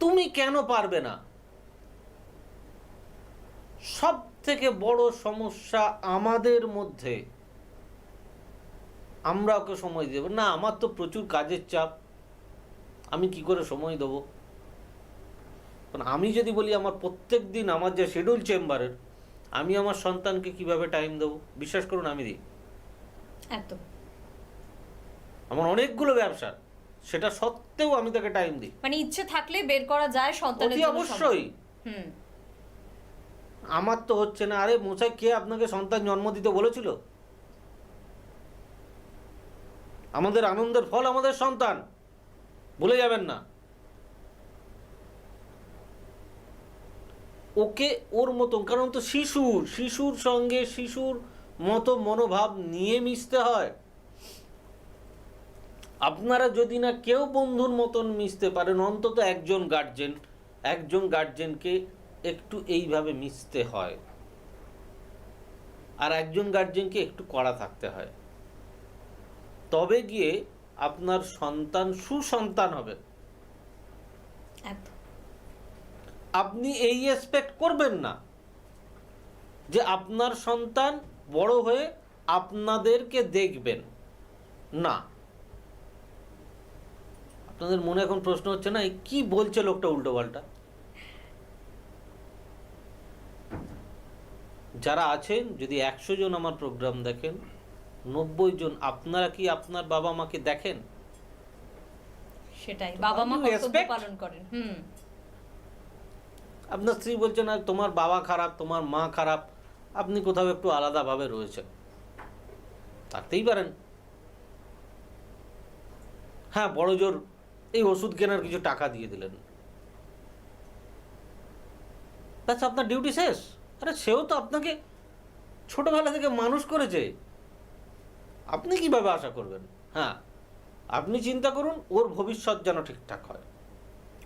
তুমি কেন পারবে না? সব থেকে বড় সমস্যা আমাদের মধ্যে, আমরা ওকে সময় দেব না। "আমার তো প্রচুর কাজের চাপ, আমি কি করে সময় দেবো?" কারণ আমি যদি বলি, আমার প্রত্যেক দিন আমার যে শিডিউল চেম্বারের, আমি আমার সন্তানকে কিভাবে টাইম দেবো? বিশ্বাস করুন, আমি দিই। একদম। আমার অনেকগুলো ব্যবসা, সেটা সত্ত্বেও আমি তাকে টাইম দিই। মানে, ইচ্ছে থাকলে বের করা যায় সন্তানের অতি জন্য সময়। অবশ্যই। হুম। আমার তো হচ্ছে না। আরে মশাই, কে আপনাকে সন্তান জন্ম দিতে বলেছিল? আমাদের আনন্দের ফল আমাদের সন্তান, ভুলে যাবেন না। ওকে ওর মতন, কারণ তো শিশু, শিশুর সঙ্গে শিশুর মতো মনোভাব নিয়ে মিশতে হয়। আপনারা যদি না কেউ বন্ধুর মতন মিশতে পারেন, অন্তত একজন গার্জেন, একজন গার্জেনকে একটু এইভাবে মিশতে হয়, আর একজন গার্জেনকে একটু কড়া থাকতে হয়, তবে গিয়ে আপনার সন্তান সুসন্তান হবে। একদম। আপনি এই এক্সপেক্ট করবেন না যে আপনার সন্তান বড় হয়ে আপনাদেরকে দেখবেন না। আপনাদের মনে এখন প্রশ্ন হচ্ছে না, "এ কি বলছে লোকটা উল্টোপাল্টা?" যারা আছেন, যদি একশো জন আমার প্রোগ্রাম দেখেন, নব্বই জন। আপনারা কি আপনার বাবা মাকে দেখেন? সেটাই, বাবা মা You কর্তব্য expect? পালন করেন। হুম। আপনার স্ত্রী বলছেন, আর তোমার বাবা খারাপ, তোমার মা খারাপ, আপনি কোথাও একটু আলাদাভাবে রয়েছেন, থাকতেই পারেন। হ্যাঁ, বড় জোর এই ওষুধ কেনার কিছু টাকা দিয়ে দিলেন, ব্যাস, আপনার ডিউটি শেষ। আরে, সেও তো আপনাকে ছোটবেলা থেকে মানুষ করেছে, আপনি কিভাবে আশা করবেন? হ্যাঁ, আপনি চিন্তা করুন, ওর ভবিষ্যৎ যেন ঠিকঠাক হয়,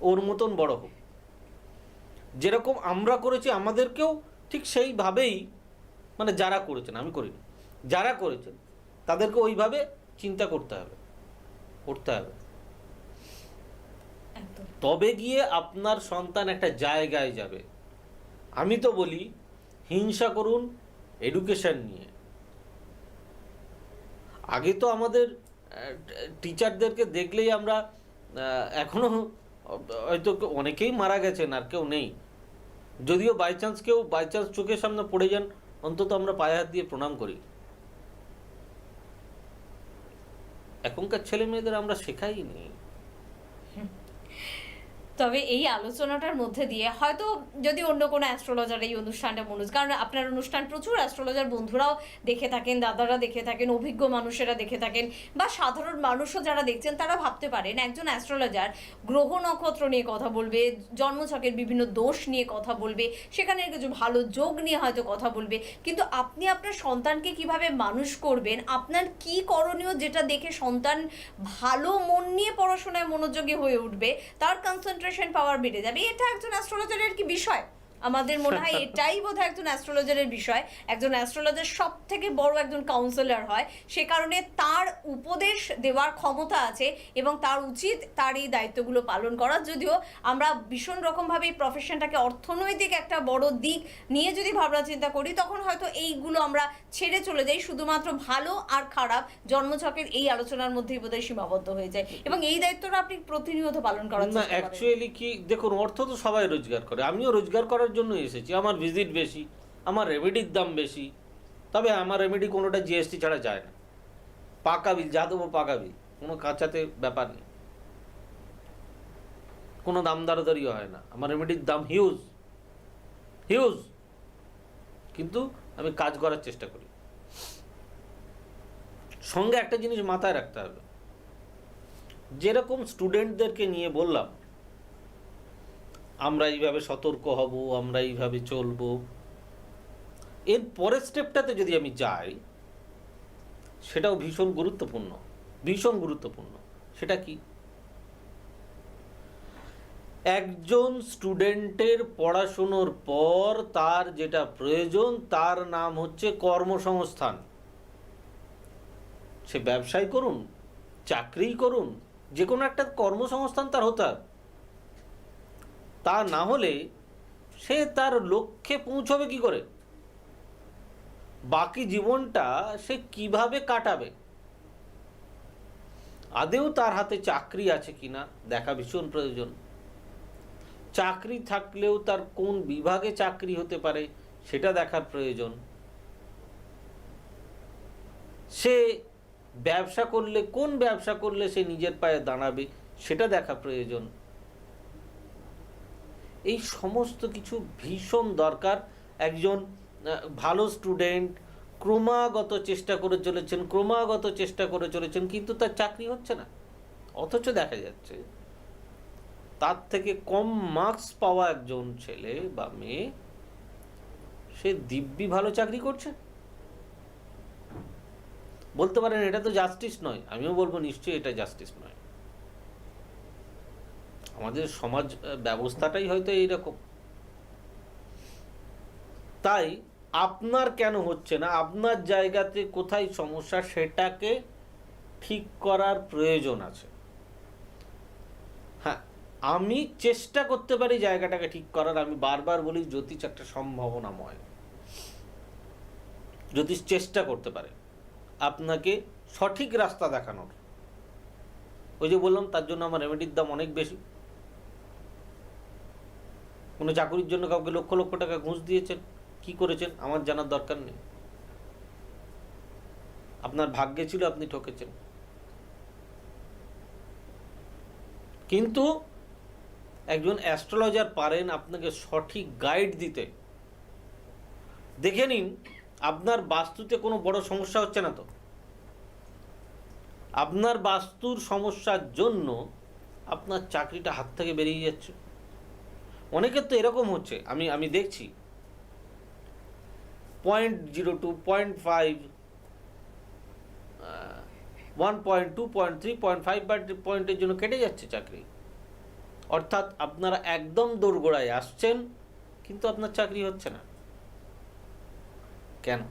ওর মতন বড় হোক। যেরকম আমরা করেছি, আমাদেরকেও ঠিক সেইভাবেই, মানে, যারা করেছেন, আমি করিনি, যারা করেছেন, তাদেরকে ওইভাবে চিন্তা করতে হবে, করতে হবে। একদম। তবে গিয়ে আপনার সন্তান একটা জায়গায় যাবে। আমি তো বলি, হিংসা করুন এডুকেশন নিয়ে। আগে তো আমাদের, আহ, টিচারদেরকে দেখলেই আমরা, আহ, এখনো হয়তো অনেকেই মারা গেছেন, আর কেউ নেই, যদিও বাই চান্স কেউ বাই চান্স চোখের সামনে পড়ে যান, অন্তত আমরা পায়ে হাত দিয়ে প্রণাম করি। এখনকার ছেলে মেয়েদের আমরা শেখাইনি। তবে এই আলোচনাটার মধ্যে দিয়ে হয়তো যদি অন্য কোনো অ্যাস্ট্রোলজার এই অনুষ্ঠানটা মনোজ, কারণ আপনার অনুষ্ঠান প্রচুর অ্যাস্ট্রোলজার বন্ধুরাও দেখে থাকেন, দাদারা দেখে থাকেন, অভিজ্ঞ মানুষেরা দেখে থাকেন, বা সাধারণ মানুষও যারা দেখছেন, তারা ভাবতে পারেন একজন অ্যাস্ট্রোলজার গ্রহ নক্ষত্র নিয়ে কথা বলবে, জন্মছকের বিভিন্ন দোষ নিয়ে কথা বলবে, সেখানে কিছু ভালো যোগ নিয়ে হয়তো কথা বলবে, কিন্তু আপনি আপনার সন্তানকে কিভাবে মানুষ করবেন, আপনার কি করণীয়, যেটা দেখে সন্তান ভালো মন নিয়ে পড়াশোনায় মনোযোগী হয়ে উঠবে, তার কনসেন্ট্রেশন পাওয়ার বেড়ে যাবে, এটা একজন অ্যাস্ট্রোলজারের কি বিষয়? আমাদের মনে হয় এটাই বোধহয় একজন অ্যাস্ট্রোলজারের বিষয়। একজন অ্যাস্ট্রোলজার সব থেকে বড় একজন কাউন্সিলর হয়, সে কারণে তার উপদেশ দেওয়ার ক্ষমতা আছে এবং তার উচিত তার এই দায়িত্বগুলো পালন করা। যদিও আমরা ভীষণ রকমভাবে এই প্রফেশনটাকে অর্থনৈতিক একটা বড় দিক নিয়ে যদি ভাবনা চিন্তা করি, তখন হয়তো এইগুলো আমরা ছেড়ে চলে যাই, শুধুমাত্র ভালো আর খারাপ জন্মছকের এই আলোচনার মধ্যেই বোধহয় সীমাবদ্ধ হয়ে যায়। এবং এই দায়িত্বটা আপনি প্রতিনিয়ত পালন করার না, চেষ্টা করেন। অ্যাকচুয়ালি কি, দেখুন, অর্থ তো সবাই রোজগার করে, আমিও রোজগার করার জন্য এসেছি। আমার ভিজিট বেশি, আমার রেমেডির দাম বেশি, তবে আমার রেমেডি কোনোটা জিএসটি ছাড়া যায় না। পাকা বিল, যা দেবো পাকা বিল, কোনো কাঁচাতে ব্যাপার নেই, কোনো দাম দরাদরিও হয় না। আমার রেমেডির দাম হিউজ, হিউজ, কিন্তু আমি কাজ করার চেষ্টা করি। সঙ্গে একটা জিনিস মাথায় রাখতে হবে, যেরকম স্টুডেন্টদেরকে নিয়ে বললাম, আমরা এইভাবে সতর্ক হব, আমরা এইভাবে চলবো, এর পরের স্টেপটাতে যদি আমি যাই, সেটাও ভীষণ গুরুত্বপূর্ণ, ভীষণ গুরুত্বপূর্ণ। সেটা কি? একজন স্টুডেন্টের পড়াশুনোর পর তার যেটা প্রয়োজন, তার নাম হচ্ছে কর্মসংস্থান। সে ব্যবসায় করুন, চাকরিই করুন, যে কোনো একটা কর্মসংস্থান তার হতে হবে। তা না হলে সে তার লক্ষ্যে পৌঁছবে কি করে? বাকি জীবনটা সে কিভাবে কাটাবে? আদৌ তার হাতে চাকরি আছে কিনা দেখা ভীষণ প্রয়োজন। চাকরি থাকলেও তার কোন বিভাগে চাকরি হতে পারে, সেটা দেখার প্রয়োজন। সে ব্যবসা করলে, কোন ব্যবসা করলে সে নিজের পায়ে দাঁড়াবে, সেটা দেখা প্রয়োজন। এই সমস্ত কিছু ভীষণ দরকার। একজন, আহ, ভালো স্টুডেন্ট ক্রমাগত চেষ্টা করে চলেছেন, ক্রমাগত চেষ্টা করে চলেছেন, কিন্তু তার চাকরি হচ্ছে না। অথচ দেখা যাচ্ছে তার থেকে কম মার্কস পাওয়া একজন ছেলে বা মেয়ে, সে দিব্যি ভালো চাকরি করছে। বলতে পারেন, "এটা তো জাস্টিস নয়।" আমিও বলবো, "নিশ্চয়ই এটা জাস্টিস নয়।" আমাদের সমাজ, আহ, ব্যবস্থাটাই হয়তো এইরকম। তাই আপনার কেন হচ্ছে না, আপনার জায়গাতে কোথায় সমস্যা, সেটাকে ঠিক করার প্রয়োজন আছে। হ্যাঁ, আমি চেষ্টা করতে পারি জায়গাটাকে ঠিক করার। আমি বারবার বলি, জ্যোতিষ একটা সম্ভাবনাময়, জ্যোতিষ চেষ্টা করতে পারে আপনাকে সঠিক রাস্তা দেখানোর। ওই যে বললাম, তার জন্য আমার রেমেডির দাম অনেক বেশি। কোনো চাকুরির জন্য কাউকে লক্ষ লক্ষ টাকা ঘুষ দিয়েছেন, কি করেছেন, আমার জানার দরকার নেই। আপনার ভাগ্যে ছিল, আপনি ঠকেছেন। কিন্তু একজন অ্যাস্ট্রোলজার পারেন আপনাকে সঠিক গাইড দিতে। দেখে নিন, আপনার বাস্তুতে কোনো বড় সমস্যা হচ্ছে না তো? আপনার বাস্তুর সমস্যার জন্য আপনার চাকরিটা হাত থেকে বেরিয়ে যাচ্ছে। অনেকের তো এরকম হচ্ছে, আমি আমি দেখছি, point zero two, point five, one point, two point, three point five পয়েন্টের জন্য কেটে যাচ্ছে চাকরি। অর্থাৎ আপনারা একদম দোরগোড়ায় আসছেন, কিন্তু আপনার চাকরি হচ্ছে না। কেন?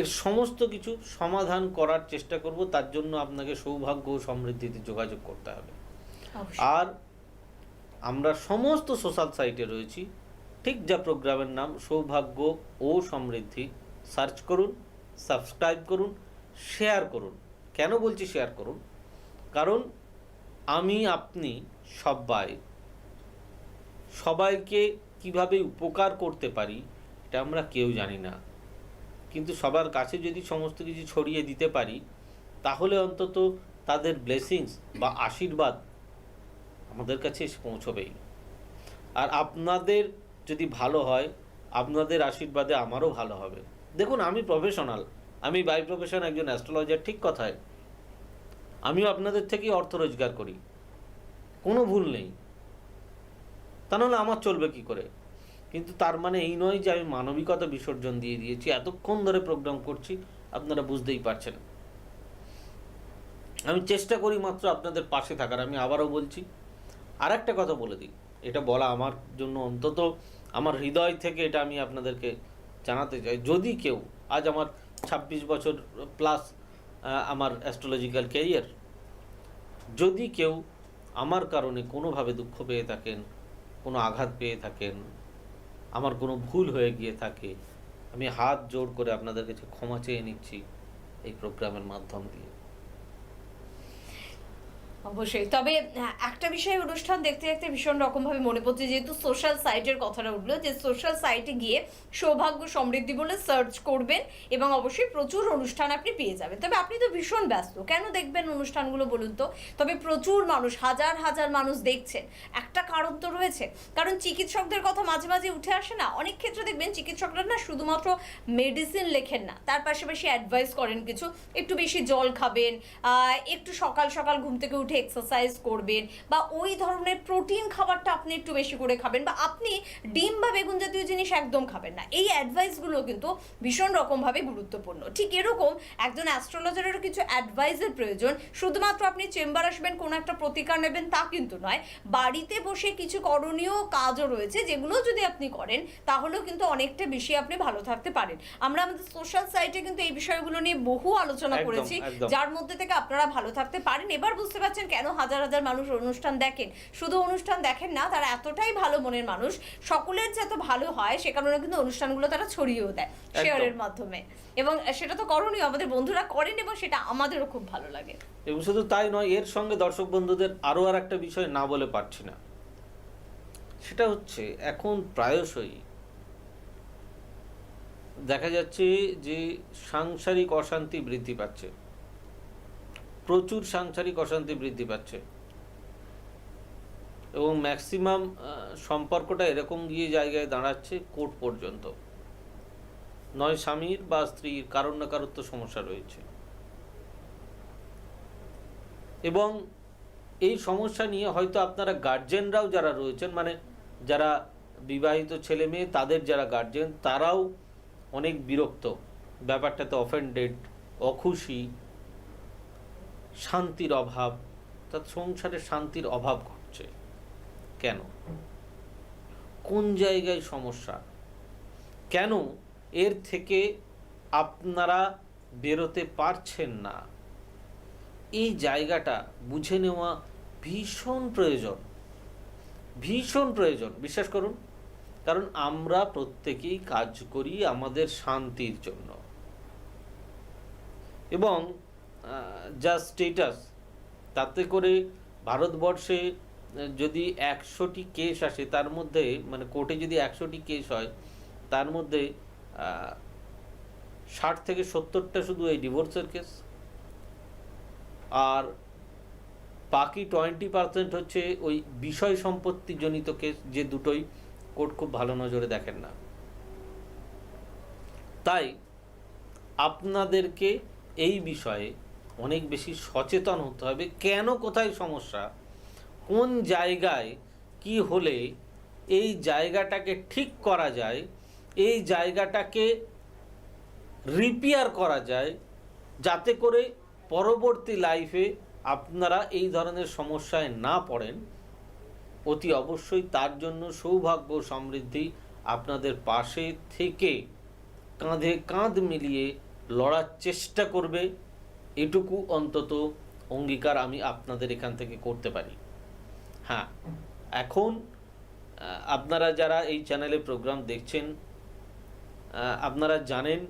এর সমস্ত কিছু সমাধান করার চেষ্টা করব। তার জন্য আপনাকে সৌভাগ্য ও সমৃদ্ধিতে যোগাযোগ করতে হবে। অবশ্যই। আর আমরা সমস্ত সোশ্যাল সাইটে রয়েছি, ঠিক যা প্রোগ্রামের নাম সৌভাগ্য ও সমৃদ্ধি। সার্চ করুন, সাবস্ক্রাইব করুন, শেয়ার করুন। কেন বলছি শেয়ার করুন? কারণ আমি, আপনি সবাই সবাইকে কিভাবে উপকার করতে পারি, এটা আমরা কেউ জানি না। কিন্তু সবার কাছে যদি সমস্ত কিছু ছড়িয়ে দিতে পারি, তাহলে অন্তত তাদের ব্লেসিংস বা আশীর্বাদ আমাদের কাছে এসে পৌঁছবেই। আর আপনাদের যদি ভালো হয়, আপনাদের আশীর্বাদে আমারও ভালো হবে। দেখুন, আমি প্রফেশনাল, আমি বাই প্রফেশন একজন অ্যাস্ট্রোলজার, ঠিক কথায়। আমিও আপনাদের থেকেই অর্থ রোজগার করি, কোনো ভুল নেই। তা নাহলে আমার চলবে কি করে? কিন্তু তার মানে এই নয় যে আমি মানবিকতা বিসর্জন দিয়ে দিয়েছি। এতক্ষণ ধরে প্রোগ্রাম করছি, আপনারা বুঝতেই পারছেন। আমি চেষ্টা করি মাত্র আপনাদের পাশে থাকার। আমি আবারও বলছি, আর একটা কথা বলে দিই, এটা বলা আমার জন্য, অন্তত আমার হৃদয় থেকে এটা আমি আপনাদেরকে জানাতে চাই। যদি কেউ, আজ আমার ছাব্বিশ বছর প্লাস আমার অ্যাস্ট্রোলজিক্যাল ক্যারিয়ার, যদি কেউ আমার কারণে কোনোভাবে দুঃখ পেয়ে থাকেন, কোনো আঘাত পেয়ে থাকেন, আমার কোনো ভুল হয়ে গিয়ে থাকে, আমি হাত জোড় করে আপনাদের কাছে ক্ষমা চেয়ে নিচ্ছি এই প্রোগ্রামের মাধ্যম দিয়ে। অবশ্যই। তবে আহ, একটা বিষয়, অনুষ্ঠান দেখতে দেখতে ভীষণ রকমভাবে মনে পড়ছে, যেহেতু সোশ্যাল সাইটের কথাটা উঠলো, যে সোশ্যাল সাইটে গিয়ে সৌভাগ্য সমৃদ্ধি বলে সার্চ করবেন এবং অবশ্যই প্রচুর অনুষ্ঠান আপনি পেয়ে যাবেন। তবে আপনি তো ভীষণ ব্যস্ত, কেন দেখবেন অনুষ্ঠানগুলো বলুন তো? তবে প্রচুর মানুষ, হাজার হাজার মানুষ দেখছেন, একটা কারণ তো রয়েছে। কারণ চিকিৎসকদের কথা মাঝে মাঝে উঠে আসে না, অনেক ক্ষেত্রে দেখবেন চিকিৎসকরা না শুধুমাত্র মেডিসিন লেখেন না, তার পাশাপাশি অ্যাডভাইস করেন কিছু, একটু বেশি জল খাবেন, আহ, একটু সকাল সকাল ঘুম থেকে উঠে এক্সারসাইজ করবেন, বা ওই ধরনের প্রোটিন খাবারটা আপনি একটু বেশি করে খাবেন, বা আপনি ডিম বা বেগুন জাতীয় জিনিস একদম খাবেন না। এই অ্যাডভাইসগুলো কিন্তু ভীষণ রকমভাবে গুরুত্বপূর্ণ। ঠিক এরকম একজন অ্যাস্ট্রোলজারেরও কিছু অ্যাডভাইসের প্রয়োজন। শুধুমাত্র আপনি চেম্বার আসবেন, কোনো একটা প্রতিকার নেবেন, তা কিন্তু নয়। বাড়িতে বসে কিছু করণীয় কাজও রয়েছে, যেগুলো যদি আপনি করেন, তাহলেও কিন্তু অনেকটা বেশি আপনি ভালো থাকতে পারেন। আমরা আমাদের সোশ্যাল সাইটে কিন্তু এই বিষয়গুলো নিয়ে বহু আলোচনা একদম, করেছি, একদম। যার মধ্যে থেকে আপনারা ভালো থাকতে পারেন। এবার বুঝতে পারছেন কেন হাজার হাজার মানুষ অনুষ্ঠান দেখেন। শুধু অনুষ্ঠান দেখেন না, তারা এতটাই ভালো মনের মানুষ, সকলের যত ভালো হয় সে কারণে কিন্তু অনুষ্ঠানগুলো তারা ছড়িয়েও দেয় একদম। শেয়ারের মাধ্যমে। এবং সেটা তো করণীয়, আমাদের বন্ধুরা করেন এবং সেটা আমাদেরও খুব ভালো লাগে। এবং শুধু তাই নয়, এর সঙ্গে দর্শক বন্ধুদের আরও আর একটা বিষয় না বলে পারছি না। সেটা হচ্ছে, এখন প্রায়শই দেখা যাচ্ছে যে সাংসারিক অশান্তি বৃদ্ধি পাচ্ছে, প্রচুর সাংসারিক অশান্তি বৃদ্ধি পাচ্ছে এবং ম্যাক্সিমাম সম্পর্কটা এরকম গিয়ে জায়গায় দাঁড়াচ্ছে কোর্ট পর্যন্ত। নয় স্বামীর বা স্ত্রীর কারোর না কারোর তো সমস্যা রয়েছে। এবং এই সমস্যা নিয়ে হয়তো আপনারা গার্জেনরাও যারা রয়েছেন, মানে যারা বিবাহিত ছেলে মেয়ে, তাদের যারা গার্জেন, তারাও অনেক বিরক্ত, ব্যাপারটাতে অফেন্ডেড, অখুশি, শান্তির অভাব। তার সংসারে শান্তির অভাব ঘটছে। কেন? কোন জায়গায় সমস্যা? কেন এর থেকে আপনারা বেরোতে পারছেন না? এই জায়গাটা বুঝে নেওয়া ভীষণ প্রয়োজন, ভীষণ প্রয়োজন। বিশ্বাস করুন, কারণ আমরা প্রত্যেকেই কাজ করি আমাদের শান্তির জন্য। এবং আহ, যা স্ট্যাটাস, তাতে করে ভারতবর্ষে আহ, যদি একশোটি কেস আসে, তার মধ্যে, মানে, কোর্টে যদি একশোটি কেস হয়, তার মধ্যে আহ, ষাট থেকে সত্তরটা শুধু এই ডিভোর্সের কেস, আর বাকি টোয়েন্টি পার্সেন্ট হচ্ছে ওই বিষয় সম্পত্তি জনিত কেস, যে দুটোই কোর্ট খুব ভালো নজরে দেখেন না। তাই আপনাদেরকে এই বিষয়ে অনেক বেশি সচেতন হতে হবে। কেন, কোথায় সমস্যা, কোন জায়গায় কি হলে এই জায়গাটাকে ঠিক করা যায়, এই জায়গাটাকে রিপেয়ার করা যায়, যাতে করে পরবর্তী লাইফে আপনারা এই ধরনের সমস্যায় না পড়েন। অতি অবশ্যই তার জন্য সৌভাগ্য সমৃদ্ধি আপনাদের পাশে থেকে কাঁধে কাঁধ মিলিয়ে লড়ার চেষ্টা করবে, এটুকু অন্তত অঙ্গীকার আমি আপনাদের এখান থেকে করতে পারি। হ্যাঁ, এখন আহ, আপনারা যারা এই চ্যানেলে প্রোগ্রাম দেখছেন, আহ, আপনারা জানেন,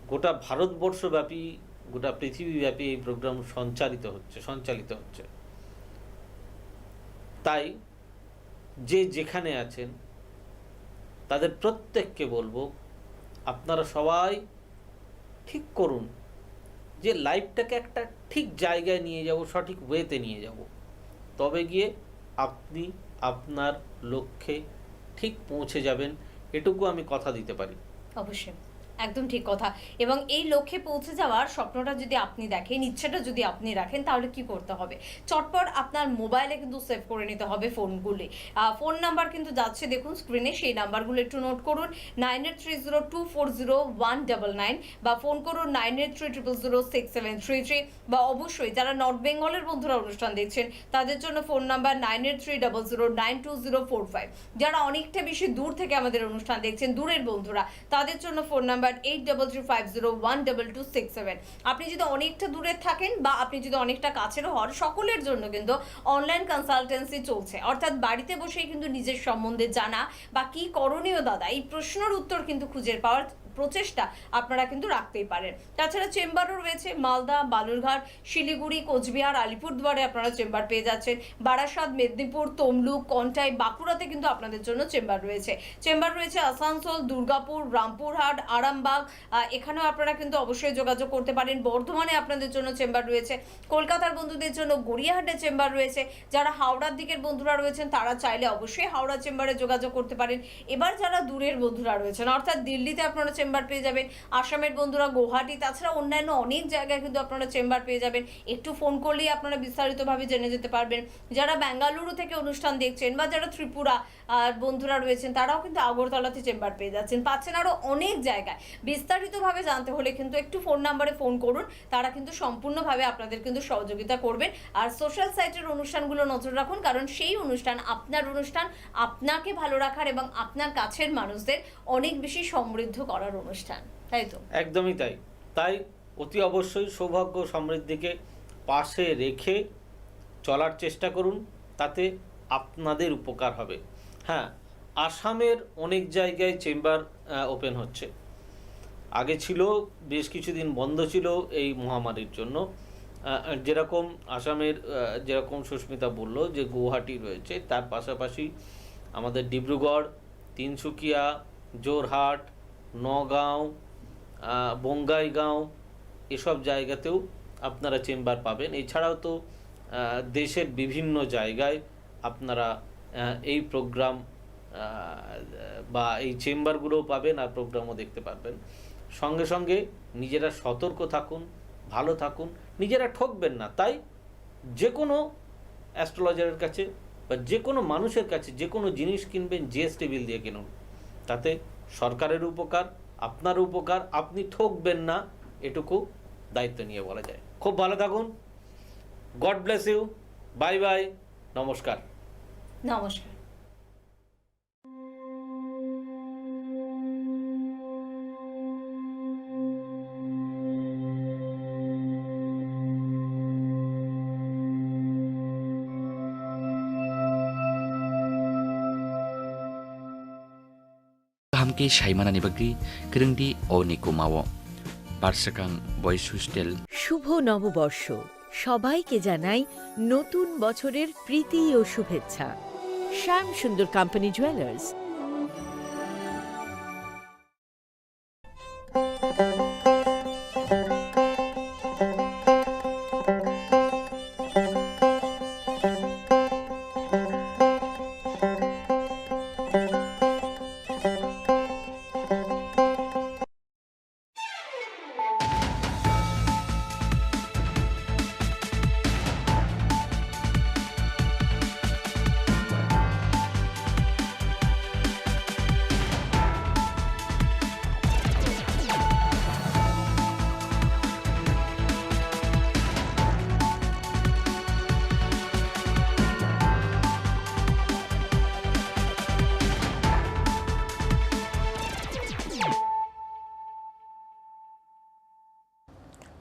গোটা ভারতবর্ষব্যাপী, গোটা পৃথিবীব্যাপী এই প্রোগ্রাম সঞ্চালিত হচ্ছে, সঞ্চালিত হচ্ছে। তাই যে যেখানে আছেন, তাদের প্রত্যেককে বলবো, আপনারা সবাই ঠিক করুন যে লাইফটাকে একটা ঠিক জায়গায় নিয়ে যাব, সঠিক ওয়েতে নিয়ে যাব, তবে গিয়ে আপনি আপনার লক্ষ্যে ঠিক পৌঁছে যাবেন, এটুকু আমি কথা দিতে পারি। অবশ্যই, একদম ঠিক কথা। এবং এই লক্ষ্যে পৌঁছে যাওয়ার স্বপ্নটা যদি আপনি দেখেন, ইচ্ছাটা যদি আপনি রাখেন, তাহলে কি করতে হবে? চটপট আপনার মোবাইলে কিন্তু সেভ করে নিতে হবে ফোনগুলি। আহ, ফোন নাম্বার কিন্তু যাচ্ছে, দেখুন স্ক্রিনে, সেই নাম্বারগুলো একটু নোট করুন, nine eight three zero two four zero one double nine, বা ফোন করুন nine eight three triple zero six seven three three. বা অবশ্যই যারা নর্থ বেঙ্গলের বন্ধুরা অনুষ্ঠান দেখছেন, তাদের জন্য phone number nine eight three double zero nine two zero four five. যারা অনেকটা বেশি দূর থেকে আমাদের অনুষ্ঠান দেখছেন, দূরের বন্ধুরা, তাদের জন্য phone number eight double three five zero one double two six seven. আপনি যদি অনেকটা দূরে থাকেন বা আপনি যদি অনেকটা কাছেরও হন, সকলের জন্য কিন্তু অনলাইন কনসালটেন্সি চলছে, অর্থাৎ বাড়িতে বসেই কিন্তু নিজের সম্বন্ধে জানা বা কি করণীয় দাদা, এই প্রশ্নর উত্তর কিন্তু খুঁজে পাওয়ার প্রচেষ্টা আপনারা কিন্তু রাখতেই পারেন। তাছাড়া চেম্বারও রয়েছে মালদা, বালুরঘাট, শিলিগুড়ি, কোচবিহার, আলিপুরদুয়ারে আপনারা চেম্বার পেয়ে যাচ্ছেন। বারাসাত, মেদিনীপুর, তমলুক, কন্টাই, বাঁকুড়াতে কিন্তু আপনাদের জন্য চেম্বার রয়েছে। চেম্বার রয়েছে আসানসোল, দুর্গাপুর, রামপুরহাট, আরামবাগ, আহ, এখানেও আপনারা কিন্তু অবশ্যই যোগাযোগ করতে পারেন। বর্ধমানে আপনাদের জন্য চেম্বার রয়েছে। কলকাতার বন্ধুদের জন্য গড়িয়াহাটে চেম্বার রয়েছে। যারা হাওড়ার দিকের বন্ধুরা রয়েছেন, তারা চাইলে অবশ্যই হাওড়া চেম্বারে যোগাযোগ করতে পারেন। এবার যারা দূরের বন্ধুরা রয়েছেন, অর্থাৎ দিল্লিতে আপনারা চেম্বার পেয়ে যাবেন, আসামের বন্ধুরা গুয়াহাটি, তাছাড়া অন্যান্য অনেক জায়গায় কিন্তু আপনারা চেম্বার পেয়ে যাবেন। একটু ফোন করলেই আপনারা বিস্তারিতভাবে জেনে যেতে পারবেন। যারা বেঙ্গালুরু থেকে অনুষ্ঠান দেখছেন বা যারা ত্রিপুরা আর বন্ধুরা রয়েছেন, তারাও কিন্তু আগরতলাতে চেম্বার পেয়ে যাচ্ছেন, পাচ্ছেন আরও অনেক জায়গায়। বিস্তারিতভাবে জানতে হলে কিন্তু একটু ফোন নাম্বারে ফোন করুন, তারা কিন্তু সম্পূর্ণভাবে আপনাদের কিন্তু সহযোগিতা করবেন। আর সোশ্যাল সাইটের অনুষ্ঠানগুলো নজর রাখুন, কারণ সেই অনুষ্ঠান আপনার অনুষ্ঠান, আপনাকে ভালো রাখার এবং আপনার কাছের মানুষদের অনেক বেশি সমৃদ্ধ করার অনুষ্ঠান, তাই তো? একদমই তাই। তাই অতি অবশ্যই সৌভাগ্য সমৃদ্ধিকে পাশে রেখে চলার চেষ্টা করুন, তাতে আপনাদের উপকার হবে। হ্যাঁ, আসামের অনেক জায়গায় চেম্বার, আহ, ওপেন হচ্ছে। আগে ছিল, বেশ কিছুদিন বন্ধ ছিল এই মহামারীর জন্য। আহ, যেরকম আসামের, আহ, যেরকম সুস্মিতা বলল যে গুয়াহাটি রয়েছে, তার পাশাপাশি আমাদের ডিব্রুগড়, তিনসুকিয়া, যোরহাট, নগাঁও, আহ, বঙ্গাইগাঁও, এসব জায়গাতেও আপনারা চেম্বার পাবেন। এছাড়াও তো, আহ, দেশের বিভিন্ন জায়গায় আপনারা, আহ, এই প্রোগ্রাম, আহ, বা এই চেম্বারগুলোও পাবেন আর প্রোগ্রামও দেখতে পারবেন। সঙ্গে সঙ্গে নিজেরা সতর্ক থাকুন, ভালো থাকুন, নিজেরা ঠকবেন না। তাই যে কোনো অ্যাস্ট্রোলজারের কাছে বা যে কোনো মানুষের কাছে যে কোনো জিনিস কিনবেন, জিএসটি বিল দিয়ে কিনুন, তাতে সরকারের উপকার, আপনার উপকার, আপনি ঠকবেন না, এটুকু দায়িত্ব নিয়ে বলা যায়। খুব ভালো থাকুন, God bless you, bye bye, নমস্কার। নমস্কার। Kaham khe saimanani bagwi kwrwngdi o ni kumao. Barsakang Boys Hostel. শুভ নববর্ষ। সবাইকে জানাই নতুন বছরের প্রীতি ও শুভেচ্ছা। শ্যাম সুন্দর company jewellers.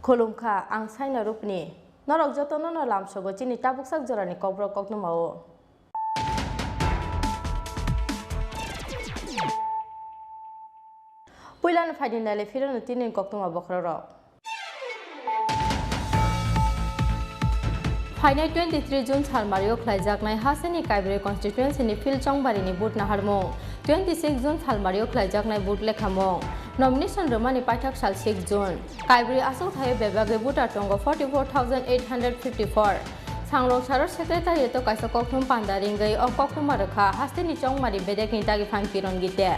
Khulumkha, ang Saina Rupni. Norok jotono no lamsogo chini tabuksak jorani kokborok koktwmao. Puilano phaidi naile phirano tini koktwma bokhorok. Phainai twenty-three June salmario khlaijaknai hasteni Kaibroi constituency ni field Chongbari ni vote naharmung, twenty-six June salmario khlaijaknai vote lekhamung, nomination rwmani paithak sal six June. Kaibroi aswk thaio bebagwi voter tongo forty-four thousand eight hundred fifty-four. Sangrong saro secretariat o kaisa kokthum panda ringwi o koktwma rwkha hasteni Chongmari bedekni dagi phan Kiron Gite.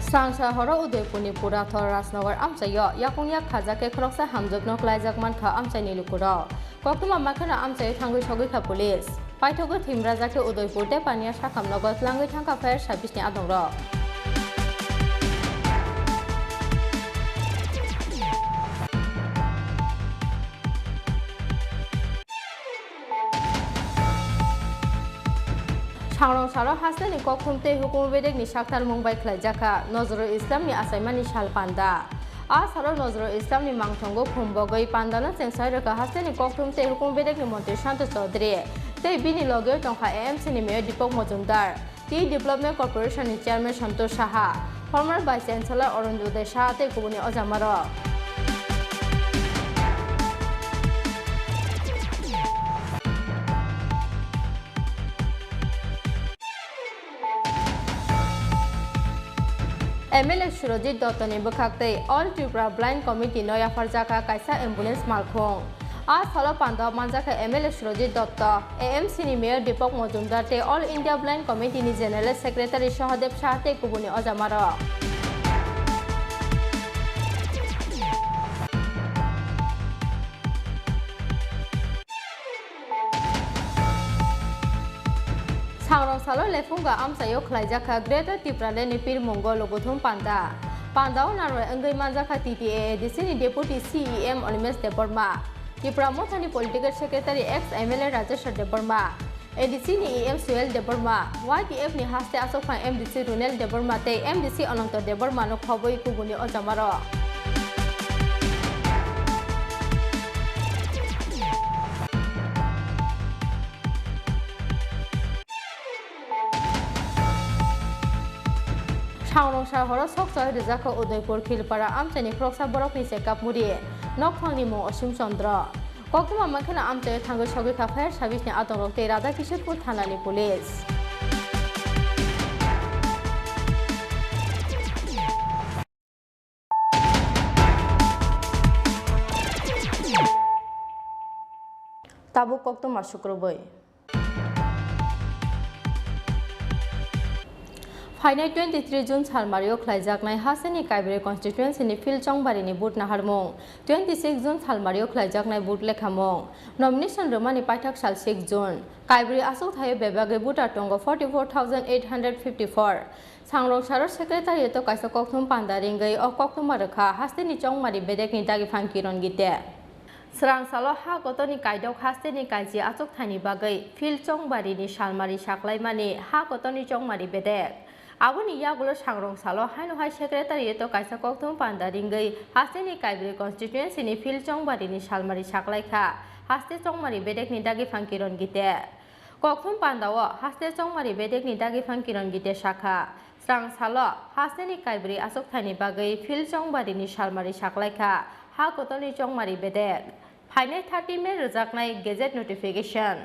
Srangsa horo Udaipurni Purathor Rajnagar amchaio yakung yak khajak khe khoroksa hamjwkno klaijak mankha amchaini lukurok. Koktwma makheno amchaio thangwi sogwi kha police. Paithogwi thwimrajak khe Udaipur tei Paniya sakhamnogo tlangwi thangkha fire service ni adongrok. Sangrong salo hasteni kokthum tei hukumu bedekni saktarmung bai khlaijakha Nozrul Islamni achaimani sal panda. A salo Nozrul Islamni mangthongo khum bogwi pandano chengsai rwkha hasteni kokthum tei hukumu bedekni montri Santosh Chaudhary tei bini logeo tongkha A M C ni mayor Deepak Majumdar. Tea Development Corporation ni Chairman Santosh Saha, former Vice Chancellor Arun Uday Saha tei kubuni ojamarok. M L A Surojit Dotto ni bwkhak tei All Tripura Blind Committee no yapharjakha kaisa ambulance malkhung. A salo pandao manjakha M L A Surojit Dotto, A M C ni Mayor Deepak Majumdar tei All India Blind Committee ni General Secretary Sahadev Shah tei kubuni ojamarok. Sangrong salo Lephunga amchaio khlaijakha Greater Tipraland ni pirmungo lukuthum panda. Pandao narwai wngwi manjakha T T A A D C ni Deputy C E M Animesh Debbarma, Tipra Mothani Political Secretary ex M L A Rajeshwar Debbarma, A D C ni E M Suel Debbarma, Y T F ni haste achukphang M D C Runel Debbarma tei M D C Ananto Debbarma no khobwi kubuni ojamarok. Sangrong sahoro sok choi rijak kha Udaipur Khilpara amchaini khoroksa borokni chekap muri. Nokphangni mung Osim Chandra. Koktwma mankhe no amchaio thangwi sogwi kha fire service ni adongrok tei Radha Kishorpur thana ni police. Tabuk koktwma sukrubwi. Phainai twenty-three June salmario khlaijaknai hasteni Kaibroi constituency ni field Chongbari ni vote naharmung, twenty-six June salmario khlaijaknai vote lekhamung, nomination rwmani paithak sal six June. Kaibroi aswk thaio bebagwi voter tongo forty-four thousand eight hundred fifty-four. Sangrong saro secretariat o kaisa kokthum panda ringwi o koktwma rwkha hasteni Chongmari bedekni dagi phan Kiron Gite. Srang salo ha kotorni kaidok hasteni kaiji achuk thaini bagwi field Chongbari ni salmari saklaimani ha kotorni Chongmari bedek. Aboni yagulo sangrong salo haino hai secretariat o kaisa kokthum panda ringwi hasteni Kaibroi constituency ni field Chongbari ni salmari saklaikha haste Chongmari bedekni dagi phan Kiron Gite. Kokthum pandao haste Chongmari bedekni dagi phan Kiron Gite sakha, srang salo hasteni Kaibroi achuk thaini bagwi field Chongbari ni salmari saklaikha ha kotorni Chongmari bedek. Phainai thirty May rwjaknai gazette notification.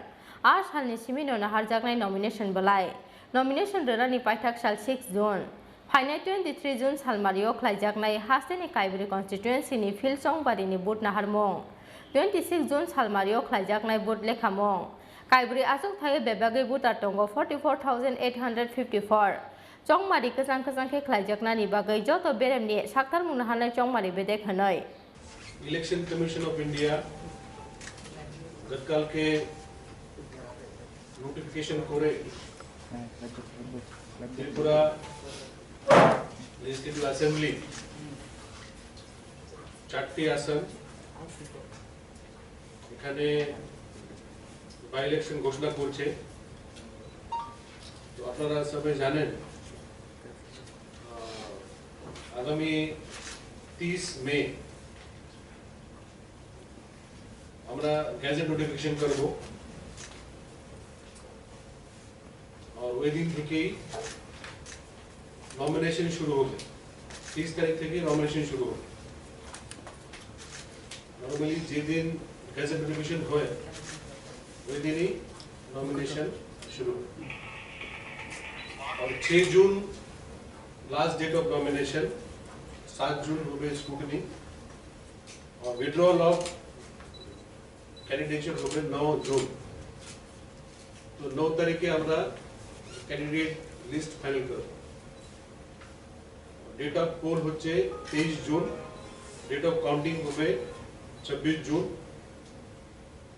A salni simino naharjaknai nomination bwlai. Nomination rwnani paithak sal six June. Phainai twenty-three June salmario khlaijaknai hasteni Kaibroi constituency ni field Chongbari ni vote naharmung. Twenty-six June salmario khlaijaknai vote lekhamung. Kaibroi achuk thaio bebagwi voter tongo forty-four thousand eight hundred fifty-four. Chongmari kwchang kwchang khe khlaijaknani bagwi joto beremni saktarmung naharnai Chongmari bedek hwnwi. Election Commission of India গতকালকে নোটিফিকেশন করে Tripura legislative assembly চারটি আসন, এখানে by election ঘোষণা করছে। তো আপনারা সবাই জানেন, আহ, আগামী তিরিশ মে আমরা গেজেট নোটিফিকেশন করব। আর ওই দিন থেকেই নমিনেশন শুরু হবে। তিরিশ তারিখ থেকে নমিনেশন শুরু হবে। নর্মালি যেদিন গেজেট নোটিফিকেশন হয়, ওই দিনই নমিনেশন শুরু হয়। আর ছয় জুন লাস্ট ডেট অফ নমিনেশন। সাত জুন হবে স্ক্রুটিনি। আর উইথড্রয়াল অফ ক্যান্ডিডেটস হবে ন জুন। তো ন তারিখে আমরা ক্যান্ডিডেট লিস্ট ফাইনাল করব। ডেট অফ পোল হচ্ছে তেইশ জুন, ডেট অফ কাউন্টিং হবে চব্বিশ জুন।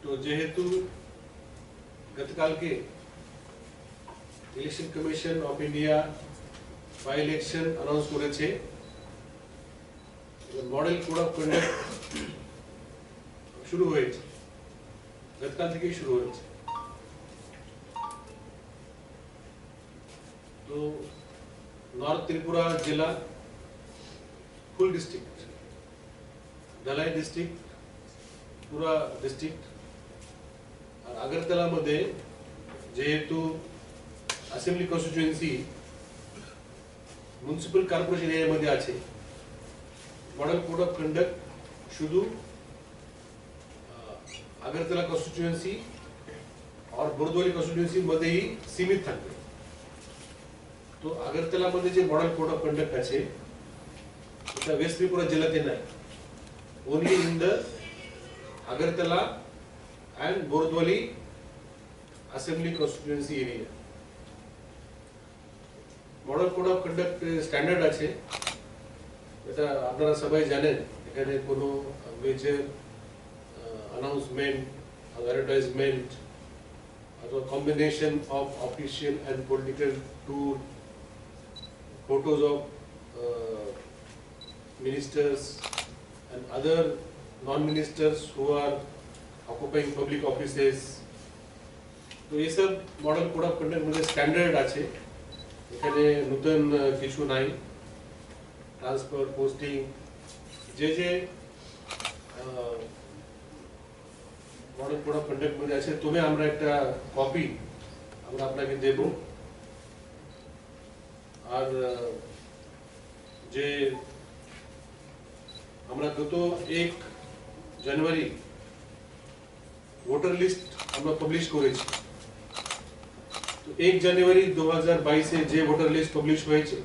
তো যেহেতু গতকালকে election commission of India by election announce করেছে, মডেল কোড অফ কন্ডাক্ট শুরু হয়েছে, গতকাল থেকেই শুরু হয়েছে। তো নর্থ ত্রিপুরা জেলা ফুল ডিস্ট্রিক্ট, ধলাই ডিস্ট্রিক্ট, পুরা ডিস্ট্রিক্ট, আর আগরতলার মধ্যে যেহেতু অ্যাসেম্বলি কনস্টিটিউয়েন্সি মিউনিসিপ্যাল কর্পোরেশন এরিয়ার মধ্যে আছে, মডেল কোড অফ কন্ডাক্ট শুধু আহ, আগরতলা কনস্টিটিউয়েন্সি আর বরদোয়ালি কনস্টিটিউয়েন্সির মধ্যেই সীমিত থাকবে। তো আগরতলার মধ্যে যে মডেল কোড অফ কন্ডাক্ট আছে, এটা ওয়েস্ট ত্রিপুরা জেলাতে নাই, only in the Agartala and Bordwali assembly constituency area. Model code of conduct standard আছে, এটা আপনারা সবাই জানেন। এখানে কোনো মেজর অ্যানাউন্সমেন্ট, অ্যাডভার্টাইজমেন্ট অথবা combination of official and political tour, photos of ministers and other non-ministers who are occupying public offices, তো এইসব মডেল কোড অফ কন্ডাক্ট মধ্যে স্ট্যান্ডার্ড আছে। এখানে নতুন আহ, কিছু নাই। ট্রান্সফার, পোস্টিং, যে যে মডেল কোড অফ কন্ডাক্ট মধ্যে আছে, তবে আমরা একটা কপি আমরা আপনাকে দেব। আর আহ, যে আমরা গত এক জানুয়ারি ভোটার লিস্ট আমরা পাবলিশ করেছি। তো এক জানুয়ারি দু হাজার বাইশে যে ভোটার লিস্ট পাবলিশ হয়েছে,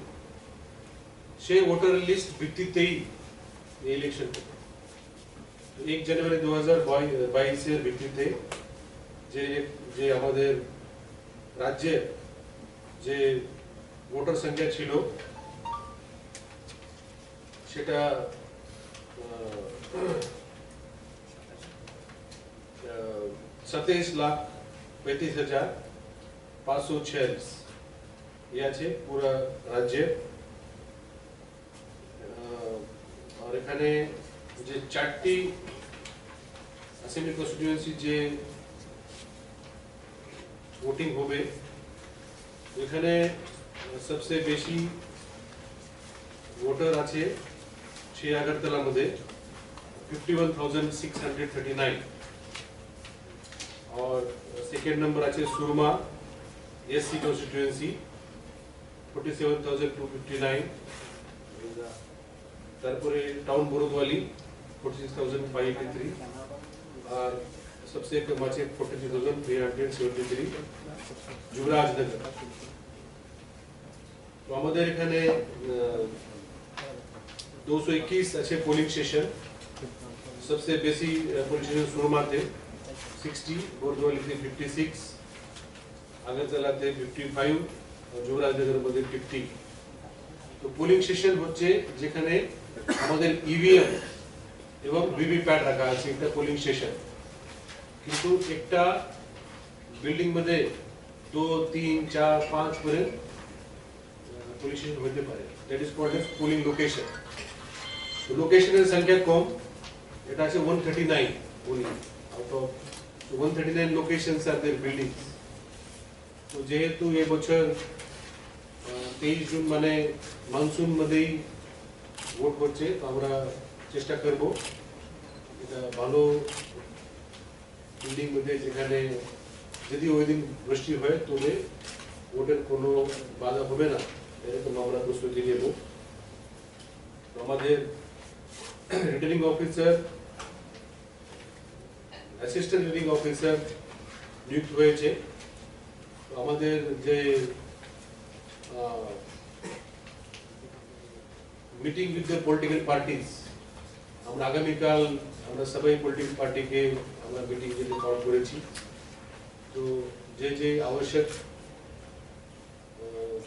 সেই ভোটার লিস্ট ভিত্তিতেই ইলেকশন হবে। এক জানুয়ারি দু হাজার বাইশের ভিত্তিতে যে, যে আমাদের রাজ্যের যে ভোটার সংখ্যা ছিল, সেটা আহ, আহ, সাতাইশ লাখ পঁয়ত্রিশ হাজার পাঁচশো ছিয়াল্লিশ ইয়ে আছে পুরা রাজ্যে। আহ, আর এখানে যে চারটি অ্যাসেম্বলি কনস্টিটিউয়েন্সি যে ভোটিং হবে, এখানে সবচেয়ে বেশি ভোটার আছে সেই আগরতলার মধ্যে, fifty one thousand six hundred thirty nine. আর সেকেন্ড নম্বর আছে Surma SC constituency, forty seven thousand two fifty nine. তারপরে town Bardowali, forty six thousand five eighty three. আর সবচেয়ে কম আছে forty three thousand three hundred seventy three, Jubarajnagar. তো আমাদের এখানে দুশো একুশ আছে পোলিং স্টেশন। সবচেয়ে বেশি পোলিং স্টেশন সুরমাতে সিক্সটি, বরদোয়ালিতে ফিফটি সিক্স, আগরতলাতে ফিফটি ফাইভ, যুবরাজনগরের মধ্যে ফিফটি। তো পোলিং স্টেশন হচ্ছে যেখানে আমাদের ইভিএম এবং ভিভিপ্যাট রাখা আছে, একটা পোলিং স্টেশন। কিন্তু একটা বিল্ডিং মধ্যে দু, তিন, চার, পাঁচ করে পোলিং স্টেশন হতে পারে। That is called as polling location. তো লোকেশনের সংখ্যা কম, এটা আছে one thirty nine polling out of One thirty nine locations are their buildings. তো যেহেতু এবছর তেইশ জুন মানে মনসুন মধ্যেই ভোট হচ্ছে, তো আমরা চেষ্টা করব এটা ভালো বিল্ডিং মধ্যে, যেখানে যদি ওই দিন বৃষ্টি হয় তবে ভোটের কোনো বাধা হবে না, এরকম আমরা প্রস্তুতি নেব। তো আমাদের returning officer, assistant returning officer নিযুক্ত হয়েছে। তো আমাদের যে meeting with the political parties, আমরা আগামীকাল আমরা সবাই পলিটিক্যাল পার্টিকে আমরা মিটিং যেতে কল করেছি। তো যে যে আবশ্যক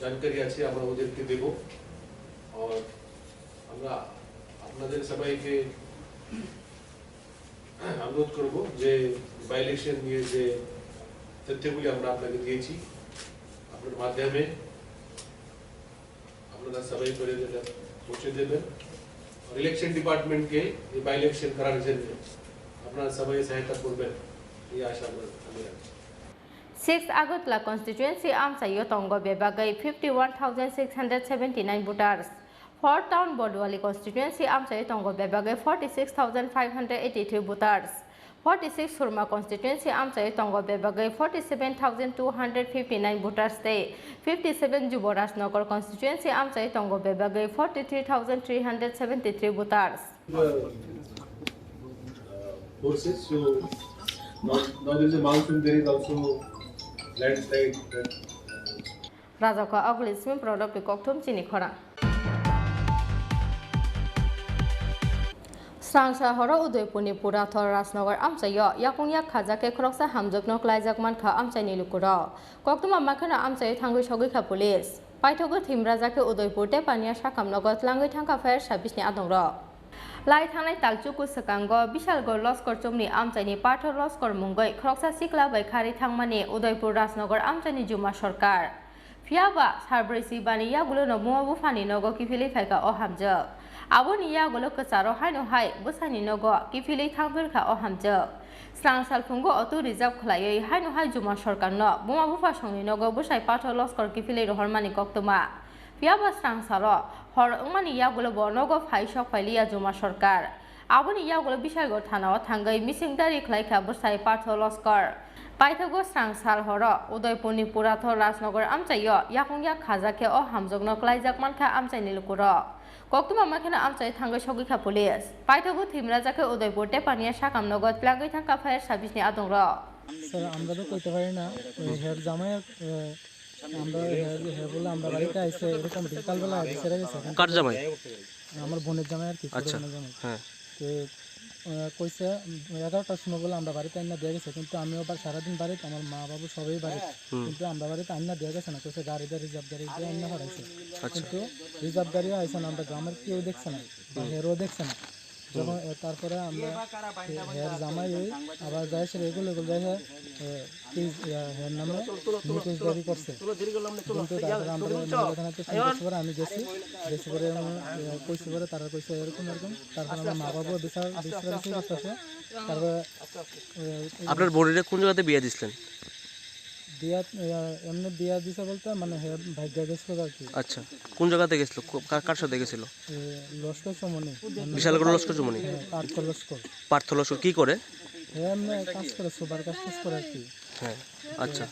জানকারি আছে আমরা ওদেরকে দেব। আর আমরা আপনাদের সবাইকে অনুরোধ করব যে বাই ইলেকশন নিয়ে যে তথ্যগুলি আমরা আপনাকে দিয়েছি, আপনার মাধ্যমে আপনারা সবাই করে এটা পৌঁছে দেবেন। আর ইলেকশন ডিপার্টমেন্টকে এই বাই ইলেকশন করার জন্য আপনারা সবাই সহায়তা করবেন, এই আশা আমরা, আমি রাখছি। Six Agartala constituency amchaio tongo bebagwi fifty one thousand six hundred seventy nine voters. Four Town Borduali constituency amchaio tongo bebagwi forty six thousand five hundred eighty three voters. Forty six Surma constituency amchaio tongo bebagwi forty seven thousand two hundred fifty nine voters tei fifty seven Juborajnagar constituency amchaio tongo bebagwi forty three thousand three hundred seventy three voters. Forces, so now, now there is a monsoon, there is also landslide. Rajako Aguli Simi Product Kokthum Chini Khorang. Srangsa horo Udaipurni Purathor Rajnagar amchaio yakung yak khajakhe khoroksa hamjakno klaijak mankha amchaini lukurok. Koktwma makheno amchaio thangwi sogwikha police. Paithogo thimrajak khe Udaipur tei Paniya sakamnogo tlangwi thangkha fire service ni adongrok. Lai thangnai talchuku swkango Bishalgarh Loskor chomni amchaini Pathor Loskor mungwi khoroksa sikla bai kharwi thangmani Udaipur Rajnagar amchaini Juma Sarkar. Phiyaba salbrwi swibani yagulono buma buphani nogo kiphilwi phaikha o hamjwk. Aboni yagulo kwcharo haino hai bwsani nogo kiphilwi thangphirkha o hamjwk. Srang salphungo auto reserve khwlaiwi haino hai Juma Sarkarno buma bupha songni nogo bwsai Pathor Loskor kiphilwi rohormani koktwma. Phiyaba srang salo hor wngmani yagulo bo nogo phai sok phailiya Juma Sarkar. Aboni yagulo Bishalgarh thanao thangwi misingdari khlaikha bwsai Pathor Loskor. Paithago srang sal horo Udaipurni Purathor Rajnagar amchaio yakung yak khajakhe o hamjwkno klaijak mankha amchaini lukurok. Koktwma makheno amchai thangwi sogwikha police. Paithago thimrajak khe Udaipur tei Paniya sakamnogo tlangwi thangkha fire service ni adongrok. Sir, আমরা তো কইতে পারি না। ওই হের জামাই, আহ, আমরা হের, হের বলে আমরা বাড়িতে আইছে, এরকম বিকালবেলা আইছে, ঠিক আছে? কার জামাই? আমার বোনের জামাই আর কি, ছোট আচ্ছা। বোনের জামাই। হ্যাঁ। তো, আহ, কইছে, উম, এগারোটার সময় বলে আমরা বাড়িতে আইনা দিয়ে গেছে, কিন্তু আমি আবার সারাদিন বাড়িতে, আমার মা বাবু সবাই বাড়িতে, হুম। কিন্তু আমরা বাড়িতে আইনা দিয়ে গেছে না, কইছে গাড়ি দিয়ে রিজার্ভ গাড়ি দিয়ে আইনা হরাইছে। আচ্ছা। কিন্তু রিজার্ভ গাড়িও আইছে না, আমরা গ্রামের কেউ দেখছে না, বা হুম। হেরও দেখছে না। যখন, এ, তারপরে আমরা হে-, হের জামাই ওই আবার যাই সে রেগুলার রেগুলার যাই সে, এ, কেস, ইয়া, হের নামে নিখোঁজ দাবি করছে। কিন্তু তারপরে আমরা মহিলা থানাতে ফোন করছি পরে আমি গেছি, গেছি পরে আমার, এ, কইছি পরে তারা কইছে এরকম এরকম। তারপরে আমার মা বাবু বিচার, বিচার করছে। তারপরে, এ, আপনার বোনেরে কোন জায়গাতে বিয়ে দিছিলেন? বিয়া, ইয়া, এমনি বিয়া দিছে বলতে মানে হে ভাগ্য গেছিল আর কি। আচ্ছা, কোন জায়গাতে গেছিল? কো-, কার, কার সাথে গেছিল? এ, লস্কর চমনি। বিশালগড় লস্কর চমনি? হ্যাঁ, পার্থ লস্কর। পার্থ লস্কর কি করে? হে এমনি কাজ করে, সুপার কাজ টাজ করে আর কি। হ্যাঁ, আচ্ছা।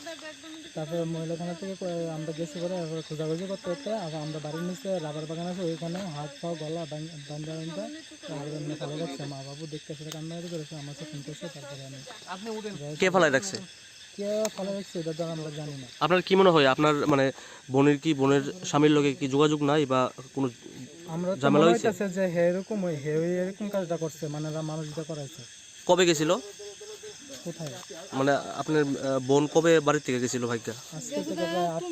তারপরে মহিলা থানা থেকে কয়ে-, আমরা গেছি করে এবার খোঁজাখুঁজি করতে করতে আবার আমরা বাড়ির নিচে রাবার বাগান আছে, ওইখানে হাত পা গলা বান-, বান্ধা বান্ধা তারপরে এমনি ফেলে রাখছে। মা বাবু দেখতে সেটা কান্নাকাটি করেছে, আমার সাথে ফোন করছে, তারপরে আমি কে ফালাই রাখছে? কে ফেলে রাখছে এটা তো আমরা জানি না। আপনার কি মনে হয়, আপনার মানে বোনের কি, বোনের স্বামীর লগে কি যোগাযোগ নাই বা কোনো আমরা তো ঝামেলা মনে হয়েছে? হইতাছে যে হে এরকম ওই, হে ওই এরকম কাজটা করছে, মানে রা-, মানুষ এটা করাইছে। কবে গেছিল? কোথায়? মানে আপনার আহ, বোন কবে বাড়ি থেকে গেছিল ভাইকা? আজকে থেকে প্রায় আট,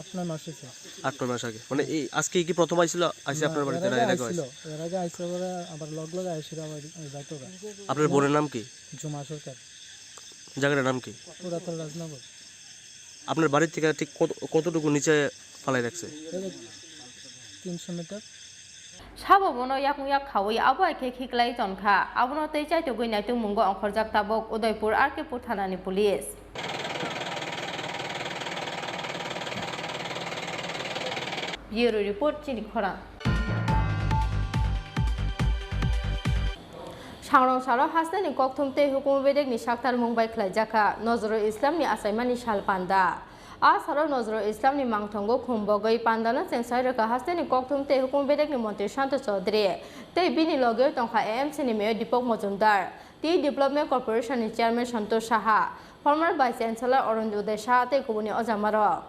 আট নয় মাস হয়েছে। আট নয় মাস আগে। মানে এই আজকে কি প্রথম আইছিল, আইসে আপনার এর বাড়িতে না আগে এর আগে আইছিল, আইসে? এর আগে আইসে পরে আবার লগ লগে আইসে আবার যাইতো গা। আপনার বোনের নাম কি? জুমা সরকার, জায়গাটার নাম কি? পুরাতন রাজনগর। আপনার বাড়ি থেকে ঠিক কত, কতটুকু নিচে ফালাই রাখছে? এই যে তিনশো metre. Thabo bono yakung yak khaui abo hai khe khiklai tonkha. Abono tei chaitugwi naitugmungo ongkhorjak tabuk Udaipur R K Pur thanani police. Bureau report, chini khorang. Sangrong salo hasteni kokthum tei hukumu bedekni saktarmung bai khlaijakha Nozrul Islamni achaimani sal panda. A salo Nozrul Islamni mangthongo khum bogwi pandano chengsai rwkha hasteni kokthum tei hukumu bedekni montri Santa Chaudhary tei bini logewi tongkha A M C ni mayor Deepak Majumdar, Tea Development Corporation ni chairman Santosh Saha, former vice chancellor Arun Uday Saha tei kubuni ojamarok.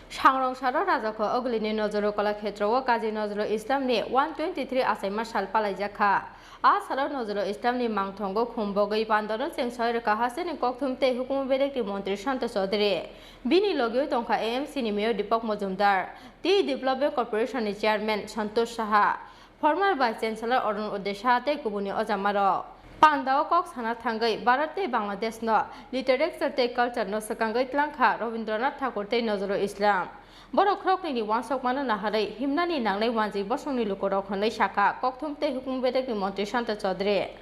Sangrong salo Rajakho Ogulini Nozrul Kolakhetro o Kazi Nozrul Islamni one twenty three achaima sal palaijak kha. A salo Nozrul Islamni mangthongo khum bogwi pandano chengsai rwkha hasteni kokthum tei hukumu bedekni montri Santa Chaudhary. Bini logewi tongkha A M C ni mayor Deepak Majumdar, Tea Development Corporation ni chairman Santosh Saha, former vice chancellor Arun Uday Saha tei kubuni ojamarok. Pandao kok sana thangwi Bharat tei Bangladeshno literature tei culture no swkangwi tlangkha Rabindranath Thakur tei Nozrul Islam. Borok khoroknwini uansukmano naharwi himnani nangnai wanjwi bosongni lukurok hwnwi sakha kokthum tei hukumu bedekni montri Santa Chaudhary.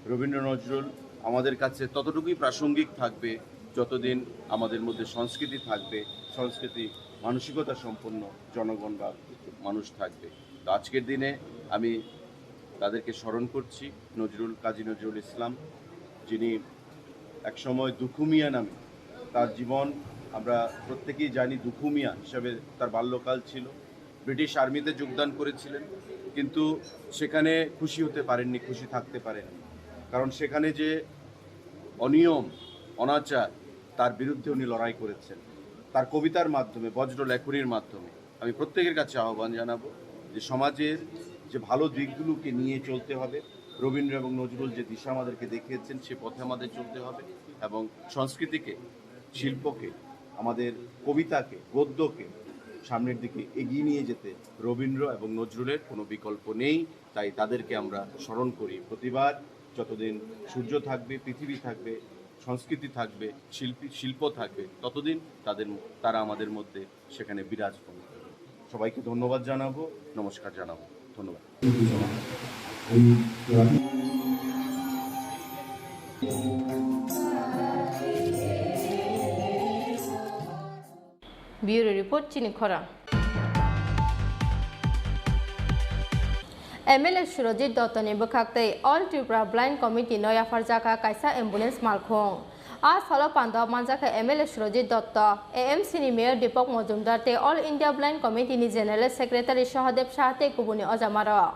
Rabindra Nazrul আমাদের কাছে ততটুকুই প্রাসঙ্গিক থাকবে যতদিন আমাদের মধ্যে সংস্কৃতি থাকবে, সংস্কৃতি মানসিকতা সম্পন্ন জনগণ বা মানুষ থাকবে। তো আজকের দিনে আমি তাদেরকে স্মরণ করছি, নজরুল, কাজী নজরুল ইসলাম, যিনি একসময় দুখু মিয়া নামে তার জীবন, আমরা প্রত্যেকেই জানি দুখু মিয়া হিসাবে তার বাল্যকাল ছিল। ব্রিটিশ আর্মিতে যোগদান করেছিলেন, কিন্তু সেখানে খুশি হতে পারেননি, খুশি থাকতে পারেননি, কারণ সেখানে যে অনিয়ম, অনাচার, তার বিরুদ্ধে উনি লড়াই করেছেন। তার কবিতার মাধ্যমে, বজ্র লেখনীর মাধ্যমে আমি প্রত্যেকের কাছে আহ্বান জানাবো যে সমাজের যে ভালো দিকগুলোকে নিয়ে চলতে হবে, রবীন্দ্র এবং নজরুল যে দিশা আমাদেরকে দেখিয়েছেন সে পথে আমাদের চলতে হবে এবং সংস্কৃতিকে, শিল্পকে, আমাদের কবিতাকে, গদ্যকে সামনের দিকে এগিয়ে নিয়ে যেতে রবীন্দ্র এবং নজরুলের কোনো বিকল্প নেই। তাই তাদেরকে আমরা স্মরণ করি প্রতিবার, যতদিন সূর্য থাকবে, পৃথিবী থাকবে, সংস্কৃতি থাকবে, শিল্পী, শিল্প থাকবে, ততদিন তাদের, তারা আমাদের মধ্যে সেখানে বিরাজমান করবে। সবাইকে ধন্যবাদ জানাবো, নমস্কার জানাবো। ধন্যবাদ। Bureau report, chini khorang. M L A Surojit Dotto ni bwkhak tei All Tripura Blind Committee no yapharjakha kaisa ambulance malkhung. A salo pandao manjakha M L A Surojit Dotto, A M C ni Mayor Deepak Majumdar tei All India Blind Committee ni General Secretary Sahadev Saha tei kubuni ojamarok.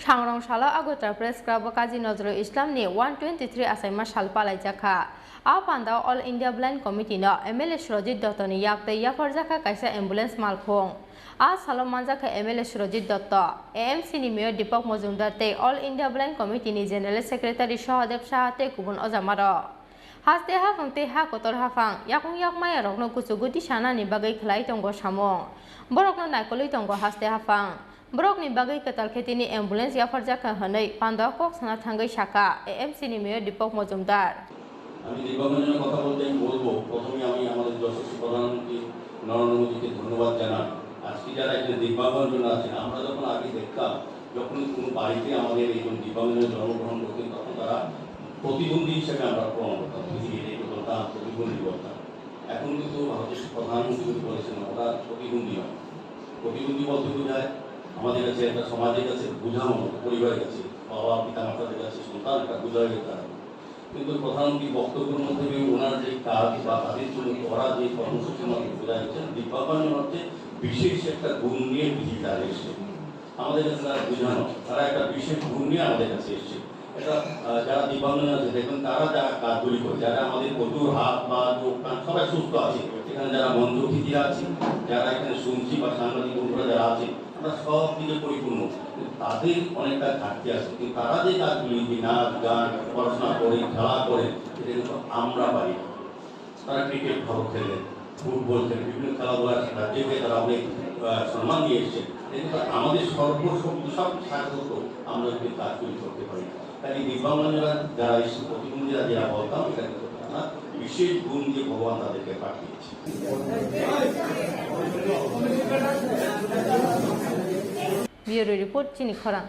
Sangrong salo Agartala Press Club o Kazi Nozrul Islam ni one twenty three achaima sal palaijakha. A pandao All India Blind Committee no M L A Surojit Dotto ni yak tei yapharjakha kaisa ambulance malkhung. A salo manjakha M L A Surojit Dotto, A M C ni Mayor Deepak Majumdar tei All India Blind Committee ni General Secretary Sahadev Saha tei kubun ojamarok. Haste haphang tei ha kotor haphang, yakung yak maya rokno kuchugo tisanani bagwi khlai tongo samung. Borokno naikolwi tongo haste haphang. Borokni bagwi kwtal khe tini ambulance yapharjakha hwnwi pandao kok sana thangwi sakha A M C ni Mayor Deepak Majumdar. আমি দিব্যাঙ্গজনের কথা বলতে আমি বলবো, প্রথমে আমি আমাদের যশস্বী প্রধানমন্ত্রী নরেন্দ্র মোদীকে ধন্যবাদ জানাই। আজকে যারা এখানে দিব্যাঙ্গজন আছেন, আমরা যখন আগে দেখতাম, যখন কোনো বাড়িতে আমাদের একজন দিব্যাঙ্গজন জন্মগ্রহণ করতেন, তখন তারা প্রতিবন্ধী হিসেবে আমরা প্রমাণ করতাম, ফিজিক্যালি বলতাম, প্রতিবন্ধী বলতাম। এখন কিন্তু ভারতের প্রধানমন্ত্রী কিন্তু বলেছেন, ওরা প্রতিবন্ধী নয়। প্রতিবন্ধী বলতে বোঝায় আমাদের কাছে একটা সমাজের কাছে বোঝা মতো, পরিবারের কাছে, বাবা, পিতা, মাতাদের কাছে সন্তান একটা বোঝা হয়ে দাঁড়ায়। কিন্তু প্রধানমন্ত্রীর বক্তব্যের মধ্যে দিয়ে ওনার যে কাজ বা তাদের জন্য করা যে কর্মসূচির মাধ্যমে বোঝা যাচ্ছে, দিব্যাঙ্গজন হচ্ছে বিশেষ একটা গুণ নিয়ে পৃথিবীতে তারা এসছে। আমাদের কাছে তারা বোঝা নয়, তারা একটা বিশেষ গুণ নিয়ে আমাদের কাছে এসছে। এটা, আহ, যারা দিব্যাঙ্গজন আছে, দেখবেন তারা যারা কাজগুলি করে, যারা আমাদের প্রচুর হাত, পা, চোখ, কান সবাই সুস্থ আছে, এখানে যারা মঞ্চ অতিথিরা আছি, যারা এখানে শুনছি বা সাংবাদিক বন্ধুরা যারা আছি, আমরা সব দিকে পরিপূর্ণ। কিন্তু তাদের অনেকটা ঘাটতি আছে। কিন্তু তারা যে কাজগুলি, যে নাচ, গান, পড়াশোনা করে, খেলা করে, এটা কিন্তু আমরা পারি না। তারা ক্রিকেট ভালো খেলে, ফুটবল খেলে, বিভিন্ন খেলাধুলার রাজ্যকে তারা অনেক, আহ, সম্মান দিয়ে এসছে। কিন্তু আমাদের সর্বশক্তি, সব সাহায্য তো আমরা যদি কাজ তৈরি করতে পারি। কাজে দিব্যাঙ্গরা যারা এসে প্রতিবন্ধীরা যারা বলতাম, এটা কিন্তু তারা বিশেষ গুণ দিয়ে ভগবান তাদেরকে পাঠিয়েছে। Bureau report, chini khorang.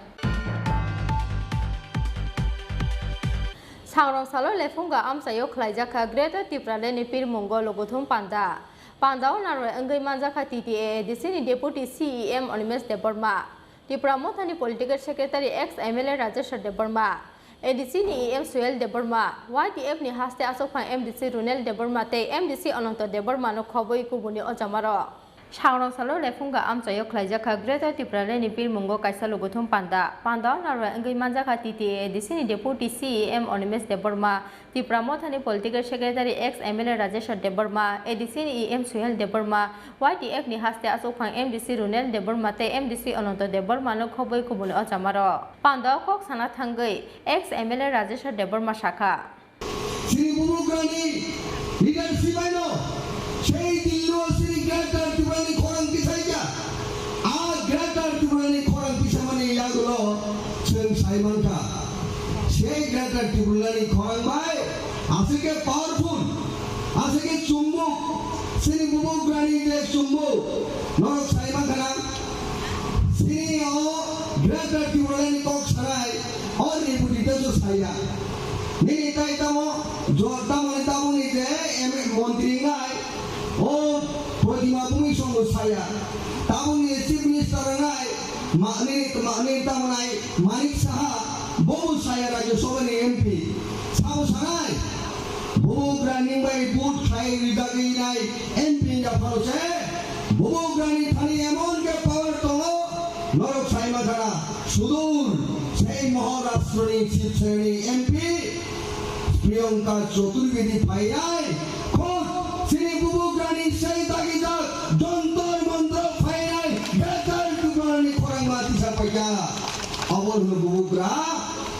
Sangrong salo Lephunga amchaio khlaijak kha Greater Tipraland ni pirmungo luguthum panda. Pandao narwai wngwi manjak kha T T A A D C ni Deputy C E M Animesh Debbarma, Tipra Mothani Political Secretary ex M L A Rajeshwar Debbarma, A D C ni E M Suhel Debbarma, Y T F ni haste achukphang M D C Runel Debbarma tei M D C Ananto Debbarma no khobwi kubuni ojamarok. Sangrong salo Lephunga amchaio khlaijak kha Greater Tipraland ni pirmungo kaisa luguthum panda. Pandao narwai wngwi manjak kha T T A A D C ni Deputy C E M Animesh Debbarma, Tipra Mothani Political Secretary ex M L A Rajeshwar Debbarma, A D C ni E M Suhel Debbarma, Y T F ni haste achukphang M D C Runel Debbarma tei M D C Ananto Debbarma no khobwi kubuni ojamarok. Pandao kok sana thangwi ex M L A Rajeshwar Debbarma sakha. Chini bubagrani leadership aino sei dillo chini Greater Tipraland ni khorang tisaija. A Greater Tipraland ni khorang tisamani yagulo chwng sai mankha. Sei Greater Tipraland ni khorang bai aswk khe powerful, aswk khe chumbuk, chini bubagrani je chumbuk, norok sai mankha na? Chini o Greater Tipraland ni kok sanai, o ni buti tesu saya. Nini tai tamo, jo-, tamo ni tabuk ni je M L A montri ngai, o Prodima Bhumi Songho saya. Tabuk ni Chief Minister ngai, ma-, nini, ma-, nini tamo nai Manik Saha, bobo saya Rajya Sabha ni M P. Sabo sanai, bubagra nini bai vote khai rijagwi nai M P ya phano se, bubagra ni thani emon khe power tongo, norok sai mankha na, sudur, sei Maharashtra ni Silchar ni M P, Priyanka Chaturvedi phainai, khud chini bubagrani sei dagijak Jantar Mantar phainai, Greater Tipraland ni khorang ma tisa paikha. Abo hwno bubagra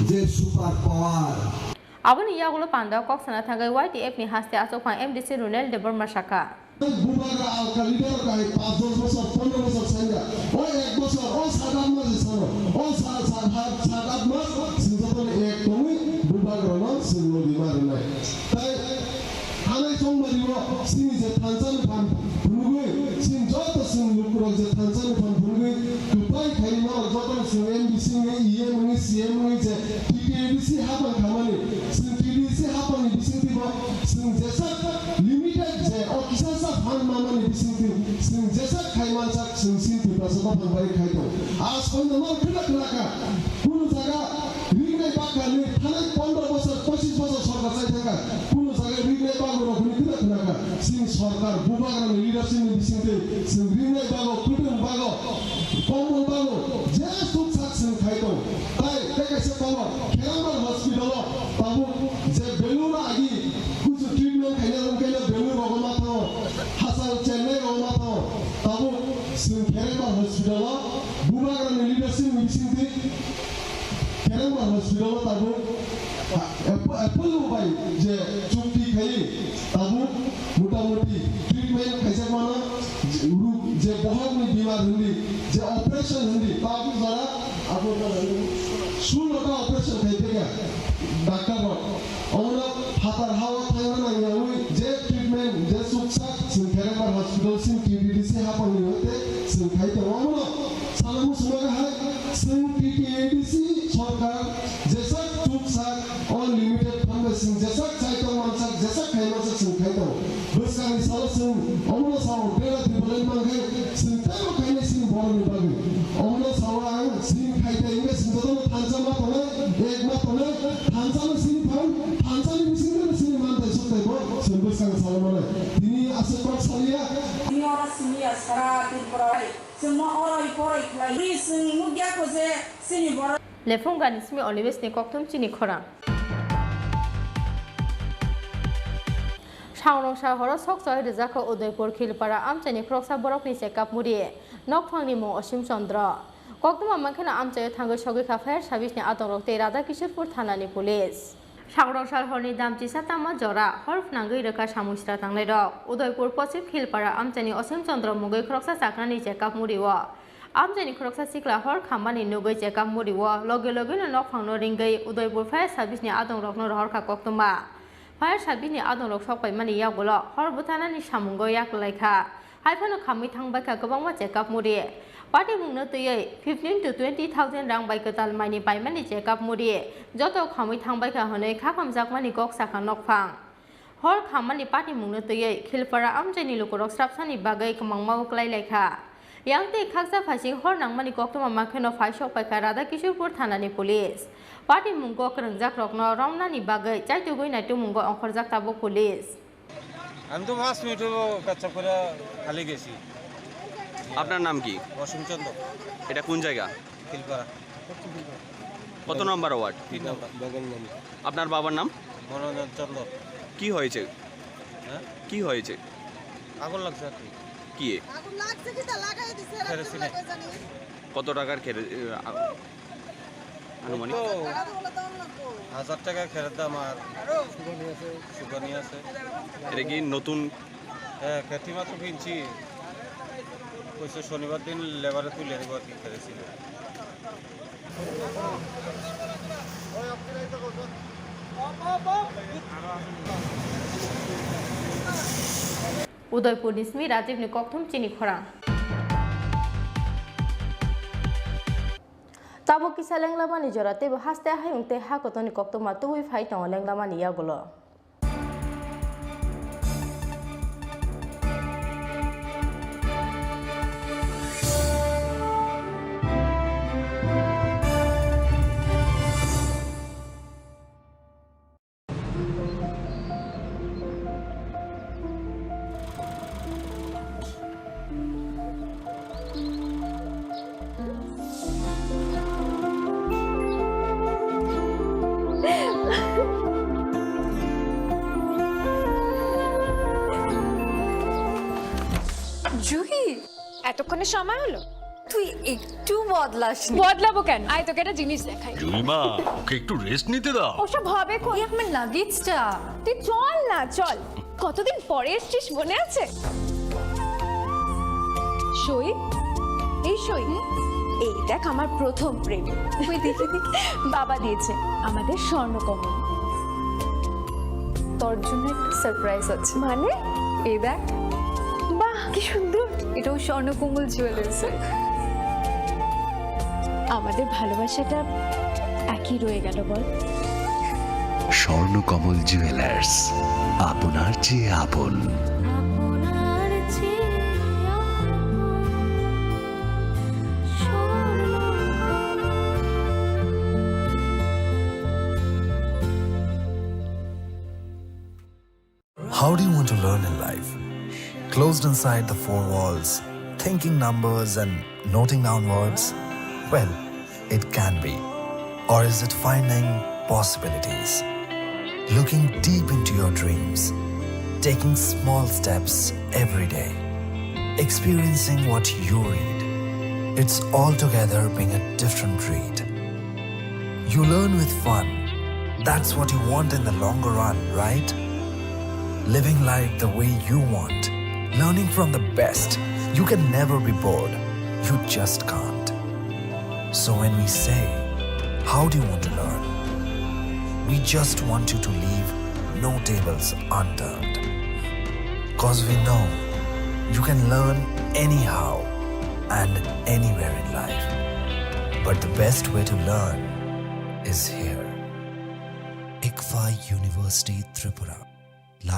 je super power. Aboni yagulo pandao kok sana thangwi Y T F ni haste achukphang M D C Runel Debbarma sakha. Bubagra alka leader rok hai panch dos bosor, pondro bosor sanja. O ek bosor, o sat at mas sano. O sa-, sa-, sat, sat at mas sing joto ni ek tongwi bubagra no sing logi ma rwnai. Tai hanai chongmari o sini je thansa ni phan phunugwi, sini joto sini lukurok je thansa ni phan phunugwi, kwplai khai norok joto ni sini M D C ni E M ni C M ni je T T A D C hapang khamani, sini T D C hapang ni bisingtwi bo sini jesa limited je o kisa sa phan mamani bisingtwi sini jesa khai mansak sini sini Tiprasa buphang bai khai tong. A soi no mar khna khna kha. Kunu jaga ringnai bakha ni thanai pondro bosor, pochis bosor sorkar chai thangkha. Kunu jaga ringnai bagwi rok hwnwi khna khna kha. Chini sorkar bubagra ni leadership ni bisingtwi chwng ringnai bago, kwtwng bago, kombol bago, je suk sak chwng khai tong. Tai tei kaisa komo Kherangbar hospital o tabuk je belun agi kuchu treatment khaina wngkhe Belur rogo ma thango, Hasao Chennai rogo ma thango. Tabuk chwng Kherangbar hospital o bubagra ni leadership ni bisingtwi Kherangbar hospital o tabuk, ha, Apollo bai je chukti khai tabuk motamuti treatment khaijak mano, je bohok ni bimar hindi, je operation hindi, tabuk jora abo sulota operation khai phaikha doctor rok. Omono phatar hao thangna nangyawi je treatment, je chuksak chwng Kherangbar hospital sini T T D C hapang ni hoite chwng khai tongo. Omono sana muchungma kahai chwng T T A D C sorkar jesak chuksak o limited fund bai chwng jesak chai tong mansak, jesak khai mansak chwng khai tongo. Bwskangni salo chwng omono sao bera Tipraland mankhai chwng teibo khainai chini borokni bagwi. Omono sao ang chini khai tai wngkhe chwng jotono thansa ma tongnai, ek ma tongnai, thansa no chini phan, thansa ni bisingtwi chini mantai suktai bo chwng bwskang salo manai. Tini aswk kok saliya. Tini oro siniya sara Tripura bai chwngno oroi poroi khlai. Tini chwng nukya kho je chini borok. Lephunga ni simi Onibesh ni kokthum chini khorang. Sangrong sahoro sok choi rijak kha Udaipur Khilpara amchaini khoroksa borokni chekap muri. Nokphangni mung Osim Chandra. Koktwma mankheno amchaio thangwi sogwi kha fire service ni adongrok tei Radha Kishorpur thana ni police. Sangrong sahorni damchisa tama jora hor phnangwi rwkha samung sra tangnairok. Udaipur Poschim Khilpara amchaini Osim Chandra mungwi khoroksa chaknani chekap muri o. Amchaini khoroksa sikla hor khammani nugwi chekap muri o, loge logeno nokphangno ringwi Udaipur fire service ni adongrokno rohorkha koktwma. Fire service ni adongrok sokpaimani yagulo hor bwtharnani samungo yaklaikha. Haiphano khamwi thangbaikha kwbangma chekap muri. Patimungno twiwi fifteen to twenty thousand rang bai kwtal maini paimani chekap muri joto khamwi thangbaikha hwnwi kha khamjakmani kok sakha nokphang. Hor khammani patimungno twiwi Khilpara amchaini lukurok srapsani bagwi kwmangma-o kwlai laikha. Yang tei khaksa phaising hor nangmani koktwma makheno phai sokpaikha Radha Kishorpur thanani police. Patimung kok rwngjakrokno romnani bagwi chaitugwi naitukmungo ongkhorjak tabuk police. আমি তো পাঁচ মিনিট হলো পেচ্ছাপ করে খালি গেছি। আপনার নাম কি? অসীম চন্দ্র। এটা কোন জায়গা? খিলপাড়া। কত নম্বর ওয়ার্ড? তিন নম্বর। আপনার বাবার নাম? মনোরঞ্জন চন্দ্র। কি হয়েছে? হ্যাঁ? কি হয়েছে? আগুন লাগছে আর কি। কি? আগুন লাগছে কি তা লাগাই দিছে, এরা কেরোসিনে। লাগাই জানি। কত টাকার কেরো-, আ-, আনুমানিক? তো হাজার টাকা খেরের দাম আর সুগানি আছে। সুগানি আছে। এটা কি নতুন? হ্যাঁ, খেতি মাত্র কিনছি। কইছে শনিবার দিন লেবারে তুলে দেবো আর কি, খেরেছিল। Udaipur ni simi Rajiv ni kokthum chini khorang. Tabuk kisa lenglamani jora teibo haste hayung tei ha kotorni koktwma tubui phai tongo lenglamani yagulo. Juhi, এতক্ষণে সময় হলো? তুই একটু বদলাসনি। বদলাবো কেন? আয়, তোকে একটা জিনিস দেখাই। জুলিমা, ওকে একটু রেস্ট নিতে দাও। ওসব হবে কোন? এই আমার লাগেজটা। তুই চল না, চল। কতদিন পরে এসছিস, মনে আছে? সই, এই সই, এই দেখ আমার প্রথম প্রেম। ওই দেখি, দেখি। বাবা দিয়েছে, আমাদের স্বর্ণকমল। তোর জন্য একটা সারপ্রাইজ আছে। মানে? এই দেখ। বাহ, কি সুন্দর। এটাও স্বর্ণকমল জুয়েলার্সের। আমাদের ভালোবাসাটা একই রয়ে গেল, বল? স্বর্ণকমল জুয়েলার্স, আপনার চেয়ে আপন। How do you want to learn in life? Closed inside the four walls, thinking numbers and noting down words? Well, it can be. Or is it finding possibilities? Looking deep into your dreams, taking small steps every day, experiencing what you read. It's altogether being a different breed. You learn with fun. That's what you want in the longer run, right? Living life the way you want. Learning from the best. You can never be bored. You just can't. So when we say, "How do you want to learn?" We just want you to leave no tables unturned. 'Cause we know you can learn anyhow and anywhere in life. But the best way to learn is here. ICFAI University Tripura.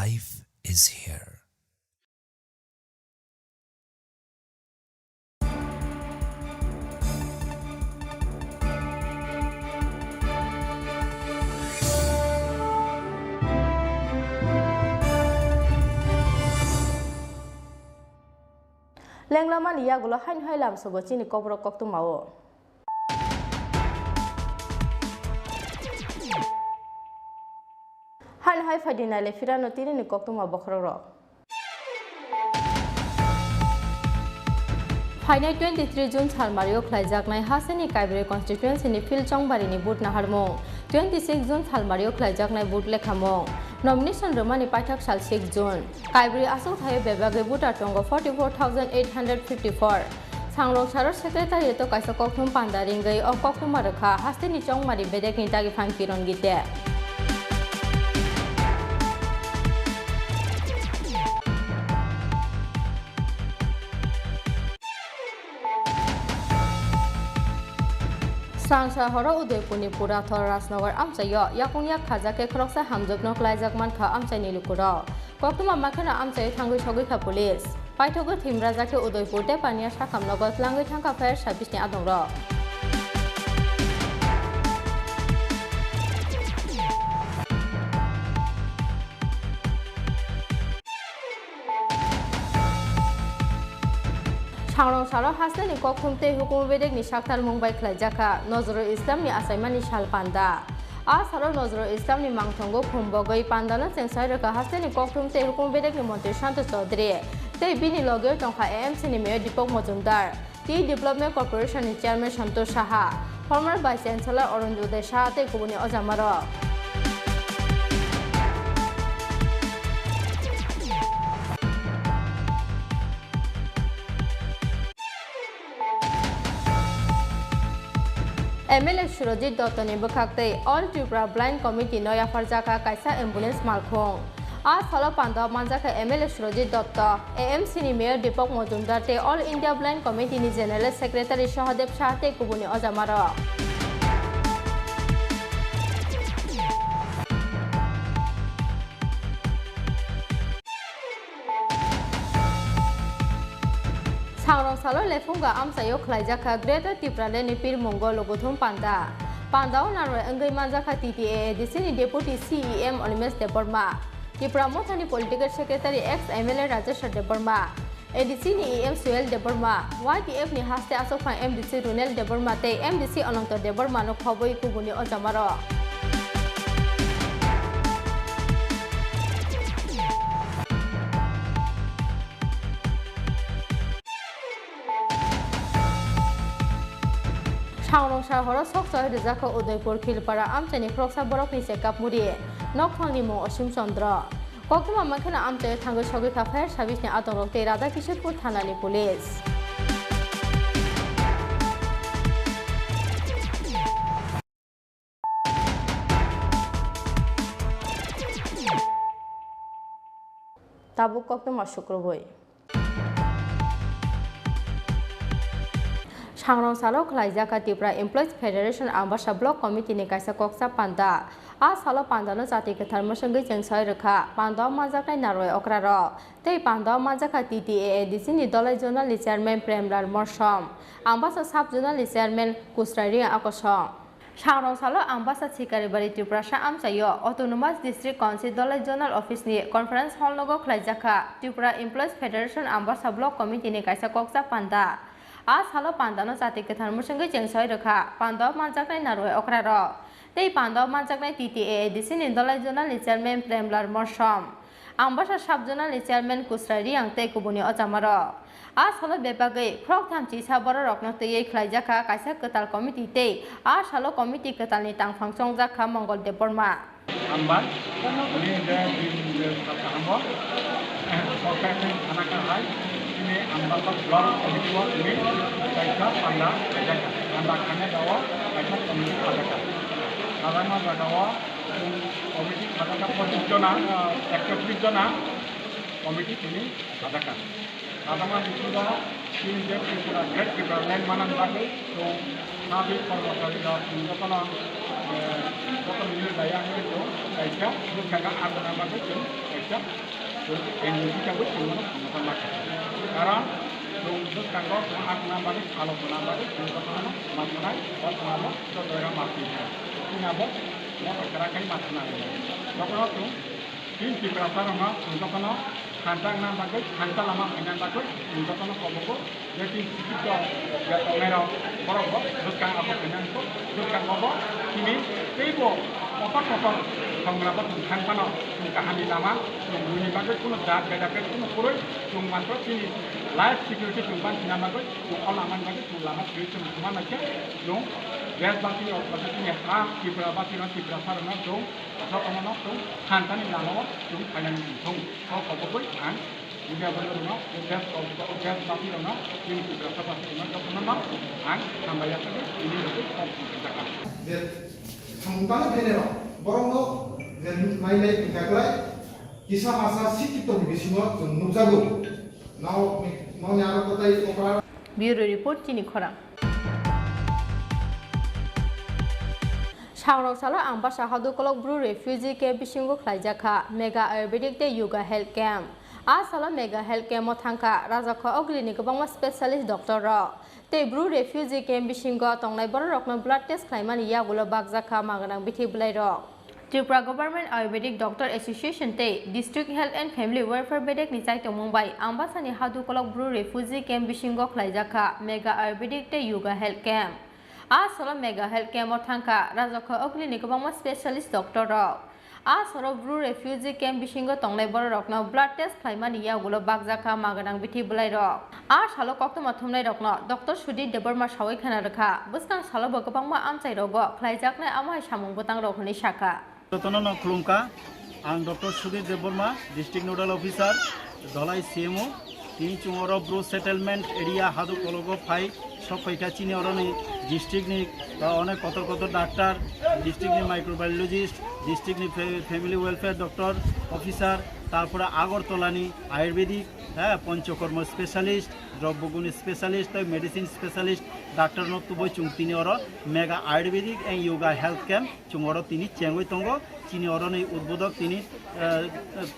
Life is here. Lenglamani yagulo haino hai lamsogo chini kokborok koktwmao. Haino hai phaidi naile phirano tinini koktwma bokhorokrok. Phainai twenty three June salmario khlaijaknai hasteni Kaibroi constituency ni field Chongbarini vote naharmung, twenty six June salmario khlaijaknai vote lekhamung. Nomination rwmani paithak sal six June. Kaibroi achuk thaio bebagwi voter tongo forty four thousand eight hundred fifty four. Sangrong saro secretariat o kaisa kokthum panda ringwi o koktwma rwkha hasteni Chongmari bedekni dagiphan Kiron Gite. Swrangsa horo Udaipurni Purathor Rajnagar amchaio yakung yak khajak khe khoroksa hamjakno klaijak mankha amchaini lukurok. Koktwma makheno amchaio thangwi sogwi kha police. Paithogwi thwimrajak khe Udaipur tei Paniya sakhamnogo tlangwi thangkha fire service ni adongrok. Sangrong salo hasteni kokthum tei hukumu bedekni saktalmung bai khlaijakha Nozrul Islamni achaimani sal panda. A salo Nozrul Islamni mangthongo khum bogwi pandano chengsai rwkha hasteni kokthum tei hukumu bedekni montri Santosh Chaudhary tei bini logeo tongkha A M C ni Mayor Deepak Majumdar. Tea Development Corporation ni Chairman Santosh Saha, former Vice Chancellor Arun Uday Saha tei kubuni ojamarok. M L A Surajit Dotto ni bwkhak tei All Tripura Blind Committee no yapharjakha kaisa ambulance malkhung. A salo pandao manjakha M L A Surajit Dotto, A M C ni Mayor Deepak Majumdar tei All India Blind Committee ni General Secretary Sahadev Shah tei kubuni ojamarok. Sangrong salo Lephunga amchaio khlaijakha Greater Tipraland ni pirmungo lukuthum panda. Pandao narwai wngwi manjakha T T A A D C ni Deputy C E M Animesh Debbarma, Tipra Mothani Political Secretary ex M L A Rajeshwar Debbarma, A D C ni E M Suel Debbarma, Y T F ni haste achukphang M D C Runel Debbarma tei M D C Ananto Debbarma no khobwi kubuni ojamarok. Sangrong sahoro sok chai rijak kha Udaipur Khilpara amchaini khoroksa borokni chekap muri. Nokphangni mung Osim Chandra. Koktwma mankhe no amchaio thangwi sogwi kha fire service ni adongrok tei Radha Kishorpur thanani police. Tabuk koktwma sukrubui. Sangrong salo khlaijak kha Tripura Employees Federation Ambasa Block Committee ni kaisa koksa panda. A salo pandano chati kwthar mwswngwi chengsaui rwkha, pandao manjaknai narwai okrarok. Tei pandao manjakha T T A A D C ni Dolai Zonal ni Chairman Premlal Morsom, Ambasa Sub Zonal ni Chairman Kusrai Riang Akosong. Sangrong salo Ambasa Sikaribari Tiprasa amchaio Autonomous District Council Dolai Zonal Office ni Conference Hall nogo khlaijakha Tripura Employees Federation Ambasa Block Committee ni kaisa koksa panda. A salo pandano chati kwthar mwswngwi chengsaui rwkha, pandao manjaknai narwai okrarok tei pandao manjaknai T T A A D C ni Dolai Zonal ni Chairman Premlal Morsom, Ambasa Sub Zonal ni Chairman Kusrai Riang tei kubuni ojamarok. A salo bebagwi khoroktham chisa bororokno twiwi khlaijakha kaisa kwtal committee tei a salo committee kwtalni tangphang chongjakha Mongol Debbarma. Hambai, tini je din je saka hambo, eh, kokai ni thana ka hai, tini Ambasa Block Committee o tini kaisa panda khaijak, panda khaina dao kaisa committee khaijak. Khajakma jaga o chwng committee khajakha pochis jona, ah, ekatris jona committee tini khajakha. Adama bisingo chini je Tripura, Great Tripura Land manani bagwi chwng sabi kormochari rok chwng jotono, eh, joto mili daya wngwi chwng kaisa bwskango arwna bagwi chwng kaisa chwng N G O hisabe chwng bono songwthang ma kha. Karon chwng bwskango chwng arwna bagwi salo tongna bagwi chwng jotono ma sanai, o tongma bo joto era ma twi kha. Chwng abo moto kwrak khai ma sanai. Jotono chwng Chini Tiprasa rokno chwng jotono thansa wngna bagwi, thansa lama khaina bagwi chwng jotono kobogo je chini sikito je tongnai rok borok bo bwskang abo khaina wngkho, bwskango bo chini teibo kotor kotor songra bo chwng thang phano chwng kaham ni lama chwng buini bagwi kuno jat bedapet kuno kwrwi chwng matro chini life security chwng bansina bagwi chwng o lama ni bagwi chwng lama kwrwi chwng thuma naikhe chwng desbasi rok bagwi chini ha Tripura basi rok Tiprasa rokno chwng jotono no chwng thansa ni lama o chwng khainani wngthung. O kobogwi ang media bandorokno je best of, o best bapirokno chini Tiprasa bapirokno jotono no ang hambai ya khe tini rogwi kok tongjakha. Je samung tangwi phainairok borokno je nainai tongkha kwlai kisa masa sikitoni bisingo chwng nukjago. Nokni, nokni aro kwtai okra. Bureau Report, Chini Khorang. Thangrok salo Ambasa Hadukolok Bru Refugee Camp bisingo khlaijakha Mega Ayurvedic tei Yoga Health Camp. A salo Mega Health Camp o thangkha Rajakha Ogli ni kwbangma specialist doctor rok tei Bru Refugee Camp bisingo tongnai borok rokno blood test khlaimani yagulo bakjakha magwnang bithi bwlai rok. Tripura Government Ayurvedic Doctor Association tei District Health and Family Welfare bedek ni chaitongmung bai Ambasa ni Hadukolok Bru Refugee Camp bisingo khlaijakha Mega Ayurvedic tei Yoga Health Camp. A salo Mega Health Camp o thangkha Rajakha Ogli ni kwbangma specialist doctor rok. A salo Bru Refugee Camp bisingo tongnai borok rokno blood test khlaimani yagulo bakjakha magwnang bithi bwlai rok. A salo koktwma thumnai rokno Doctor Sudhir Debbarma sawi khna rwkha, bwskang salo bo kwbangma amchai rogo khlaijaknai amo hai samung bwtang rok hwnwi sakha. Jotono no khulumkha. Ang Doctor Sudhir Debbarma, District Nodal Officer, Dholai C M O. Tini chwng oro Bru Settlement Area Hadukologo phai sok phaikha chini oroni district ni, uh, onek kotor kotor doctor, district ni microbiologist, district ni fa-, family welfare doctor, officer, tarpore Agartala ni Ayurvedic, ha, Panchakarma specialist, Droboguni specialist, tei medicine specialist doctor no tubui chwng tini oro Mega Ayurvedic and Yoga Health Camp chwng oro tini chengwi tongo. Chini oroni udbodhok tini, eh,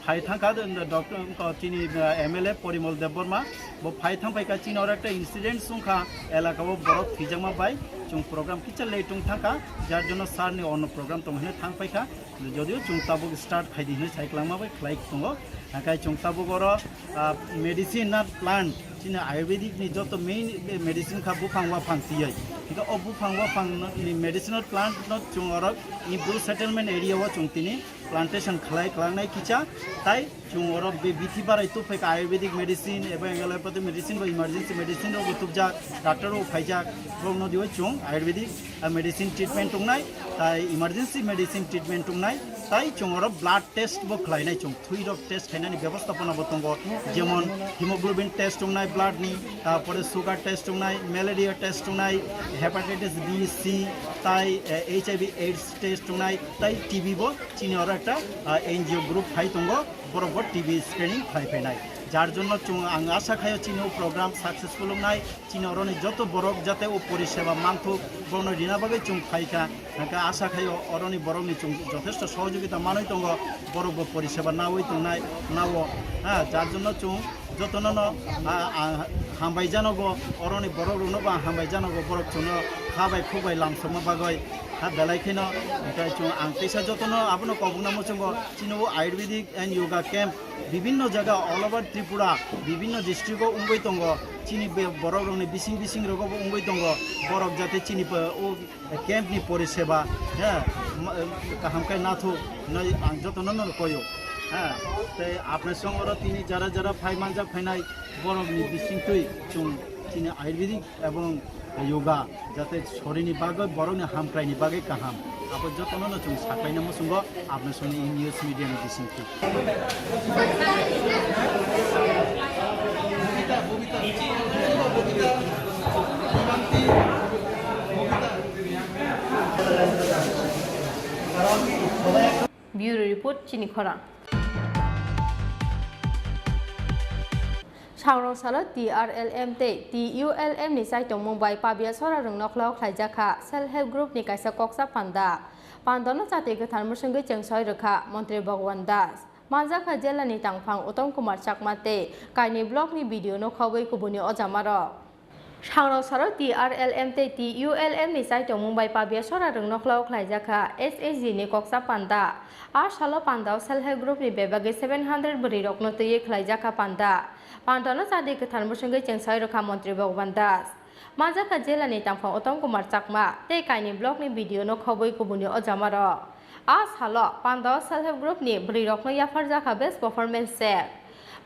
phai thangkha, eh, doctor, eh, chini, eh, M L A Porimol Debbarma. Bo phai thangphaikha, chini oro ekta incident wngkha, elaka o borok thwijakma bai chwng program kisa late wng thangkha, jar jonno sir ni ono program tong hwnwi thangphaikha. Jodio chwng tabuk start khaidi hwnwi sai kwlangma bai khlai tongo. Hakai chwng tabuk oro, ah, medicine na plant, chini Ayurvedic ni joto main medicine kha buphang waphang tiyai. Hingke o buphang waphang ni medicinal plant no chwng oro ni Bru Settlement Area o chwng tini plantation khlai kwlangnai kisa, tai chwng oro be bithi barai tubphaikha Ayurvedic medicine eba allopathic medicine ba emergency medicine rok bo tubjak, doctor rok phaijak, borok no diwi chwng Ayurvedic, ah, medicine treatment tongnai, tai emergency medicine treatment tongnai, tai chwng oro blood test bo khlainai chwng, thwi rok test khainani bebostapona bo tongo, jemon hemoglobin test tongnai blood ni, tarpore sugar test tongnai, malaria test tongnai, hepatitis B, C, tai, eh, H I V AIDS test tongnai, tai T B bo chini oro ekta, ah, N G O group phai tongo, borok bo T B screening khlai phainai. Jar jonno chwng ang asa khaio chini o program successful wngnai. Chini oroni joto borok jate o poriseba manthok, bono rina bagwi chwng phaikha, hwnkhe asa khaio oroni borokni chwng jothesto sohojogita manwi tongo, borokbo poriseba nawi tongnai, nao, ha, jar jonno chwng jotono no, a, a, hambai janogo, oroni borok rokno bo ang hambai janogo, borok chwngno kha bai khuk bai lamsokma bagwi, ha, belai kheno, hwnkhe chwng ang teisa jotono abono kobokna muchungo, chini o Ayurvedic and Yoga Camp bibinno jaga all over Tripura, bibinno district o wngwi tongo. Chini be-, borok rokni bising bising rogo bo wngwi tongo. Borok jate chini po-, o camp ni poriseba, he, ma-, kaham khe nathok hinwi ang jotono no koyo. He, tei apni song oro tini jara jara phai manjak phainai borokni bisingtwi chwng chini Ayurvedic ebong yoga, jate sorini bagwi, borokni hamkraini bagwi kaham. Abo jotono no chwng sakhlaina muchungo, aboni soni in news media ni bisingtwi. Bureau Report, Chini Khorang. Sangrong salo T R L M tei T U L M ni chaitongmung bai Pabia Sora rwngnokhla o khlaijakha Self Help Group ni kaisa koksa panda. Pandano chati kwthar mwswngwi chengsawi rwkha Montri Bhagwan Das. Manjakha jela ni tangphang Uttam Kumar Chakma tei kainwi block ni B D O no khobwi kubuni ojamarok. Sangrong salo T R L M tei T U L M ni chaitongmung bai Pabia Sora rwngnokhla o khlaijakha S H G ni koksa panda. A salo pandao Self Help Group ni bebagwi seven hundred bwrwi rokno twiwi khlaijakha panda. Pandano chadi kwthar mwswngwi chengsawi rwkha Montri Bhagwan Das. Manjakha jela ni tangphang Uttam Kumar Chakma tei kainwi block ni B D O no khobwi kubuni ojamarok. A salo pandao Self Help Group ni bwrwi rokno yapharjakha best performance check.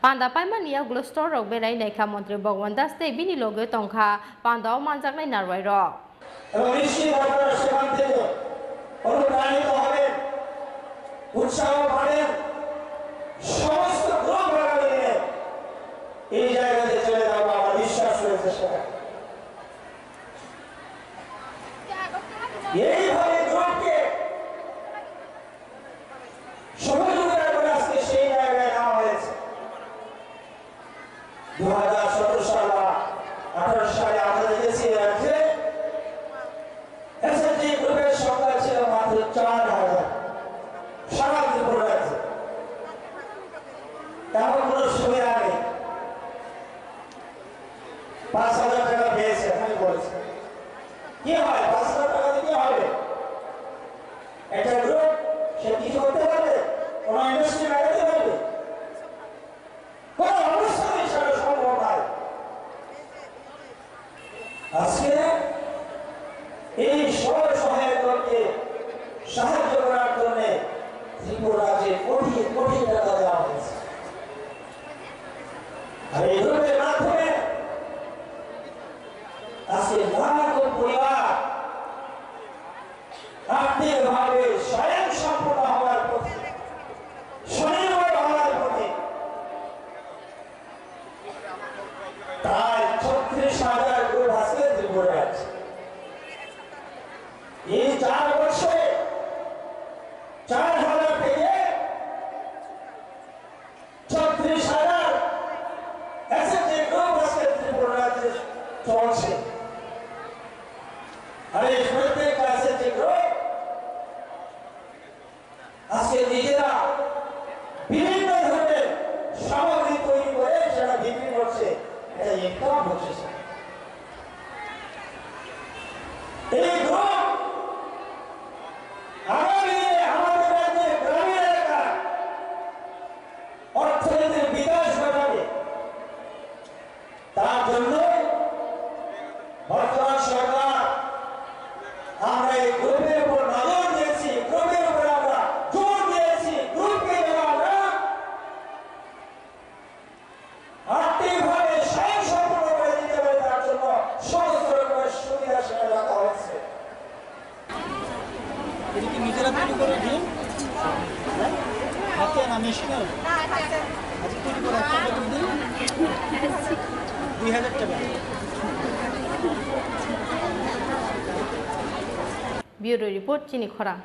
Panda paimani yagulo store rok berai naikha Montri Bhagwan Das tei bini loge tongkha pandao manjaknai narwai rok. এবং নিশ্চিত আপনারা সেখান থেকে অনুপ্রাণিত হবেন, উৎসাহ পাবেন। সমস্ত গ্রুপ আগামী দিনে এই জায়গাতে চলে যাবো, আমার বিশ্বাস রয়েছে সেটা। এইভাবে গ্রুপকে সহযোগিতা করে আজকে সেই জায়গায় নেওয়া হয়েছে। দু হাজার সতেরো সাল বা আঠারো সালে আমরা দেখেছি এর আগে এসএসজি গ্রুপের সংখ্যা ছিল মাত্র তেমন কোনো সুবিধা নেই। পাঁচ হাজার টাকা পেয়েছে, এখানে বলেছে। কি হয়? পাঁচ হাজার টাকাতে কি হবে? একটা গ্রুপ, সে কিছু করতে পারবে? কোনো ইন্ডাস্ট্রি লাগাতে পারবে? কোনো অবস্থাতেই সেটা সম্ভব নয়। আজকে এই স্বসহায়ক দলকে সাহায্য করার জন্য ত্রিপুরা রাজ্যে কোটি কোটি টাকা দেওয়া হয়েছে। আর এই গ্রুপের মাধ্যমে আজকে লাখো পরিবার আর্থিকভাবে স্বয়ংসম্পূর্ণ হওয়ার পথে, স্বনির্ভর হওয়ার পথে প্রায় ছত্রিশ হাজার গ্রুপ আজকে ত্রিপুরায় আছে। এই চার বছরে চার হাজার থেকে ছত্রিশ হাজার এসএইচজি গ্রুপ আজকে ত্রিপুরা রাজ্যে চলছে। আর এই প্রত্যেকটা এসএইচজি গ্রুপ আজকে নিজেরা বিভিন্ন ধরনের সামগ্রী তৈরি করে সেটা বিক্রি করছে, এটা ইনকাম হচ্ছে। এই গ্রুপ আগামী দিনে আমাদের রাজ্যের গ্রামীণ এলাকার অর্থনীতির বিকাশ ঘটাবে। তার জন্য বর্তমান সরকার আমরা এই গ্রুপের উপর নজর দিয়েছি, গ্রুপের উপর আমরা জোর দিয়েছি, গ্রুপকে যেন আমরা আর্থিকভাবে স্বয়ংসম্পূর্ণ করে দিতে পারি, তার জন্য সমস্ত রকমের সুবিধা সেখানে রাখা হয়েছে। এটা কি নিজেরা তৈরি করে ডিম? হাতে না মেশিনে? আচ্ছা, তৈরি করে একটা করে দিন। দুই হাজার টাকা। Bureau report, Chini Khorang.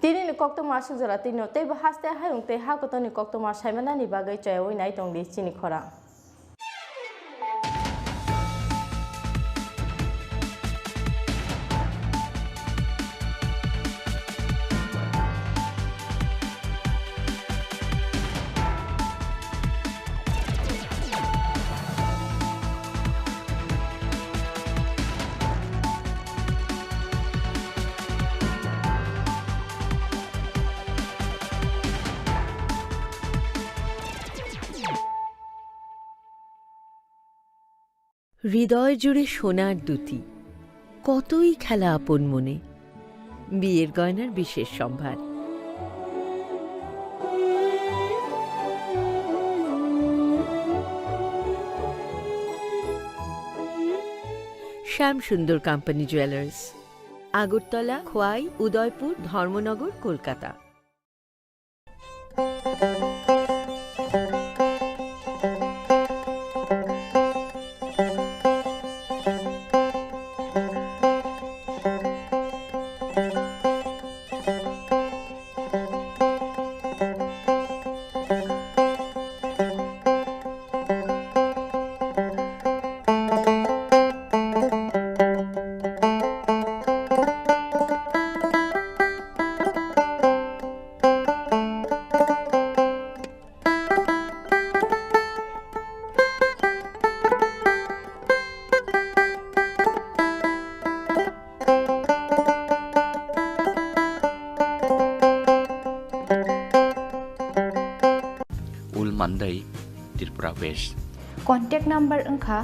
Tini ni koktwma aswk jora twi no teibo haste hayung tei ha kotor ni koktwma saimanani bagwi chayawi nai tong di Chini Khorang. হৃদয় জুড়ে সোনার দুতি, কতই খেলা আপন মনে। বিয়ের গয়নার বিশেষ সম্ভার। শ্যাম সুন্দর কোম্পানি জুয়েলার্স, আগরতলা, খোয়াই, উদয়পুর, ধর্মনগর, Kolkata. Ul Mandai, Tripura West. Contact number wngkha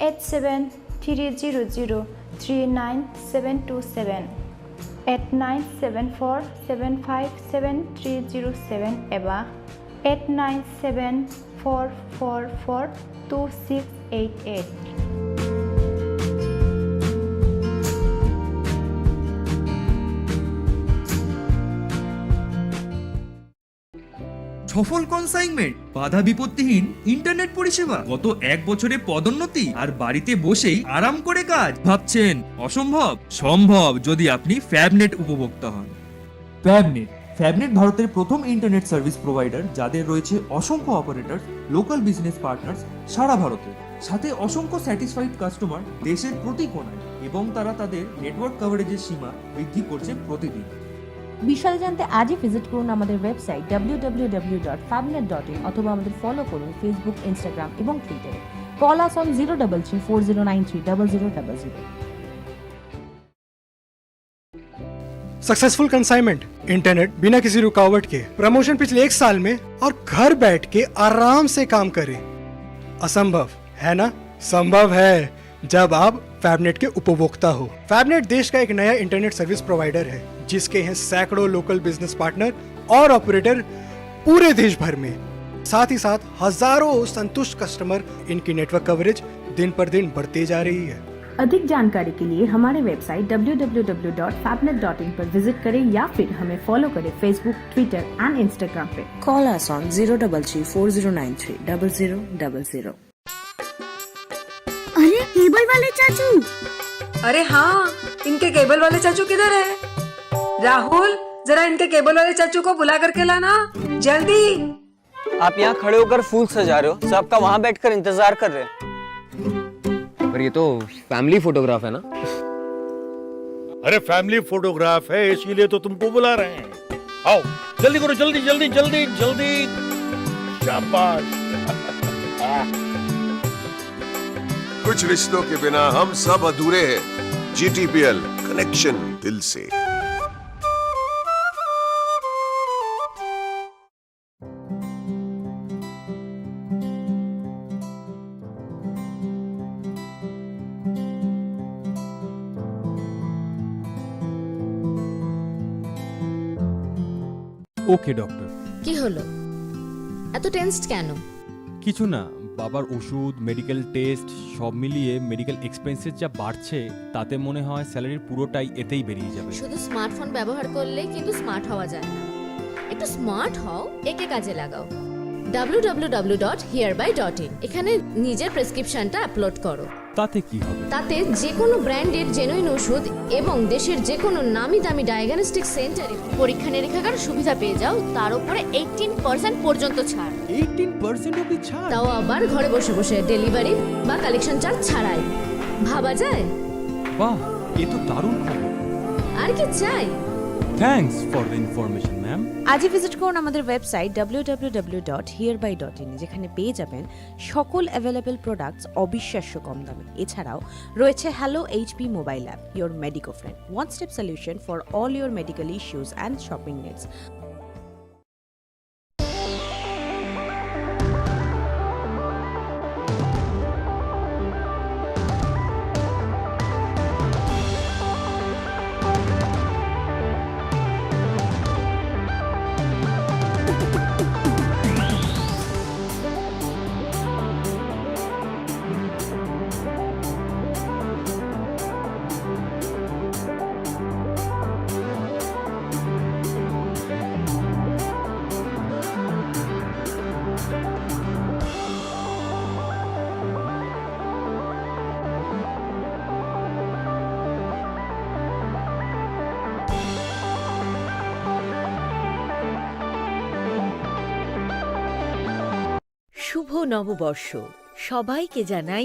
eight seven three zero zero three nine seven two seven, eight nine seven four seven five seven three zero seven eba eight nine seven four four four two six eight eight. সফল কনসাইনমেন্ট, বাধা বিপত্তিহীন ইন্টারনেট পরিষেবা, গত এক বছরে পদোন্নতি আর বাড়িতে বসেই আরাম করে কাজ। ভাবছেন অসম্ভব? সম্ভব, যদি আপনি ফ্যাবনেট উপভোক্তা হন। ফ্যাবনেট। ফ্যাবনেট ভারতের প্রথম ইন্টারনেট সার্ভিস প্রোভাইডার, যাদের রয়েছে অসংখ্য অপারেটর, লোকাল বিজনেস পার্টনার্স সারা ভারতে, সাথে অসংখ্য স্যাটিসফাইড কাস্টমার দেশের প্রতি কোণায়, এবং তারা তাদের নেটওয়ার্ক কভারেজের সীমা বৃদ্ধি করছে প্রতিদিন। বিশদে জানতে আজই ভিজিট করুন আমাদের website W W W dot ফ্যাবনেট ডট ইন অথবা আমাদের ফলো করুন ফেসবুক, ইনস্টাগ্রাম এবং টুইটারে। Call us on zero double three four zero nine three double zero double zero। Successful consignment, internet बिना किसी रुकावट के, प्रमोशन पिछले एक साल में और घर बैठ के आराम से काम करें। असंभव है ना? संभव है, जब आप फैबनेट के उपभोक्ता हो। फैबनेट देश का एक नया इंटरनेट सर्विस प्रोवाइडर है, जिसके हैं सैकड़ों लोकल बिजनेस पार्टनर और ऑपरेटर पूरे देश भर में। साथ ही साथ हजारों संतुष्ट कस्टमर। इनकी नेटवर्क कवरेज दिन पर दिन बढ़ती जा रही है। अधिक जानकारी के लिए हमारे website W W W dot फैबनेट डॉट इन पर विजिट करें या फिर हमें फॉलो करें फेसबुक, ट्विटर एंड इंस्टाग्राम पे। Call us on zero double three four zero nine three double zero double zero। अरे, केबल वाले चाचू। अरे हाँ, इनके केबल वाले चाचू किधर है? राहुल, जरा इनके केबल वाले चाचू को बुला करके लाना, जल्दी। आप यहाँ खड़े होकर फूल सजा रहे हो, सब आपका वहाँ बैठकर इंतजार कर रहे हैं। पर ये तो फैमिली फोटोग्राफ है ना? अरे, फैमिली फोटोग्राफ है, इसीलिए तो तुमको बुला रहे हैं। आओ, जल्दी करो, जल्दी, जल्दी, जल्दी, जल्दी। शाबाश। कुछ रिश्तों के बिना हम सब अधूरे हैं। जीटीपीएल, कनेक्शन दिल से। ওকে ডক্টর। কি হলো? এত টেন্সড কেন? কিছু না, বাবার ওষুধ, মেডিকেল টেস্ট, সব মিলিয়ে মেডিকেল এক্সপেন্সেস যা বাড়ছে, তাতে মনে হয় স্যালারির পুরোটাই এতেই বেরিয়ে যাবে। শুধু স্মার্টফোন ব্যবহার করলে কিন্তু স্মার্ট হওয়া যায় না। একটু স্মার্ট হও, একে কাজে লাগাও। ডাব্লিউ ডাব্লিউ ডাব্লিউ ডট হিয়ারবাই ডট ইন, এখানে নিজের প্রেসক্রিপশনটা আপলোড করো। তাতে কি হবে? তাতে যে কোনো ব্র্যান্ডের জেনুইন ওষুধ এবং দেশের যে কোনো নামি দামি ডায়াগনস্টিক সেন্টারে পরীক্ষা নিরীক্ষার সুবিধা পেয়ে যাও, তার উপরে এইটিন পার্সেন্ট পর্যন্ত ছাড়। এইটিন পার্সেন্ট অবধি ছাড়? তাও আবার ঘরে বসে বসে, ডেলিভারি বা কালেকশন চার্জ ছাড়াই। ভাবা যায়? বাহ, এ তো দারুণ খবর। আর কি চাই? Thanks for the information, ma'am. আজই ভিজিট করুন আমাদের website W W W dot হিয়ারবাই ডট ইন, যেখানে পেয়ে যাবেন সকল অ্যাভেলেবল প্রোডাক্টস অবিশ্বাস্য কম দামে। এছাড়াও রয়েছে hello HP mobile app, your Medico friend, one step solution for all your medical issues and shopping needs. শুভ নববর্ষ। সবাইকে জানাই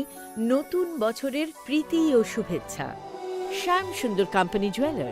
নতুন বছরের প্রীতি ও শুভেচ্ছা। শ্যাম সুন্দর কোম্পানি জুয়েলার্স।